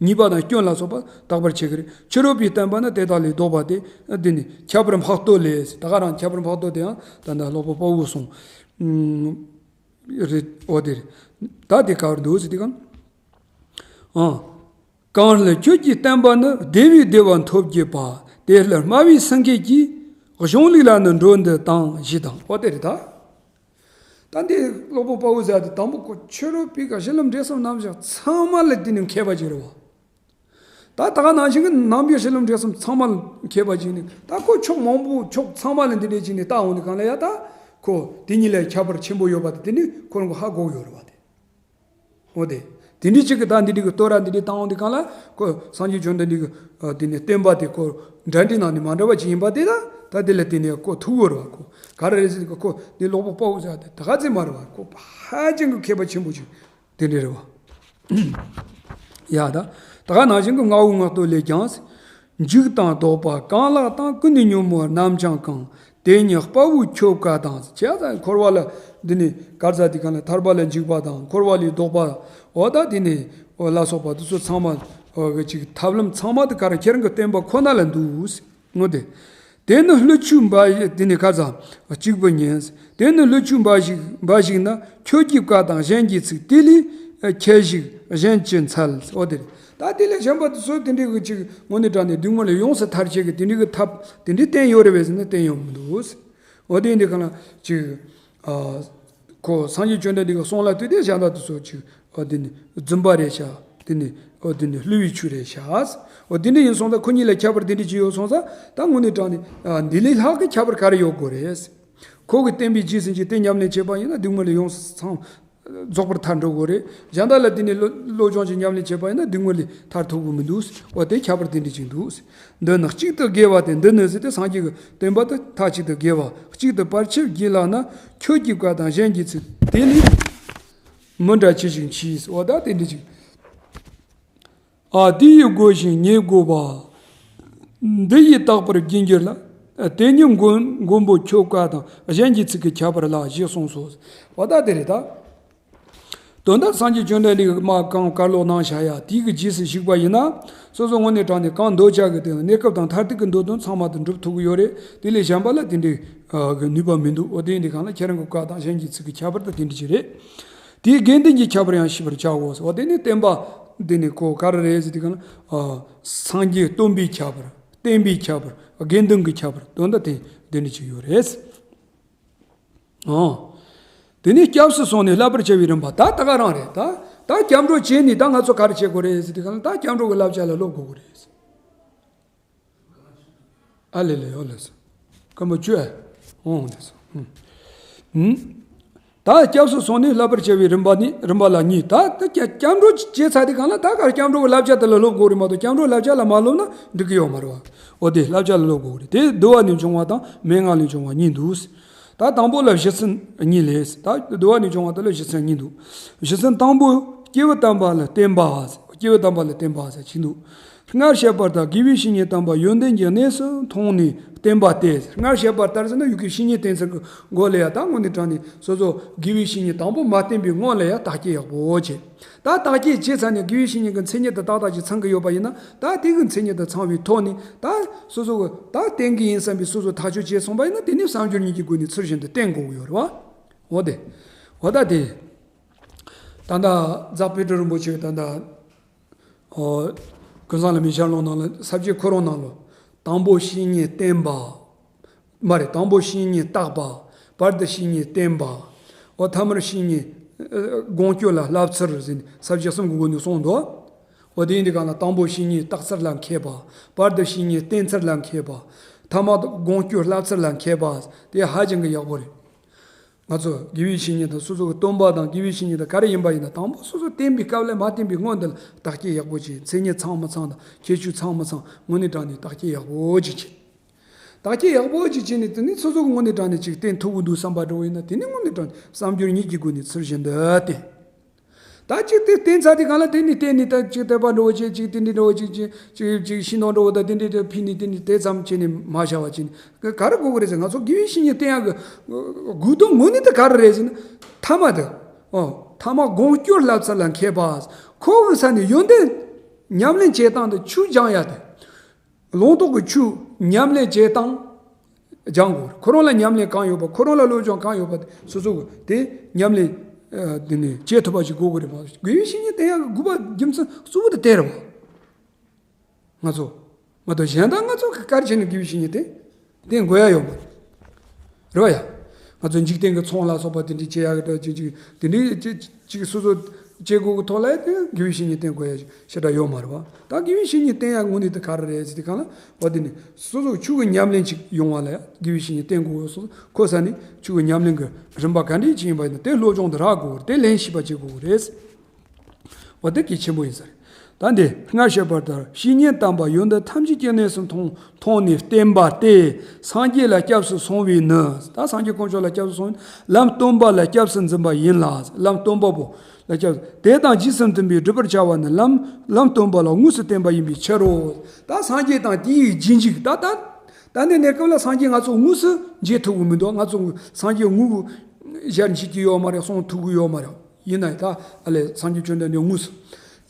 ཉེས་པ་དང་སྐྱོན་ལ་སོགས་པ་དག་པར་བྱེད་ཀྱི་རེད། ཕྱི་རོལ་པའི་བསྟན་པ་ནི་དེ་དག་ལས་ལྡོག་པ་སྟེ། འདི་ནི་ཁྱད་པར་འཕགས་བསྟོད་ལས། ད་ག་རང་ཁྱད་པར་འཕགས་བསྟོད་དེ་ཡང་ད་ལྟ་ཀློག་པ་དཔའ་བོས་གསུངས། ཨུམ། རེད། འོ་དེ་རེད། ད་དེ་ག་བར་འདུག་ཟེར་དུས་གང་། ཨང་། གང་ལ་ཁྱོད་ཀྱི་བསྟན་པ་ནི། བདེ་བའི་བདེ་བ་ཐོབ་བགྱིད་པ། དེ་ལ་སྨྲ་བའི་སེང་གེ་གིས། གཞུང་ལུགས་ལ་ནི་འགྲོ་འདི་དང་ཞེས་དང་། འོ་དེ་རེད་ད། ད་འདི་ཀློག་པ་དཔའ་བོས་ཟེར་དེ་དང་པོ་ཁོ་ཕྱི་རོལ་པའི་གི་གཞི་ལམ་འབྲས་གསུམ་རྣམ་གཞག་ཚང་མ་ལ་དེ་ནི་མཁས་པ་ཅིག་རེད་བ། ད་ད་ག་ནང་བཞིན་གི་ནང་པའི་གཞི་ལམ་འབྲས་གསུམ་ཚང་མ་ལ་མཁས་པ་ཅིག་ནི། ད་ཁོ་ཕྱོགས་མང་པོ་ཕྱོགས་ཚང་མ་ལ་འདི་འདྲས་ཅིག་ནི་ལྟ་འོང་དུས་གང་ལ་ཡ། ད་ཁོ་དེ་གཉིས་ལ་ཁྱད་པར་ཆེན་པོ་ཡོད་པ་དེ་དེ་ནི་ཁོ་རང་གི་ཧ་གོ་གི་ཡོད་རེད་བ་དེ། འོ་དེ། དེ་འདྲའི་ཅིག་གི་ད་འདི་འདྲའི་གི་བསྟོད་ར་འདི་འདྲའི་བཏང་འོང་དུས་གང་ལ་ཁོ་སངས་རྒྱས་བཅོམ་ལྡན་འདས་ཀྱི་དེ་ནི་བསྟན་པ་དེ་ཁོ་འདྲ་འདྲའི་ནང་ནས་མ་འདྲ་བ་ཅིག་ཡིན་པ་དེ། ད་ད་དེ་ལ་དེ་ནི་ཁོ་ཐུག་གི་ཡོད་རེད་བ། ཁོ་ག་རེ་རེད་ཟེར་དུས་ཁོ་འདི་ཀློག་པ་དཔའ་བོ་ཟེར་དེ་ད་ག་ཚད་མ་རེད་བ། ཁོ་ཧ་ཅང་གི་མཁས་པ་ཆེན་པོ་ཅིག་དེ་འདྲ་རེད་བ། ཡ་ད། ད་ག་ནང་བཞིན་གྱི་རྔ་བོ་རྔ་བསྟོད་ལས་ཀྱང་། འཇིགས་དང་ལྡོག་པ་གང་ལགས་དང་། ཀུན་ནས་ཉོན་མོངས་རྣམ་བྱང་གང་། དེ་ཉིད་དཔའ་བོས་ཁྱོད་བཀའ་དང་། བྱས་ཙང་འཁོར་བ་ལ་འདི་ནི་ག་རེ་ཟེར་དུས་གང་ལ་ཐར་པ་ལ་འཇུག་པ་དང་། འཁོར་བ་ལས་ལྡོག་པ། འོ་ད་དེ་ནི་འོ་ལ་སོགས་པ་དེ་ཚོ་ཚང་མ་འོ་གི་ཅིག་ཐབས་ལམ་ཚང་མ་དེ་ག་རེ་ཁྱེད་རང་གི་བསྟན་པ་ཁོ་ན་ལ་འདུག་འོ་དེ། དེ་ནི་ཀླུ་ཆུ་འབའ་ཞིག་དེ་ནི་ཁ་ཚ་གཅིག་པུ་ཉིད། དེ་ནི་ཀླུ་ཆུ་འབའ་ཞིག་འབའ་ཞིག་ན། ཁྱོད་ཀྱི་བཀའ་དང་གཞན་གྱི་ཚིག་དེ་ལས་ཁྱད་ཞིག་གཞན་ཅི་འཚལ། འོ་དེ་རེད། ད་དེ་ལས་གཞན་པ་དེ་ཚོ་དེ་འདྲའི་གི་ཅིག་དངོས་གནས་དྲང་ནས་སྡུག་བསྔལ་ལས་ཡོངས་སུ་ཐར་བྱེད་ཀྱི་དེ་འདྲའི་གི་ཐབས་དེ་འདྲའི་བསྟན་ཡོད་རེད་པས་ཟེར་ན་བསྟན་ཡོད་མི་འདུག་འོ་དེ་འདི་ག་ལ་ཅིག་ཨ། ཁོ་སངས་རྒྱས་བཅོམ་ལྡན་འདས་ཀྱི་གསུང་ལ་ལྟོས་ཏེ་གཞན་དག་དེ་ཚོ་ཅིག་འོ་དེ་ནི་རྫུན་པ་རེད་ཤག་དེ་ནི་འོ་དེ་ནི་བསླུ་བའི་ཆོས་རེད་ཤག་འོ་དེ་འདྲ་ཡིན་སོང་ཙང་ཁོ་གཉིས་ལ་ཁྱད་པར་དེ་འདྲ་ཅིག་ཡོད་སོང་ཙང་། ད་དངོས་གནས་དྲང་ནས་ཨ་འདི་ལས་ལྷག་གི་ཁྱད་པར་ག་རེ་ཡོད་དགོས་རེད། ཁོ་གི་བསྟན་པའི་རྗེས་ཟིན་གྱི་དེ་ཉམས་ལེན་བྱས་པ་ཡིན་ན་སྡུག་བསྔལ་ལས་ཡོངས་སུ་ཚང་རྫོགས་པར་ཐར་འགྲོ་དགོས་རེད། གཞན་དག་ལ་དེ་ནི་བློ་བློ་སྦྱོང་ཅིག་ཉམས་ལེན་བྱས་པ་ཡིན་ན་སྡུག་བསྔལ་ལས་ཐར་ཐུབ་ཀྱི་མི་འདུག་འོ་དེ་ཁྱད་པར་དེ་འདྲ་ཅིག་འདུག་འདི་ནི་གཅིག་ཏུ་དགེ་བ་སྟེ། འདི་ནི་ཟེར་ཏེ་སངས་རྒྱས་ཀྱི་བསྟན་པ་དེ་མཐའ་གཅིག་ཏུ་དགེ་བ། གཅིག་ཏུ་བར་ཆད་བགྱིད་ལགས་ན། ཁྱོད་ཀྱི་བཀའ་དང་གཞན་གྱི་ཚིག་དེ་ལས་མི་འདྲ་ཅི་ཞིག་མཆིས། འོ་ད་དེ་འདྲ་ཅིག་ ཨ། དེ་ཡི་སྒོ་བཞིན་ཉེ་དགོས་པ། འདི་ཡིས་རྟག་པར་བརྒྱུད་འགྱུར་ལ། དེ་ཉིད་མགོན་མགོན་པོ་ཁྱོད་བཀའ་དང་གཞན་གྱི་ཚིག་གིས་ཁྱབ་པར་ལ་ཞེས་གསུངས་སོ། འོ་ད་དེ་རེད་ད། དོན་དག་སངས་རྒྱས་བཅོམ་ལྡན་འདས་ཀྱིས་མར་གང་བཀའ་སློབ་གནང་བཞག་ཡ་དེའི་གི་རྗེས་སུ་ཞུགས་པ་ཡིན་ན། སོ་སོ་དངོས་གནས་དྲང་གནས་གང་འདོད་ཆགས་ཀྱི་དེ་གནས་སྐབས་དང་མཐར་ཐུག་གི་འདོད་དོན་ཚང་མ་དེ་འགྲུབ་ཐུབ་ཀྱི་ཡོད་རེད། དེ་ལས་གཞན་པ་ལ་དེ་འདྲའི་གི་ནུས་པ་མི་འདུག་འོ་དེ་ཡིན་དུས་གང་ལ་ཁྱེད་རང་གི་བཀའ་དང་གཞན་གྱི་ཚིག་གིས་ཁྱབ་པར་དང་དེ་འདྲ་ཅིག་རེད། དེའི་དགེ་འདུན་གྱིས་ཁྱབ་པར་ཡང་ཤེས་པར་བྱའོ། འོ་དེ་ནི་བསྟན་པ་འདི་ནི་ཁོ་ག་རེ་རེད་ཟེར་དུས་གང་ལ། སངས་རྒྱས་སྟོན་པས་ཁྱབ་པར། བསྟན་པས་ཁྱབ་པར། དགེ་འདུན་གྱིས་ཁྱབ་པར། དོན་དག་དེ་འདི་འདྲ་ཅིག་ཡོད་རེད། ཨོ། དེ་ནས་སྐྱབས་སུ་སོང་ནས་བསླབ་པར་བྱ་བའི་རིམ་པ་ད་ད་ག་རང་རེད་ད། ད་སྐྱབས་འགྲོ་བྱས་ནས་ད་ང་ཚོ་ག་རེ་བྱེད་དགོས་རེད་ཟེར་དུས་གང་ལ་ད་སྐྱབས་འགྲོ་གི་བསླབ་བྱ་ལ་སློབ་དགོས་ཀྱི་རེད། ཨ་ལེ་ལེ་ཨོ་ལེ་སོ། སྐམ་པོ་བཅོས། ཨོ་ལེ་སོ། ཧུམ། ད་སྐྱབས་སུ་སོང་ནས་བསླབ་པར་བྱ་བའི་རིམ་པ་ནི་རིམ་པ་ལ་གཉིས། ད་ད་སྐྱ- སྐྱབས་འགྲོ་བྱས་ཚར་དུས་གང་ལ་ད་ག་སྐྱབས་འགྲོ་གི་བསླབ་བྱ་དེ་ལ་སློབ་དགོས་རེད་མ་གཏོགས་སྐྱབས་འགྲོ་བསླབ་བྱ་ལ་མ་སློབ་ན་འགྲིག་གི་ཡོད་མ་རེད་བ། འོ་དེ་བསླབ་བྱ་ལ་སློབ་དགོས་རེད། དེ་བསྡུ་བ་ནས་བྱུང་བ་དང་མན་ངག་ལས་བྱུང་བ་གཉིས་འདུག་ད་དང་པོ་ལ་གཞི་མཚན་གཉིས་ལས། ད་བསྡུ་བ་ནས་བྱུང་བ་དེ་ལ་གཞི་མཚན་གཉིས་འདུག་གཞི་མཚན་དང་པོ་སྐྱེས་བུ་དམ་པ་ལ་བརྟེན་པ། སྐྱེས་བུ་དམ་པ་ལ་བརྟེན་པ་ཟེར་གྱི་འདུག་སྔར་བཤད་པ་ལྟར་དགེ་བའི་བཤེས་གཉེན་དམ་པ་ཡོན་ཏན་གྱི་གནས་སུ་མཐོང་ནས་བསྟེན་པ་སྟེ། སྔར་བཤད་པ་ལྟར་ཟེར་ན་ཡུལ་གྱི་བཤེས་གཉེན་བསྟེན་ཚུལ་གྱི་སྒོ་ལ་ཡ་ད་དངོས་གནས་དྲང་གནས་སོ་སོ་དགེ་བའི་བཤེས་གཉེན་དང་པོ་མ་བསྟེན་པའི་སྔོན་ལ་ཡ་བརྟག་དཔྱད་ཡག་པོ་བྱེད། ད་བརྟག་དཔྱད་བྱས་ཚར་ནས་དགེ་བའི་བཤེས་གཉེན་གྱི་མཚན་ཉིད་དེ་ཏག་ཏག་ཅིག་ཚང་གི་ཡོད་པ་ཡིན་ན། ད་དེ་གི་མཚན་ཉིད་དེ་ཚང་བའི་ཐོག་ནས་ད་སོ་སོ་གི་ད་བསྟེན་གི་ཡིན་བསམ་པའི་སོ་སོ་ཐག་གཅོད་བྱས་སོང་པ་ཡིན་ན། དེ་ནས་བསམ་སྦྱོར་གཉིས་ཀྱི་སྒོ་ནས་ཚུལ་བཞིན་དུ་བསྟེན་དགོས་ཀྱི་ཡོད་རེད་བ། འོ་དེ། འོ་ད་དེ། ད་ལྟ་རྫ་དཔལ་སྤྲུལ་རིན་པོ་ཆེ་ད་ལྟ། ཨོ། ཀུན་བཟང་བླ་མའི་ཞལ་ལུང་ནང་ལ་ས་བཅད་ཁོ་རང་ནང་ལ། དང་པོ་བཤེས་གཉེན་བསྟེན་པ། མ་རེད། དང་པོ་བཤེས་གཉེན་བརྟག་པ། བར་དུ་བཤེས་གཉེན་བསྟེན་པ། ཨོ་ཐ་མར་བཤེས་གཉེན་ཨ་དགོངས་སྐྱོར་ལ་བསླབ་ཚུལ་ཟེར་ནས་ས་བཅད་གསུམ་གྱི་སྒོ་ནས་གསུངས་འདུག་ཨོ་དེ་ཡིན་དུས་གང་ལ་དང་པོ་བཤེས་གཉེན་བརྟག་ཚུལ་ལ་མཁས་པ། བར་དུ་བཤེས་གཉེན་བསྟེན་ཚུལ་ལ་མཁས་པ། ཐ་མ་དགོངས་སྐྱོར་བསླབ་ཚུལ་ལ་མཁས་པ། དེ་ཧ་ཅང་གི་ཡག་པོ་རེད། ང་ཚོ་དགེ་བའི་བཤེས་གཉེན་དང་སོ་སོ་གི་སྟོན་པ་དང་དགེ་བའི་བཤེས་གཉེན་དང་ག་རེ་ཡིན་པ་ཡིན་ན། དང་པོ་སོ་སོ་བསྟེན་པའི་སྐབས་ལ་མ་བསྟེན་པའི་སྔོན་དུ་ལ་བརྟག་དཔྱད་ཡག་པོ་བྱེད། མཚན་ཉིད་ཚང་མི་ཚང་དང་ཁྱད་ཆོས་ཚང་མི་ཚང་དངོས་གནས་དྲང་གནས་བརྟག་དཔྱད་ཡག་པོ་ཅིག་བྱེད། བརྟག་དཔྱད་ཡག་པོ་ཅིག་བྱས་ནས་དེ་ནས་སོ་སོ་གི་དངོས་གནས་དྲང་གནས་ཅིག་བསྟེན་ཐུབ་ཀྱི་འདུག་བསམ་པ་འདྲ་བོ་ཡིན་ན། དེ་ནས་དངོས་གནས་དྲང་གནས་བསམ་སྦྱོར་གཉིས་ཀྱི་སྒོ་ནས་ཚུལ་བཞིན་དུ་བསྟེན། ད་ཅིག་དེ་བསྟེན་ཚར་དུས་གང་ལ་དེ་ནས་བསྟེན་ནས་ད་ཅིག་དད་པ་འདྲ་བོ་བྱེད། ཅིག་དེ་འདྲ་འདྲ་བོ་ཅིག་ཅིག་ཅིག་ཅིག་ཤིང་སྡོང་འདྲ་བོ་དང་དེ་འདྲ་འདྲ་ཕུལ་ནས་དེ་ནས་དེ་ཙམ་བྱས་ནས་མ་བཞག་པ་བྱས་ནས་ག་རེ་དགོས་ཀྱི་རེད་ཟེར། ང་ཚོ་དགེ་བའི་བཤེས་གཉེན་བསྟེན་ཡག་གི་དགོས་དོན་དངོས་གནས་དེ་ག་རེ་རེད་ཟེར་ན། ཐ་མ་དེ། ཨོ། ཐ་མ་དགོངས་སྐྱོར་བསླབ་ཚུལ་ལ་མཁས་པ། ཁོ་གི་ས་ནས་ཡོན་ཏན་ཉམས་ལེན་བྱེད་སྟངས་དེ་ཆོས་སྦྱང་ཡག་དེ། ལུང་རྟོགས་ཀྱི་ཆོས་ཉམས་ལེན་བྱེད་སྟངས་སྦྱང་དགོས། ཁོ་རང་ལ་ཉམས་ལེན་གང་ཡོད་པ། ཁོ་རང་ལ་བློ་སྦྱོང་གང་ཡོད་པ་དེ་སོ་སོ་གི་དེ་ཉམས་ལེན་ཨ་དེ་ནས་བྱེད་ཐུབ་པ་ཞིག་དགོས་ཀྱི་རེད་པ། དགེ་བའི་བཤེས་གཉེན་བསྟེན་ཡག་གི་དགོས་པ་རྒྱུ་མཚན་གཙོ་བོ་དེ་དེ་རེད་པ། ང་ཚོ་མ་གཏོགས་གཞན་དག་ང་ཚོ་གི་ག་རེ་བྱས་ནས་དགེ་བའི་བཤེས་གཉེན་བསྟེན་བསྟེན་དགོས་ཡ་ཡོད་མ་རེད། རེད་བ་ཡ། ང་ཚོ་འཇིག་རྟེན་གྱི་ཚོང་ལ་སོགས་པ་དེ་འདྲ་བྱེད་ཡག་གི་འདྲ་ཅིག་ཅིག་དེ་འདྲའི་ཅིག་ཅིག་སོ་སོ་བྱེད་དགོས་ཀྱི་ཐོག་ལ་དེ་དགེ་བའི་བཤེས་གཉེན་བསྟེན་དགོས་ཡ་ཞེ་དྲག་ཡོད་མ་རེད་བ། ད་དགེ་བའི་བཤེས་གཉེན་བསྟེན་ཡག་དངོས་གནས་དེ་ག་རེ་རེད་ཟེར་དུས་གང་ལ་བ། དེ་ནི་སོ་སོ་ཆོས་ཀྱི་ཉམས་ལེན་ཅིག་ཡོང་བ་ལ་ཡ་དགེ་བའི་བཤེས་གཉེན་བསྟེན་དགོས། སོ་སོ་ཁོ་ས་ནས་ཆོས་ཀྱི་ཉམས་ལེན་གྱི་རིམ་པ་ག་འདྲ་ཅིག་ཡིན་པ་ཡིན་ན་དེ་སློབ་སྦྱོང་དེ་རག་དགོས་རེད། དེ་ལེན་ཤེས་པ་བྱེད་དགོས་རེད། འོ་དེ་གལ་ཆེན་པོ་ཡིན་ས་རེད། ད་འདི་སྔར་བཤད་པ་ལྟར་བཤེས་གཉེན་དམ་པ་ཡོན་ཏན་ཐམས་ཅད་ཀྱི་གནས་སུ་མཐོང་མཐོང་ནས་བསྟེན་པ་སྟེ། སངས་རྒྱས་ལ་སྐྱབས་སུ་སོང་བས་ནི། ད་སངས་རྒྱས་དཀོན་མཆོག་ལ་སྐྱབས་སུ་སོང་བས་ལམ་སྟོན་པ་ལ་སྐྱབས་སུ་འཛིན་པ་ཡིན་ལ། ལམ་སྟོན་པ་པོ་ལ་སྐྱབས། དེ་དང་རྗེས་སུ་མཐུན་པའི་སྒྲུབ་པར་བྱ་བ་ནི་ལམ་ལམ་སྟོན་པ་ལ་དངོས་སུ་བསྟེན་པ་ཡིན་པའི་ཕྱིར་རོ། ད་སངས་རྒྱས་དང་དེའི་རྗེས་འཇུག་ད་ད་ད་ནི་གནས་སྐབས་ལ་སངས་རྒྱས་ང་ཚོ་དངོས་སུ་མཇལ་ཐུབ་ཀྱི་མི་འདུག་ང་ཚོ་སངས་རྒྱས་དངོས་ཀྱི་ཞལ་མཇལ་གྱི་ཡོད་མ་རེད། གསུང་ཐུབ་ཀྱི་ཡོད་མ་རེད། ཡིན་ན་ད་ཨ་ལས་སངས་རྒྱས་བཅོམ་ལྡན་འདས་དངོས་སུ།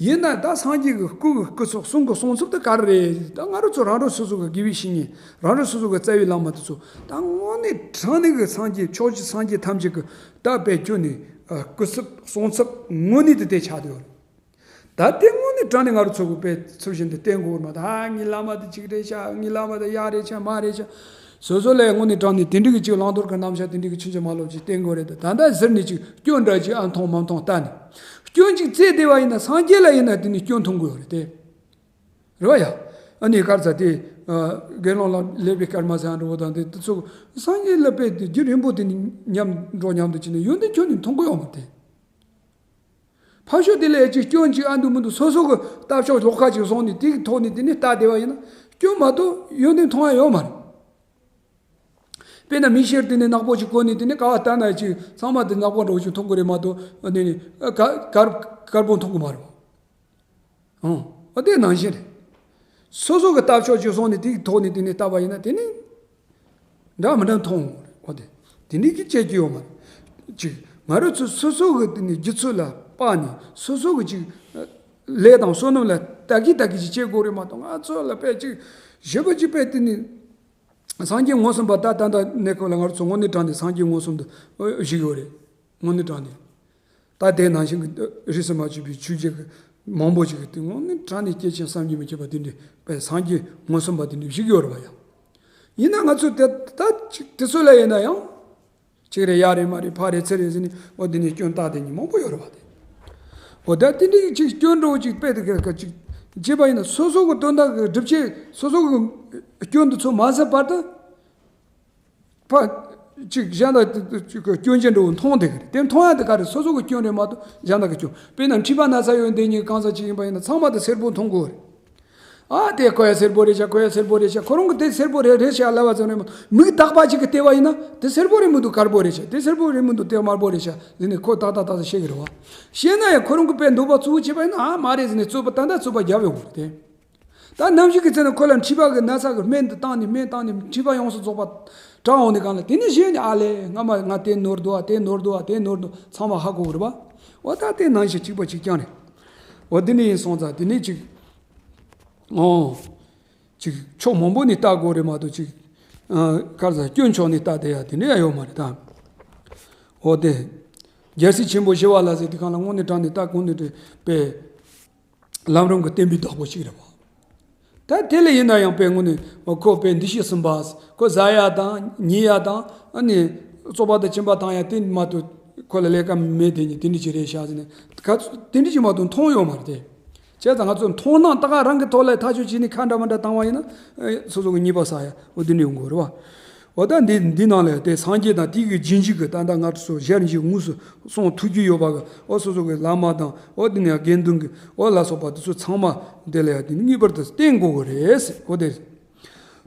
ཡིན་ན་ད་སངས་རྒྱས་ཀྱི་སྐུ་གི་སྐུ་ཚབ་གསུང་གི་གསུང་ཚབ་དེ་ག་རེ་རེད། ད་ང་རང་ཚོ་རང་རང་སོ་སོ་གི་དགེ་བའི་བཤེས་གཉེན་རང་རང་སོ་སོ་གི་རྩ་བའི་བླ་མ་དེ་ཚོ་ད་དངོས་གནས་དྲང་གནས་ཀྱི་སངས་རྒྱས་ཕྱོགས་བཅུའི་སངས་རྒྱས་ཐམས་ཅད་ཀྱི་ད་དཔེ་བསྐྱོན་ནས་སྐུ་ཚབ་གསུང་ཚབ་དངོས་གནས་དེ་དེ་ཆགས་བསྡད་ཡོད་རེད། ད་དེ་དངོས་གནས་དྲང་གནས་ང་རང་ཚོ་གི་དཔེ་ཚུལ་བཞིན་དུ་བསྟེན་དགོས་མ་ད་ངའི་བླ་མ་དེ་གཅིག་རེད་ཤག་ངའི་བླ་མ་དེ་ཡག་རེད་ཤག་མ་རེད་ཤག་སོ་སོ་ལ་དངོས་གནས་དྲང་གནས་དེ་འདྲ་གི་ཅིག་བླང་དོར་གྱི་རྣམ་གཞག་དེ་འདྲ་གི་ཆུང་ཆུང་མ་ལོབས་ཅིག་བསྟེན་དགོས་རེད། ད་ད་ལྟ་ཟེར་ནས་ཅིག་སྐྱོན་འདྲ་ཅིག་ཨ་མཐོང་མ་མཐོང་ལྟ་ནས་སྐྱོན་ཅིག་བཙལ་བསྡད་པ་ཡིན་ན་སངས་རྒྱས་ལ་ཡིན་ན་དེ་ནས་སྐྱོན་མཐོང་དགོས་རེད་དེ། རེད་བ་ཡ། ཨ་ནི་སྐར་ཚ་དེ་དགེ་སློང་ལ་ལེགས་པའི་སྐར་མ་ཟེར་འགྲོ་བ་དང་དེ་དེ་ཚོ་སངས་རྒྱས་ལ་དཔེ་དེ་རྒྱུན་རིང་པོ་དེ་ནས་མཉམ་འགྲོ་མཉམ་དུ་བྱས་ནས་ཡོན་ཏན་ཁྱོན་ནས་མཐོང་གི་ཡོད་མ་རེད། ཕར་ཕྱོགས་དེ་ལ་ཡ་གཅིག་སྐྱོན་གཅིག་ཨ་འདུག་མི་འདུག་སོ་སོ་གི་ལྟ་ཕྱོགས་ལོགས་ཁ་ཅིག་བཟུང་ནས་དེ་གི་ཐོག་ནས་དེ་ནས་ལྟ་བསྡད་པ་ཡིན་ན་སྐྱོན་མ་གཏོགས་ཡོན་ཏན་མཐོང་ཡ་ཡོད་མ་རེད། དཔེར་ན་མི་ཤེར་དེ་ནས་ནག་པོ་ཅིག་གོན་ནས་དེ་ནས་ག་བ་ལྟ་ན་ཅིག་ཚང་མ་དེ་ནག་པོ་འདྲ་བོ་ཅིག་མཐོང་གི་རེད་མ་གཏོགས་དེ་ནས་དཀར་དཀར་པོ་མཐོང་གི་མ་རེད། ཨང་། འོ་དེ་ནང་བཞིན་རེད། སོ་སོ་གི་ལྟ་ཕྱོགས་ཅིག་སོང་ནས་དེའི་ཐོག་ནས་དེ་ནས་ལྟ་བ་ཡིན་ན་དེ་ནི་འདྲ་མི་འདྲ་མཐོང་འོ་དེ། དེ་འདྲའི་གི་བྱེད་ཀྱི་ཡོད་མ་རེད། ཅིག་ང་རང་ཚོ་སོ་སོ་གི་དེ་ནས་རྒྱུ་ཚོད་ལ་དཔག་ནས་སོ་སོ་གི་ཅིག་ལས་དང་བསོད་ནམས་ལ་ལྟ་གི་ལྟ་གི་ཅིག་བྱེད་དགོས་རེད་མ་གཏོགས། ང་ཚོ་ལ་དཔེ་ཅིག་ཞེ་པོ་ཅིག་དཔེ་དེ་ནས་སངས་རྒྱས་མངོན་སུམ་པ་ད་ད་ལྟ་གནས་སྐབས་ལ་ང་རང་ཚོ་དངོས་གནས་དྲང་གནས་སངས་རྒྱས་མངོན་སུམ་དུ་བཞུགས་ཡོད་རེད། དངོས་གནས་དྲང་གནས། ད་དེ་ནང་བཞིན་གྱི་རིས་སུ་མ་ཆད་པའི་ཆོས་བརྒྱུད་ཀྱི་མང་པོ་ཞིག་གི་དེ་དངོས་གནས་དྲང་གནས་སྐྱེས་ཆེན་བསམ་གྱིས་མི་ཁྱབ་པ་དེ་འདྲའི་དཔེ་སངས་རྒྱས་མངོན་སུམ་པ་དེ་འདྲའི་བཞུགས་ཡོད་རེད་པ་ཡང་། ཡིན་ན་ང་ཚོས་དེ་ད་ཅིག་དེ་ཚོ་ལ་ཡིན་ན་ཡང་། གཅིག་རེད་ཡ་རེད་མ་རེད་ཕ་རེད་ཚུར་རེད་ཟེར་ནས་འོ་དེ་ནས་སྐྱོན་བཏགས་དེ་ཉིད་མང་པོ་ཡོད་རེད་པ་དེ། འོ་ད་དེ་འདྲའི་ཅིག་སྐྱོན་འགྲོ་ཅིག་དཔེ་དེ་ག་ག་ཅིག་བྱས་པ་ཡིན་ན་སོ་སོ་གི་དོན་དག་གི་སྒྲུབ་བྱེད་སོ་སོ་གི་སྐྱོན་དེ་ཚོ་མ་ཟད་པར་དུ། ཕ། ཅིག་གཞན་དག་ཅིག་གི་སྐྱོན་ཅན་འདྲ་བོ་མཐོང་བསྡད་ཀྱི་རེད། དེ་མཐོང་ཡ་དེ་ག་རེ་སོ་སོ་གི་སྐྱོན་རེད་མ་གཏོགས་གཞན་དག་གི་སྐྱོན། དཔེར་ན་མཁྲིས་པ་ན་ཚ་ཡོད་འདི་གཉིས་གང་ཟག་ཅིག་ཡིན་པ་ཡིན་ན་ཚང་མ་དེ་སེར་པོ་མཐོང་གི་རེད། ཨ་དེ་ཁོ་ཡ་སེར་པོ་རེད་ཤག་ཁོ་ཡ་སེར་པོ་རེད་ཤག་ཁོ་རང་གི་དེ་སེར་པོ་རེད་རེད་ཤག་ལབ་པ་ཙམ་རེད་མ་གཏོགས་མིག་དག་པ་ཅིག་གིས་བལྟས་པ་ཡིན་ན་དེ་སེར་པོ་རེད་མི་འདུག་དཀར་པོ་རེད་ཤག་དེ་སེར་པོ་རེད་མི་འདུག་དེ་དམར་པོ་རེད་ཤག་ཟེར་ནས་ཁོ་ཏག་ཏག་ཏག་ཏག་ཤེས་ཀྱི་རེད་བ། ཤེས་ན་ཡང་ཁོ་རང་གི་དཔེ་འདོད་པ་གཙོ་བོ་བྱས་པ་ཡིན་ན་ཨ་མ་རེད་ཟེར་ནས་རྩོད་པ་ད་ལྟ་རྩོད་པ་རྒྱབ་ཡོང་གི་རེད་དེ། ད་ནམ་ཞིག་གི་ཚེ་ན་ཁོ་ལ་མཁྲིས་པ་གི་ན་ཚ་གི་སྨན་འདི་བཏང་ནས་སྨན་བཏང་ནས་མཁྲིས་པ་ཡོངས་སུ་རྫོགས་པ་དྲག་འོང་ནས་གང་ལ་དེ་ནས་གཞན་ནས་ཨ་ལས་སྔ་མ་ང་དེ་ནོར་འདུག་ཨ་དེ་ནོར་འདུག་ཨ་དེ་ནོར་འདུག་ཚང་མ་ཧ་གོ་གི་རེད་པ། འོ་ད་དེ་ནང་བཞིན་གཅིག་པ་གཅིག་རྐྱང་རེད། འོ་དེ་ནས་ཡིན་སོང་ཙང་དེ་ནས་གཅིག་ཨོ། གཅིག་ཕྱོགས་མང་པོ་ནས་ལྟ་དགོས་རེད་མ་གཏོགས་གཅིག་ཨ་ག་རེ་ཟ་སྐྱོན་ཕྱོགས་ནས་ལྟ་བསྡད་ཡ་དེ་འདྲ་ཡ་ཡོད་མ་རེད་ད། འོ་དེ། རྒྱལ་སྲས་ཆེན་པོ་ཞི་བ་ལྷ་ཟེར་དེ་གང་ལ་དངོས་གནས་དྲང་གནས་ལྟ་དགོས་ནི་རེད་པས། ལམ་རིམ་གྱི་བསྟན་པའི་བདག་པོ་ཞིག་རེད་པ། ད་དེ་ལས་ཡིན་ན་ཡང་དཔེ་དངོས་གནས་ཁོ་དཔེ་འདུ་ཤེས་གསུམ་པ། ཁོ་ཟ་ཡ་དང་ཉལ་ཡ་དང་ཨ་ནི་བཙོག་པ་དང་གཅིན་པ་བཏང་ཡ་དེ་མ་གཏོགས་ཁོ་ལ་ལས་ཀ་མེད་དེ་ནི་དེ་འདྲ་ཅིག་རེད་ཤག་ཟེར་ནས་ག་ཚོད་དེ་འདྲ་ཅིག་མ་གཏོགས་མཐོང་ཡོད་མ་རེད་དེ། བྱས་ཙང་ང་ཚོ་མཐོང་སྣང་ད་ག་རང་གི་ཐོག་ལ་ཐག་གཅོད་བྱས་ནས་ཁ་འདྲ་མ་འདྲ་བཏང་བ་ཡིན་ན་སོ་སོ་གི་ཉེས་པ་བསགས་ཡ་འོ་དེ་འདྲ་ཡོང་གི་རེད་པ། འོ་ད་འདི་འདི་ནང་ལ་དེ་སངས་རྒྱས་དང་དེའི་གི་རྗེས་འཇུག་གི་ད་ལྟ་ང་ཚོ་ཞལ་འཇུག་དངོས་སུ་གསུང་ཐུབ་ཀྱི་ཡོད་པ་གི་འོ་སོ་སོ་གི་བླ་མ་དང་འོ་དེ་ནས་དགེ་འདུན་གི་འོ་ལ་སོགས་པ་དེ་ཚོ་ཚང་མ་དེ་ལ་ཡ་དེ་ངེས་པར་དུ་བསྟེན་དགོས་གི་རེད་ཟེར་འོ་དེ།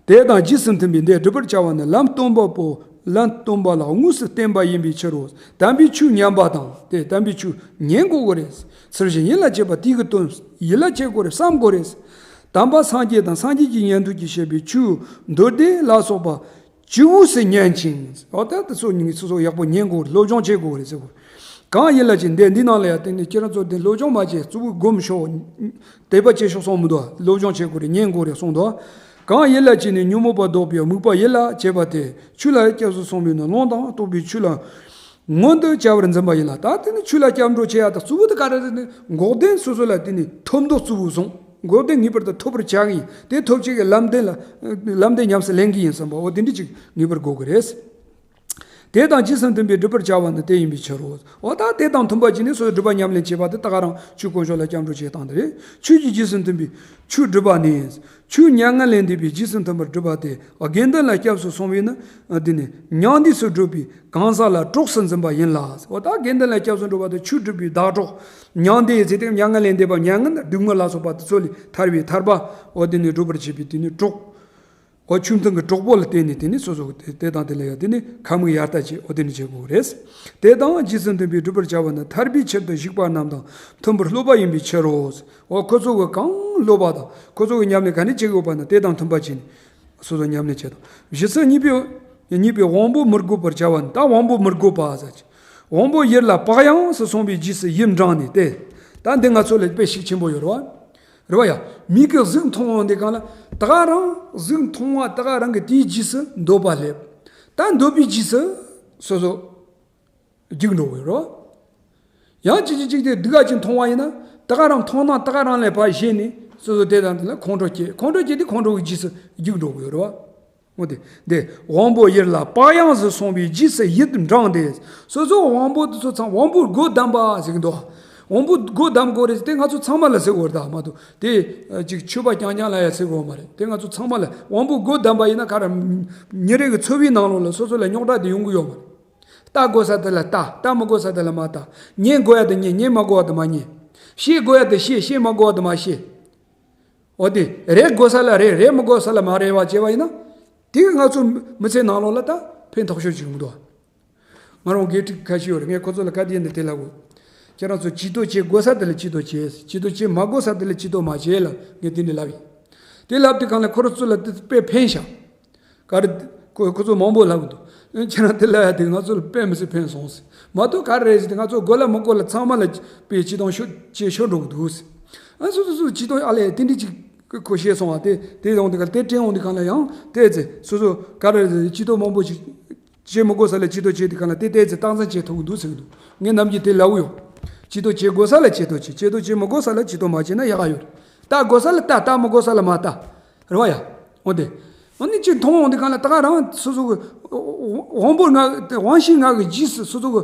དེ་དང་རྗེས་སུ་མཐུན་པའི་འདི་བསྒྲུབ་པར་བྱ་བ་ནི་ལམ་སྟོན་པ་པོ་ལམ་སྟོན་པ་ལ་དངོས་སུ་བསྟེན་པ་ཡིན་པའི་ཕྱིར་རོ། དམ་པའི་ཆོས་ཉན་པ་དང་དེ་དམ་པའི་ཆོས་ཉན་དགོས་གི་རེད། ཚུལ་བཞིན་ཡིད་ལ་བྱེད་པ་དེའི་གི་དོན་ཡིད་ལ་བྱེད་དགོས་རེད་བསམ་དགོས་རེད། དམ་པ་སངས་རྒྱས་དང་སངས་རྒྱས་ཀྱི་ཉན་ཐོས་ཀྱིས་བཤད་པའི་ཆོས་མདོ་སྡེ་ལ་སོགས་པ་ཇི་སྙེད་སུ་ཉན་ཅིང་། འོ་ད་དེ་ཚོ་ཉིད་སོ་སོ་ཡག་པོ་ཉན་དགོས་རེད་སློབ་སྦྱོང་བྱེད་དགོས་རེད་ཟེར་གོ། གང་ཡིད་ལ་བྱེད་འདི་འདི་ནང་ལ་ཡང་དེ་ནི་ཁྱེད་རང་ཚོ་འདི་སློབ་སྦྱོང་མ་བྱེད་གཙོ་བོ་སྒོམ་ཤོག་དད་པ་བྱེད་ཤོག་གསུངས་མི་འདུག་སློབ་སྦྱོང་བྱེད་དགོས་རེད་ཉན་དགོས་རེད་གསུངས་འདུག་གང་ཡིད་ལ་བྱེད་ནས་ཉོན་མོངས་པ་ལྡོག་པའི་དམིགས་པ་ཡིད་ལ་བྱེད་པ་དེ་ཆོས་ལ་སྐྱབས་སུ་སོང་བས་ནི་ལུང་དང་རྟོགས་པའི་ཆོས་ལ་མངོན་དུ་བྱ་བར་འཛིན་པ་ཡིན་ལ། ད་དེ་ནི་ཆོས་ལ་སྐྱབས་འགྲོ་བྱེད་ཡ་ད་གཙོ་བོ་དེ་ག་རེ་རེད་ནི་འགོག་བདེན་སོ་སོ་ལ་དེ་ནི་ཐོབ་འདོད་གཙོ་བོ་བཟུང་འགོག་བདེན་ངེས་པར་དུ་ཐོབ་པར་བྱ་གི་ཡིན་དེ་ཐོབ་བྱེད་ཀྱི་ལམ་བདེན་ལ་ལམ་བདེན་ཉམས་སུ་ལེན་གི་ཡིན་བསམ་པ་འོ་དེ་འདྲ་ཅིག་ངེས་པར་དགོས་ཀྱི་རེད། དེ་དང་རྗེས་སུ་མཐུན་པའི་བསྒྲུབ་པར་བྱ་བ་ནི་དེ་ཡིན་པའི་ཕྱིར་རོ། འོ་ད་དེ་དང་མཐུན་པ་ཅིག་ནི་སོ་སོའི་སྒྲུབ་པ་ཉམས་ལེན་བྱེད་པ་དེ་ད་ག་རང་ཆོས་དཀོན་མཆོག་ལ་སྐྱབས་འགྲོ་བྱེད་སྟངས་དེ་རེད། ཆོས་ཀྱི་རྗེས་སུ་མཐུན་པའི་ཆོས་སྒྲུབ་པ་ནི། ཆོས་མྱ་ངན་ལས་འདས་པའི་རྗེས་སུ་མཐུན་པར་སྒྲུབ་པ་སྟེ་དགེ་འདུན་ལ་སྐྱབས་སུ་སོང་བས་ནི་འདི་ནི་མྱང་འདས་སུ་བགྲོད་པའི་གང་ཟག་ལ་གྲོགས་སུ་འཛིན་པ་ཡིན་ལ། འོ་ད་དགེ་འདུན་ལ་སྐྱབས་སུ་འགྲོ་བ་དེ་ཆོས་སྒྲུབ་པའི་བདག་གྲོགས། མྱང་འདས་ཟེར་དེ་མྱ་ངན་ལས་འདས་པ་མྱ་ངན་སྡུག་བསྔལ་ལ་སོགས་པ་དེ་ཚོ་ལས་ཐར་བའི་ཐར་པ། འོ་དེ་ནི་སྒྲུབ་པར་བྱེད་པའི་དེ་ནི་གྲོགས། འོ་ཆོས་མཐུན་གྱི་གྲོགས་པོ་ལ་བརྟེན་ནས་དེ་ནི་སོ་སོ་གི་དེ་དང་དེ་ལ་ཡང་དེ་ནི་ཁ་མིག་ཡར་ལྟ་བྱེད་འོ་དེ་ནི་བྱེད་དགོས་རེད། དེ་དང་རྗེས་སུ་མཐུན་པའི་བསྒྲུབ་པར་བྱ་བ་ནི་ཐར་པའི་ཕྱིར་དུ་ཞུགས་པ་རྣམས་དང་མཐུན་པར་སློབ་པ་ཡིན་པའི་ཕྱིར་རོ། འོ་ཁོ་ཚོ་གི་གང་སློབ་པ་དང་ཁོ་ཚོ་གི་ཉམས་ལེན་ག་ནས་བྱེད་དགོས་པ་ན་དེ་དང་མཐུན་པ་བྱས་ནས་སོ་སོ་ཉམས་ལེན་བྱེད་དང་། གཞི་སུ་གཉིས་པའི་གཉིས་པའི་དབང་པོ་མི་དགོས་པར་བྱ་བ་ནི་ད་དབང་པོ་མི་དགོས་པ་ཟེར་གྱི། དབང་པོ་ཡིད་ལ་བག་ཡངས་སུ་སོང་བའི་རྗེས་སུ་ཡིད་འབྲང་ནས་ཏེ། ད་འདི་ང་ཚོ་ལ་དཔེ་ཤུགས་ཆེན་པོ་ཡོད་རེད་བ། རེད་བ་ཡ། མིག་གིས་གཟུགས་མཐོང་བ་འདི་གང་ལ་ད་ག་རང་གཟུགས་མཐོང་བ་ད་ག་རང་གི་དེའི་རྗེས་སུ་འདོད་པ་སླེབས། ད་འདོད་པའི་རྗེས་སུ་སོ་སོ་རྒྱུག་འགྲོ་གི་ཡོད་རེད་བ། ཡང་གཅིག་གཅིག་གཅིག་དེ་སྡུག་ག་ཅིག་མཐོང་བ་ཡིན་ན་ད་ག་རང་མཐོང་སྣང་ད་ག་རང་ལས་ཕར་ཞེད་ནས་སོ་སོ་དེ་དང་དེ་ལ་ཁོང་ཁྲོ་སྐྱེ་ཁོང་ཁྲོ་སྐྱེ་དུས་ཁོང་ཁྲོ་གི་རྗེས་སུ་རྒྱུག་འགྲོ་གི་ཡོད་རེད་བ། འོ་དེ། དེ་དབང་པོ་ཡིད་ལ་བག་ཡངས་སུ་སོང་བའི་རྗེས་སུ་ཡིད་འབྲང་སྟེ། སོ་སོ་དབང་པོ་དེ་ཚོ་ཚང་དབང་པོ་སྒོ་བསྡམས་པ་ཟེར་གི་འདུག་དབང་པོ་སྒོ་བསྡམས་དགོས་རེད་ཟེར་དེ་ང་ཚོ་ཚང་མ་ལ་ཟེར་དགོས་རེད་ད་མ་གཏོགས་དེ་ཅིག་ཆོས་པ་རྐྱང་རྐྱང་ལ་ཡ་ཟེར་དགོས་མ་རེད། དེ་ང་ཚོ་ཚང་མ་ལ་དབང་པོ་སྒོ་བསྡམས་པ་ཡིན་ན་ག་རེ། ཉིན་རེ་གི་འཚོ་བའི་ནང་ལོགས་ལ་སོ་སོ་ལ་རྙོག་དྲ་དེ་ཡོང་གི་ཡོད་མ་རེད། ལྟ་དགོས་ས་དེ་ལ་ལྟ། ལྟ་མི་དགོས་ས་དེ་ལ་མ་ལྟ། ཉན་དགོས་ཡ་དེ་ཉན། ཉན་མ་དགོས་པ་དེ་མ་ཉན། ཤེས་དགོས་ཡ་དེ་ཤེས། ཤེས་མ་དགོས་པ་དེ་མ་ཤེས། འོ་དེ་རེག་དགོས་ས་ལ་རེག་རེག་མི་དགོས་ས་ལ་མ་རེག་པ་བྱས་པ་ཡིན་ན། དེ་གི་ང་ཚོ་མི་ཚེ་ནང་ལོགས་ལ་ད་ཕན་ཐོགས་ཤོས་ཅིག་མི་འདུག་ང་རང་དགེ་ཕྲུག་ཁ་ཤས་ཡོད་རེད། ངས་ཁོ་ཚོ་ལ་ག་དེ་ཡིན་ན་དེ་ལབ་དགོས། ཁྱེད་རང་ཚོ་ཇུས་གཏོགས་བྱེད་དགོས་ས་དེ་ལ་ཇུས་གཏོགས་བྱེད། ཇུས་གཏོགས་བྱེད་མ་དགོས་ས་དེ་ལ་ཇུས་གཏོགས་མ་བྱེད་ལབ་ངས་དེ་འདྲ་ལབ་ཡིན། དེ་ལབ་དུས་སྒང་ལ་ཁོ་རང་ཚོ་ལ་དེ་དཔེ་ཕན་ཤག་ག་རེ། ཁོ་ཁོ་ཚོ་མང་པོ་ལབ་གི་འདུག་ཁྱེད་རང་དེ་ལབ་ཡ་དེ་ང་ཚོ་ལ་དཔེ་མི་སྲིད་ཕན་སོང་ཟེར། མ་གཏོགས་ག་རེ་རེད་ཟེར་དུས་ང་ཚོ་དགོས་ལ་མི་དགོས་ལ་ཚང་མ་ལ་དཔེ་ཇུས་གཏོགས་ཤོར་བྱེད་ཤོར་འགྲོ་གི་འདུག་ཟེར། ཨ་སོ་སོ་སོ་ཇུས་གཏོགས་ཨ་ལས་དེ་འདྲ་ཅིག་ཁོ་བཤད་སོང་བ་དེ་དེ་ཡོང་དུས་ག་དེ་དྲན་ཡོང་དུས་སྒང་ལ་ཡང་དེ་ཚེ་སོ་སོ་ག་རེ་རེད་ཟེར་ཇུས་གཏོགས་མང་པོ་ཞིག་བྱེད་མི་དགོས་ས་ལ་ཇུས་གཏོགས་བྱེད་དུས་སྒང་ལ་དེ་ཏོག་ཙམ་སྟངས་འཛིན་བྱེད་ཐུབ་ཀྱི་འདུག་ཟེར་གྱི་འདུག་ངས་ནམ་རྒྱུན་དེ་ལབ་ཡོད། ཇུས་གཏོགས་བྱེད་དགོས་ས་ལ་ཇུས་གཏོགས་བྱེད། ཇུས་གཏོགས་བྱེད་མི་དགོས་ས་ལ་ཇུས་གཏོགས་མ་བྱེད་ན་ཡག་ག་ཡོད། ལྟ་དགོས་ས་ལ་ལྟ། ལྟ་མི་དགོས་ས་ལ་མ་ལྟ། རེད་བ་ཡ། འོ་དེ། འོ་ནི་ཅིག་མཐོང་འོང་དུས་སྒང་ལ་ད་ག་རང་སོ་སོ་གི་དབང་པོ་ལྔ་དབང་ཤེས་ལྔ་གི་རྗེས་སུ་སོ་སོ་གི་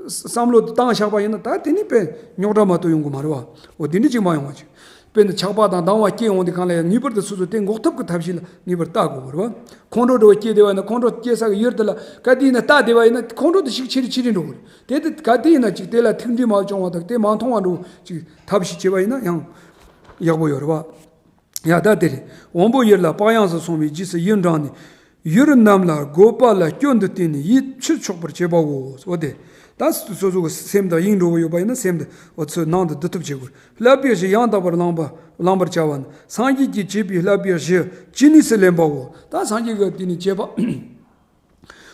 བསམ་བློ་བཏང་བཞག་པ་ཡིན་ན་ད་དེ་ནི་དཔེ་རྙོག་དྲ་མ་གཏོགས་ཡོང་གི་མ་རེད་བ། འོ་དེ་འདྲ་ཅིག་མ་ཡོང་བ་ཅིག་དཔེར་ན་ཆགས་པ་དང་སྡང་བ་སྐྱེ་འོང་དུས་སྒང་ལ་ཡང་ངེས་པར་དུ་སོ་སོ་དེ་འགོག་ཐབས་ཀྱི་ཐབས་ཤེས་ལ་ངེས་པར་ལྟ་དགོས་པ་རེད་བ། ཁོང་ཁྲོ་འདྲ་བོ་སྐྱེས་བསྡད་པ་ཡིན་ན་ཁོང་ཁྲོ་སྐྱེ་ས་གི་ཡུལ་དེ་ལ་ག་དུས་ཡིན་ན་ལྟ་བསྡད་པ་ཡིན་ན་ཁོང་ཁྲོ་དེ་ཞིག་ཆེ་རུ་ཆེ་རུ་འགྲོ་གི་རེད། དེ་དེ་ག་དུས་ཡིན་ན་ཅིག་དེ་ལ་ཐུགས་འདྲིས་མ་བྱུང་བ་དང་དེ་མ་མཐོང་བ་འདྲ་བོ་ཅིག་ཐབས་ཤེས་བྱས་པ་ཡིན་ན་ཡང་ཡག་པོ་ཡོད་རེད་བ། ཡ་ད་དེ་རེད། དབང་པོ་ཡུལ་ལ་བག་ཡངས་སུ་སོང་བའི་རྗེས་སུ་ཡུལ་འབྲངས་ནས། ཡུལ་རྣམས་ལ་དགོས་པ་ལ་སྐྱོན་དུ་བལྟས་ནས་ཡིད་ཆེས་ཆོག་པར་བྱེད་པའོ། འོ་དེ། ད་སོ་སོ་གི་སེམས་དང་དབྱིངས་འགྲོ་གི་ཡོད་པ་ཡིན་ན་སེམས་དེ་འོ་ཚོས་ནང་དུ་བསྡུ་ཐབས་བྱེད་དགོས། བསླབ་པའི་གཞི་ཡང་དག་པར་བླང་བ་བླང་བར་བྱ་བ་ནི་སངས་རྒྱས་ཀྱིས་བྱས་པའི་བསླབ་པའི་གཞི་ཇི་སྙེད་སུ་ལེན་པའོ། ད་སངས་རྒྱས་ཀྱིས་དེ་ནི་བྱས་པ།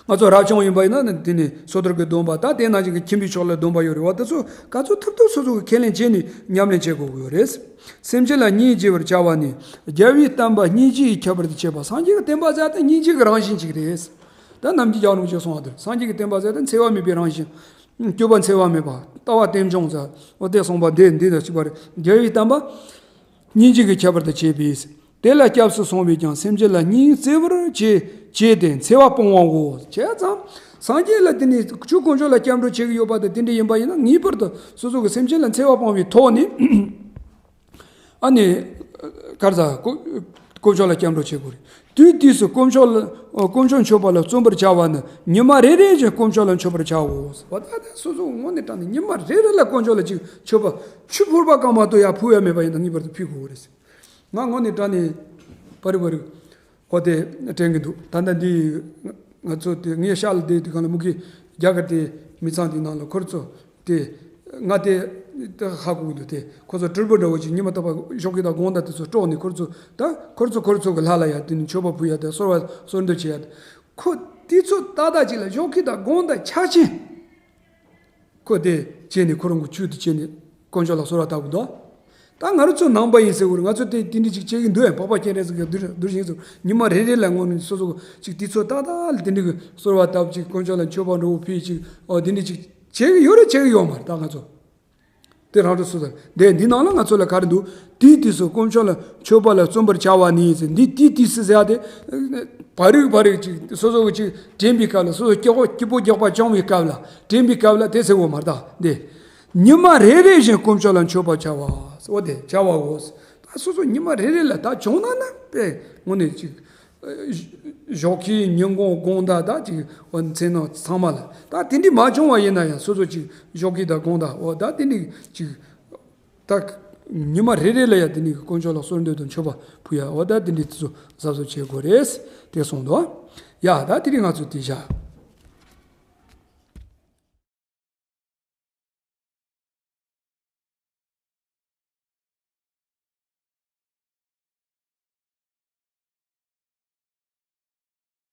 ང་ཚོ་རབ་བྱུང་ཡིན་པ་ཡིན་ན་དེ་ནི་སོ་ཐར་གྱི་སྡོམ་པ་ད་དེ་ནང་བཞིན་གྱི་ཁྱིམ་པའི་ཕྱོགས་ལ་སྡོམ་པ་ཡོད་རེད་བ། དེ་ཚོ་ག་ཚོད་ཐུབ་ཐུབ་སོ་སོ་གི་ཁས་ལེན་བྱས་ནས་ཉམས་ལེན་བྱེད་དགོས་ཀྱི་ཡོད་རེད། སེམས་ཅན་ལ་སྙིང་རྗེ་བར་བྱ་བ་ནི་རྒྱལ་བའི་བསྟན་པ་སྙིང་རྗེ་ཡི་ཁྱད་པར་དུ་བྱེད་པ། སངས་རྒྱས་ཀྱི་བསྟན་པ་ཟེར་དེ་སྙིང་རྗེ་གི་རང་བཞིན་ཅིག་རེད། ད་ནམ་རྒྱུན་རྒྱལ་བ་རིན་པོ་ཆེས་གསུངས་པ་དེར་སངས་རྒྱས་ཀྱི་བསྟན་པ་ཟེར་དེ་འཚེ་བ་མེད་པའི་རང་བཞིན། སྤྱོད་པ་འཚེ་བ་མེད་པ། ལྟ་བ་རྟེན་འབྱུང་ཟེར་འོ་དེ་གསུངས་པ་འདི་འདི་དང་གཅིག་པ་རེད། རྒྱལ་བའི་བསྟན་པ། སྙིང་རྗེ་གི་ཁྱད་པར་དུ་བྱེད་པས། དེ་ལ་སྐྱབས་སུ་སོང་བས་ཀྱང་སེམས་ཅན་ལ་སྙིང་བརྩེ་བར་བྱེད་བྱེད་དེ་འཚེ་བ་སྤོང་བའོ། བྱས་ཙང་། སངས་རྒྱས་ལ་དེ་ནི་ཆོས་དཀོན་མཆོག་ལ་སྐྱབས་འགྲོ་བྱེད་ཀྱི་ཡོད་པ་དང་དེ་འདྲ་ཡིན་པ་ཡིན་ན་ངེས་པར་དུ་སོ་སོ་གི་སེམས་ཅན་ལ་འཚེ་བ་སྤོང་བའི་ཐོག་ནས། ཨ་ནི། ག་རེ་ཟ་དཀོན་དཀོན་མཆོག་ལ་སྐྱབས་འགྲོ་བྱེད་དགོས་རེད། དུས་དུས་སུ་དཀོན་མཆོག་ལ་དཀོན་མཆོག་མཆོད་པ་ལ་བརྩོན་པར་བྱ་བ་ནི་ཉི་མ་རེ་རེ་བཞིན་དཀོན་མཆོག་ལ་མཆོད་པར་བྱའོ། འོ་ད་ད་སོ་སོ་དངོས་གནས་དྲང་ནས་ཉི་མ་རེ་རེ་ལ་དཀོན་མཆོག་ལ་ཅིག་མཆོད་པ་ཆུ་ཕུར་པ་གང་མ་གཏོགས་ཡར་ཕུལ་ཡ་མེད་པ་ཡིན་ན་ངེས་པར་དུ་ཕུལ་དགོས་རེད། ང་དངོས་གནས་དྲང་ནས་པ་རི་པ་རི་ཨོ་དེ་དྲན་གི་འདུག་ད་ལྟ་འདི་ང་ཚོ་དེ་ངའི་ཤག་ལ་བསྡད་དུས་སྒང་ལ་མུ་གེ་རྒྱ་གར་དེ་མི་ཚང་དེའི་ནང་ལ་ཁོར་ཚོ་དེ་ང་དེ་དེ་ཧ་གོ་གི་འདུག་དེ་ཁོ་ཚོ་སྤྲུལ་པ་འདྲ་བོ་ཅིག་ཉི་མ་རྟག་པར་ཞོགས་ཀས་དང་དགོང་དག་དེ་ཚོ་དཀྲོགས་ནས་ཁོར་ཚོ་ད་ཁོར་ཚོ་ཁོར་ཚོ་གི་ལྷ་ལ་ཡ་དེ་ནི་མཆོད་པ་ཕུལ་ཡ་དེ་གསོལ་བ་གསོལ་འདེབས་བྱེད་ཡ་དེ་ཁོ་དེ་ཚོ་ཏག་ཏག་ཅིག་ལ་ཞོགས་ཀས་དང་དགོང་དག་ཆ་ཆེན། ཁོ་དེ་བྱས་ནས་ཁོ་རང་གི་ཆོས་དེ་བྱས་ནས་དཀོན་མཆོག་ལ་གསོལ་བ་བཏབ་འདུག་ད་ང་རང་ཚོ་ནང་པ་ཡིན་ཟེར་བར་ང་ཚོ་དེ་དེ་འདྲ་ཅིག་བྱེད་ཀྱི་འདུག་ཡང་འཕགས་པ་སྤྱན་རས་གཟིགས་ཀྱི་རྡུལ་རྡུལ་ཞིག་ཚོ་ཉི་མ་རེ་རེ་ལ་དངོས་གནས་སོ་སོ་ཅིག་དུས་ཚོད་ཏག་ཏག་ལ་དེ་འདྲ་གི་གསོལ་བ་བཏབ་ཅིག་དཀོན་མཆོག་ལ་མཆོད་པ་འགྲོ་བོ་ཕུལ་ཅིག་ཨོ་དེ་འདྲ་ཅིག་བྱེད་ཀྱི་ཡོད་རེད་བྱེད་ཀྱི་ཡོད་མ་རེད་ད་ང་ཚོ། དེ་རང་རེ་སོ་སོ་དེ་འདི་ནང་ལ་ང་ཚོ་ལ་ག་རེ་འདུག་དུས་དུས་སུ་དཀོན་མཆོག་ལ་མཆོད་པ་ལ་བརྩོན་པར་བྱ་བ་ནི་ཟེར་འདི་དུས་དུས་སུ་ཟེར་ཡ་དེ་བར་རིག་བར་རིག་ཅིག་སོ་སོ་གི་ཅིག་དྲན་པའི་སྐབས་ལ་སོ་སོ་སྐྱིད་པོ་སྐྱིད་པོ་རྒྱགས་པ་བྱུང་བའི་སྐབས་ལ་དྲན་པའི་སྐབས་ལ་དེ་ཟེར་བོ་མ་རེད་ད་འདི། ཉི་མ་རེ་རེ་བཞིན་དཀོན་མཆོག་ལ་མཆོད་པར་བྱ་བ། འོ་དེ་བྱ་བའོ། ད་སོ་སོ་ཉི་མ་རེ་རེ་ལ་ད་བྱུང་ན་ན་པས་དངོས་གནས་ཅིག་ཞོགས་ཀས་ཉིན་གུང་དགོང་དག་ད་ཅིག་འོ་མཚན་ནོ་ཚང་མ་ལ་ད་དེ་འདྲ་མ་བྱུང་བ་ཡིན་ན་ཡང་སོ་སོ་ཅིག་ཞོགས་ཀས་དང་དགོང་དག་འོ་ད་དེ་འདྲ་ཅིག་ད་ཉི་མ་རེ་རེ་ལ་ཡང་དེ་འདྲ་དཀོན་མཆོག་ལ་གསོལ་འདེབས་དང་མཆོད་པ་ཕུལ་ཡ་འོ་ད་དེ་འདྲ་དེ་ཚོ་གཟབ་གཟབ་བྱེད་དགོས་རེད་དེ་གསུངས་འདུག་ཡ་ད་དེ་རིང་ང་ཚོ་དེ་བཞག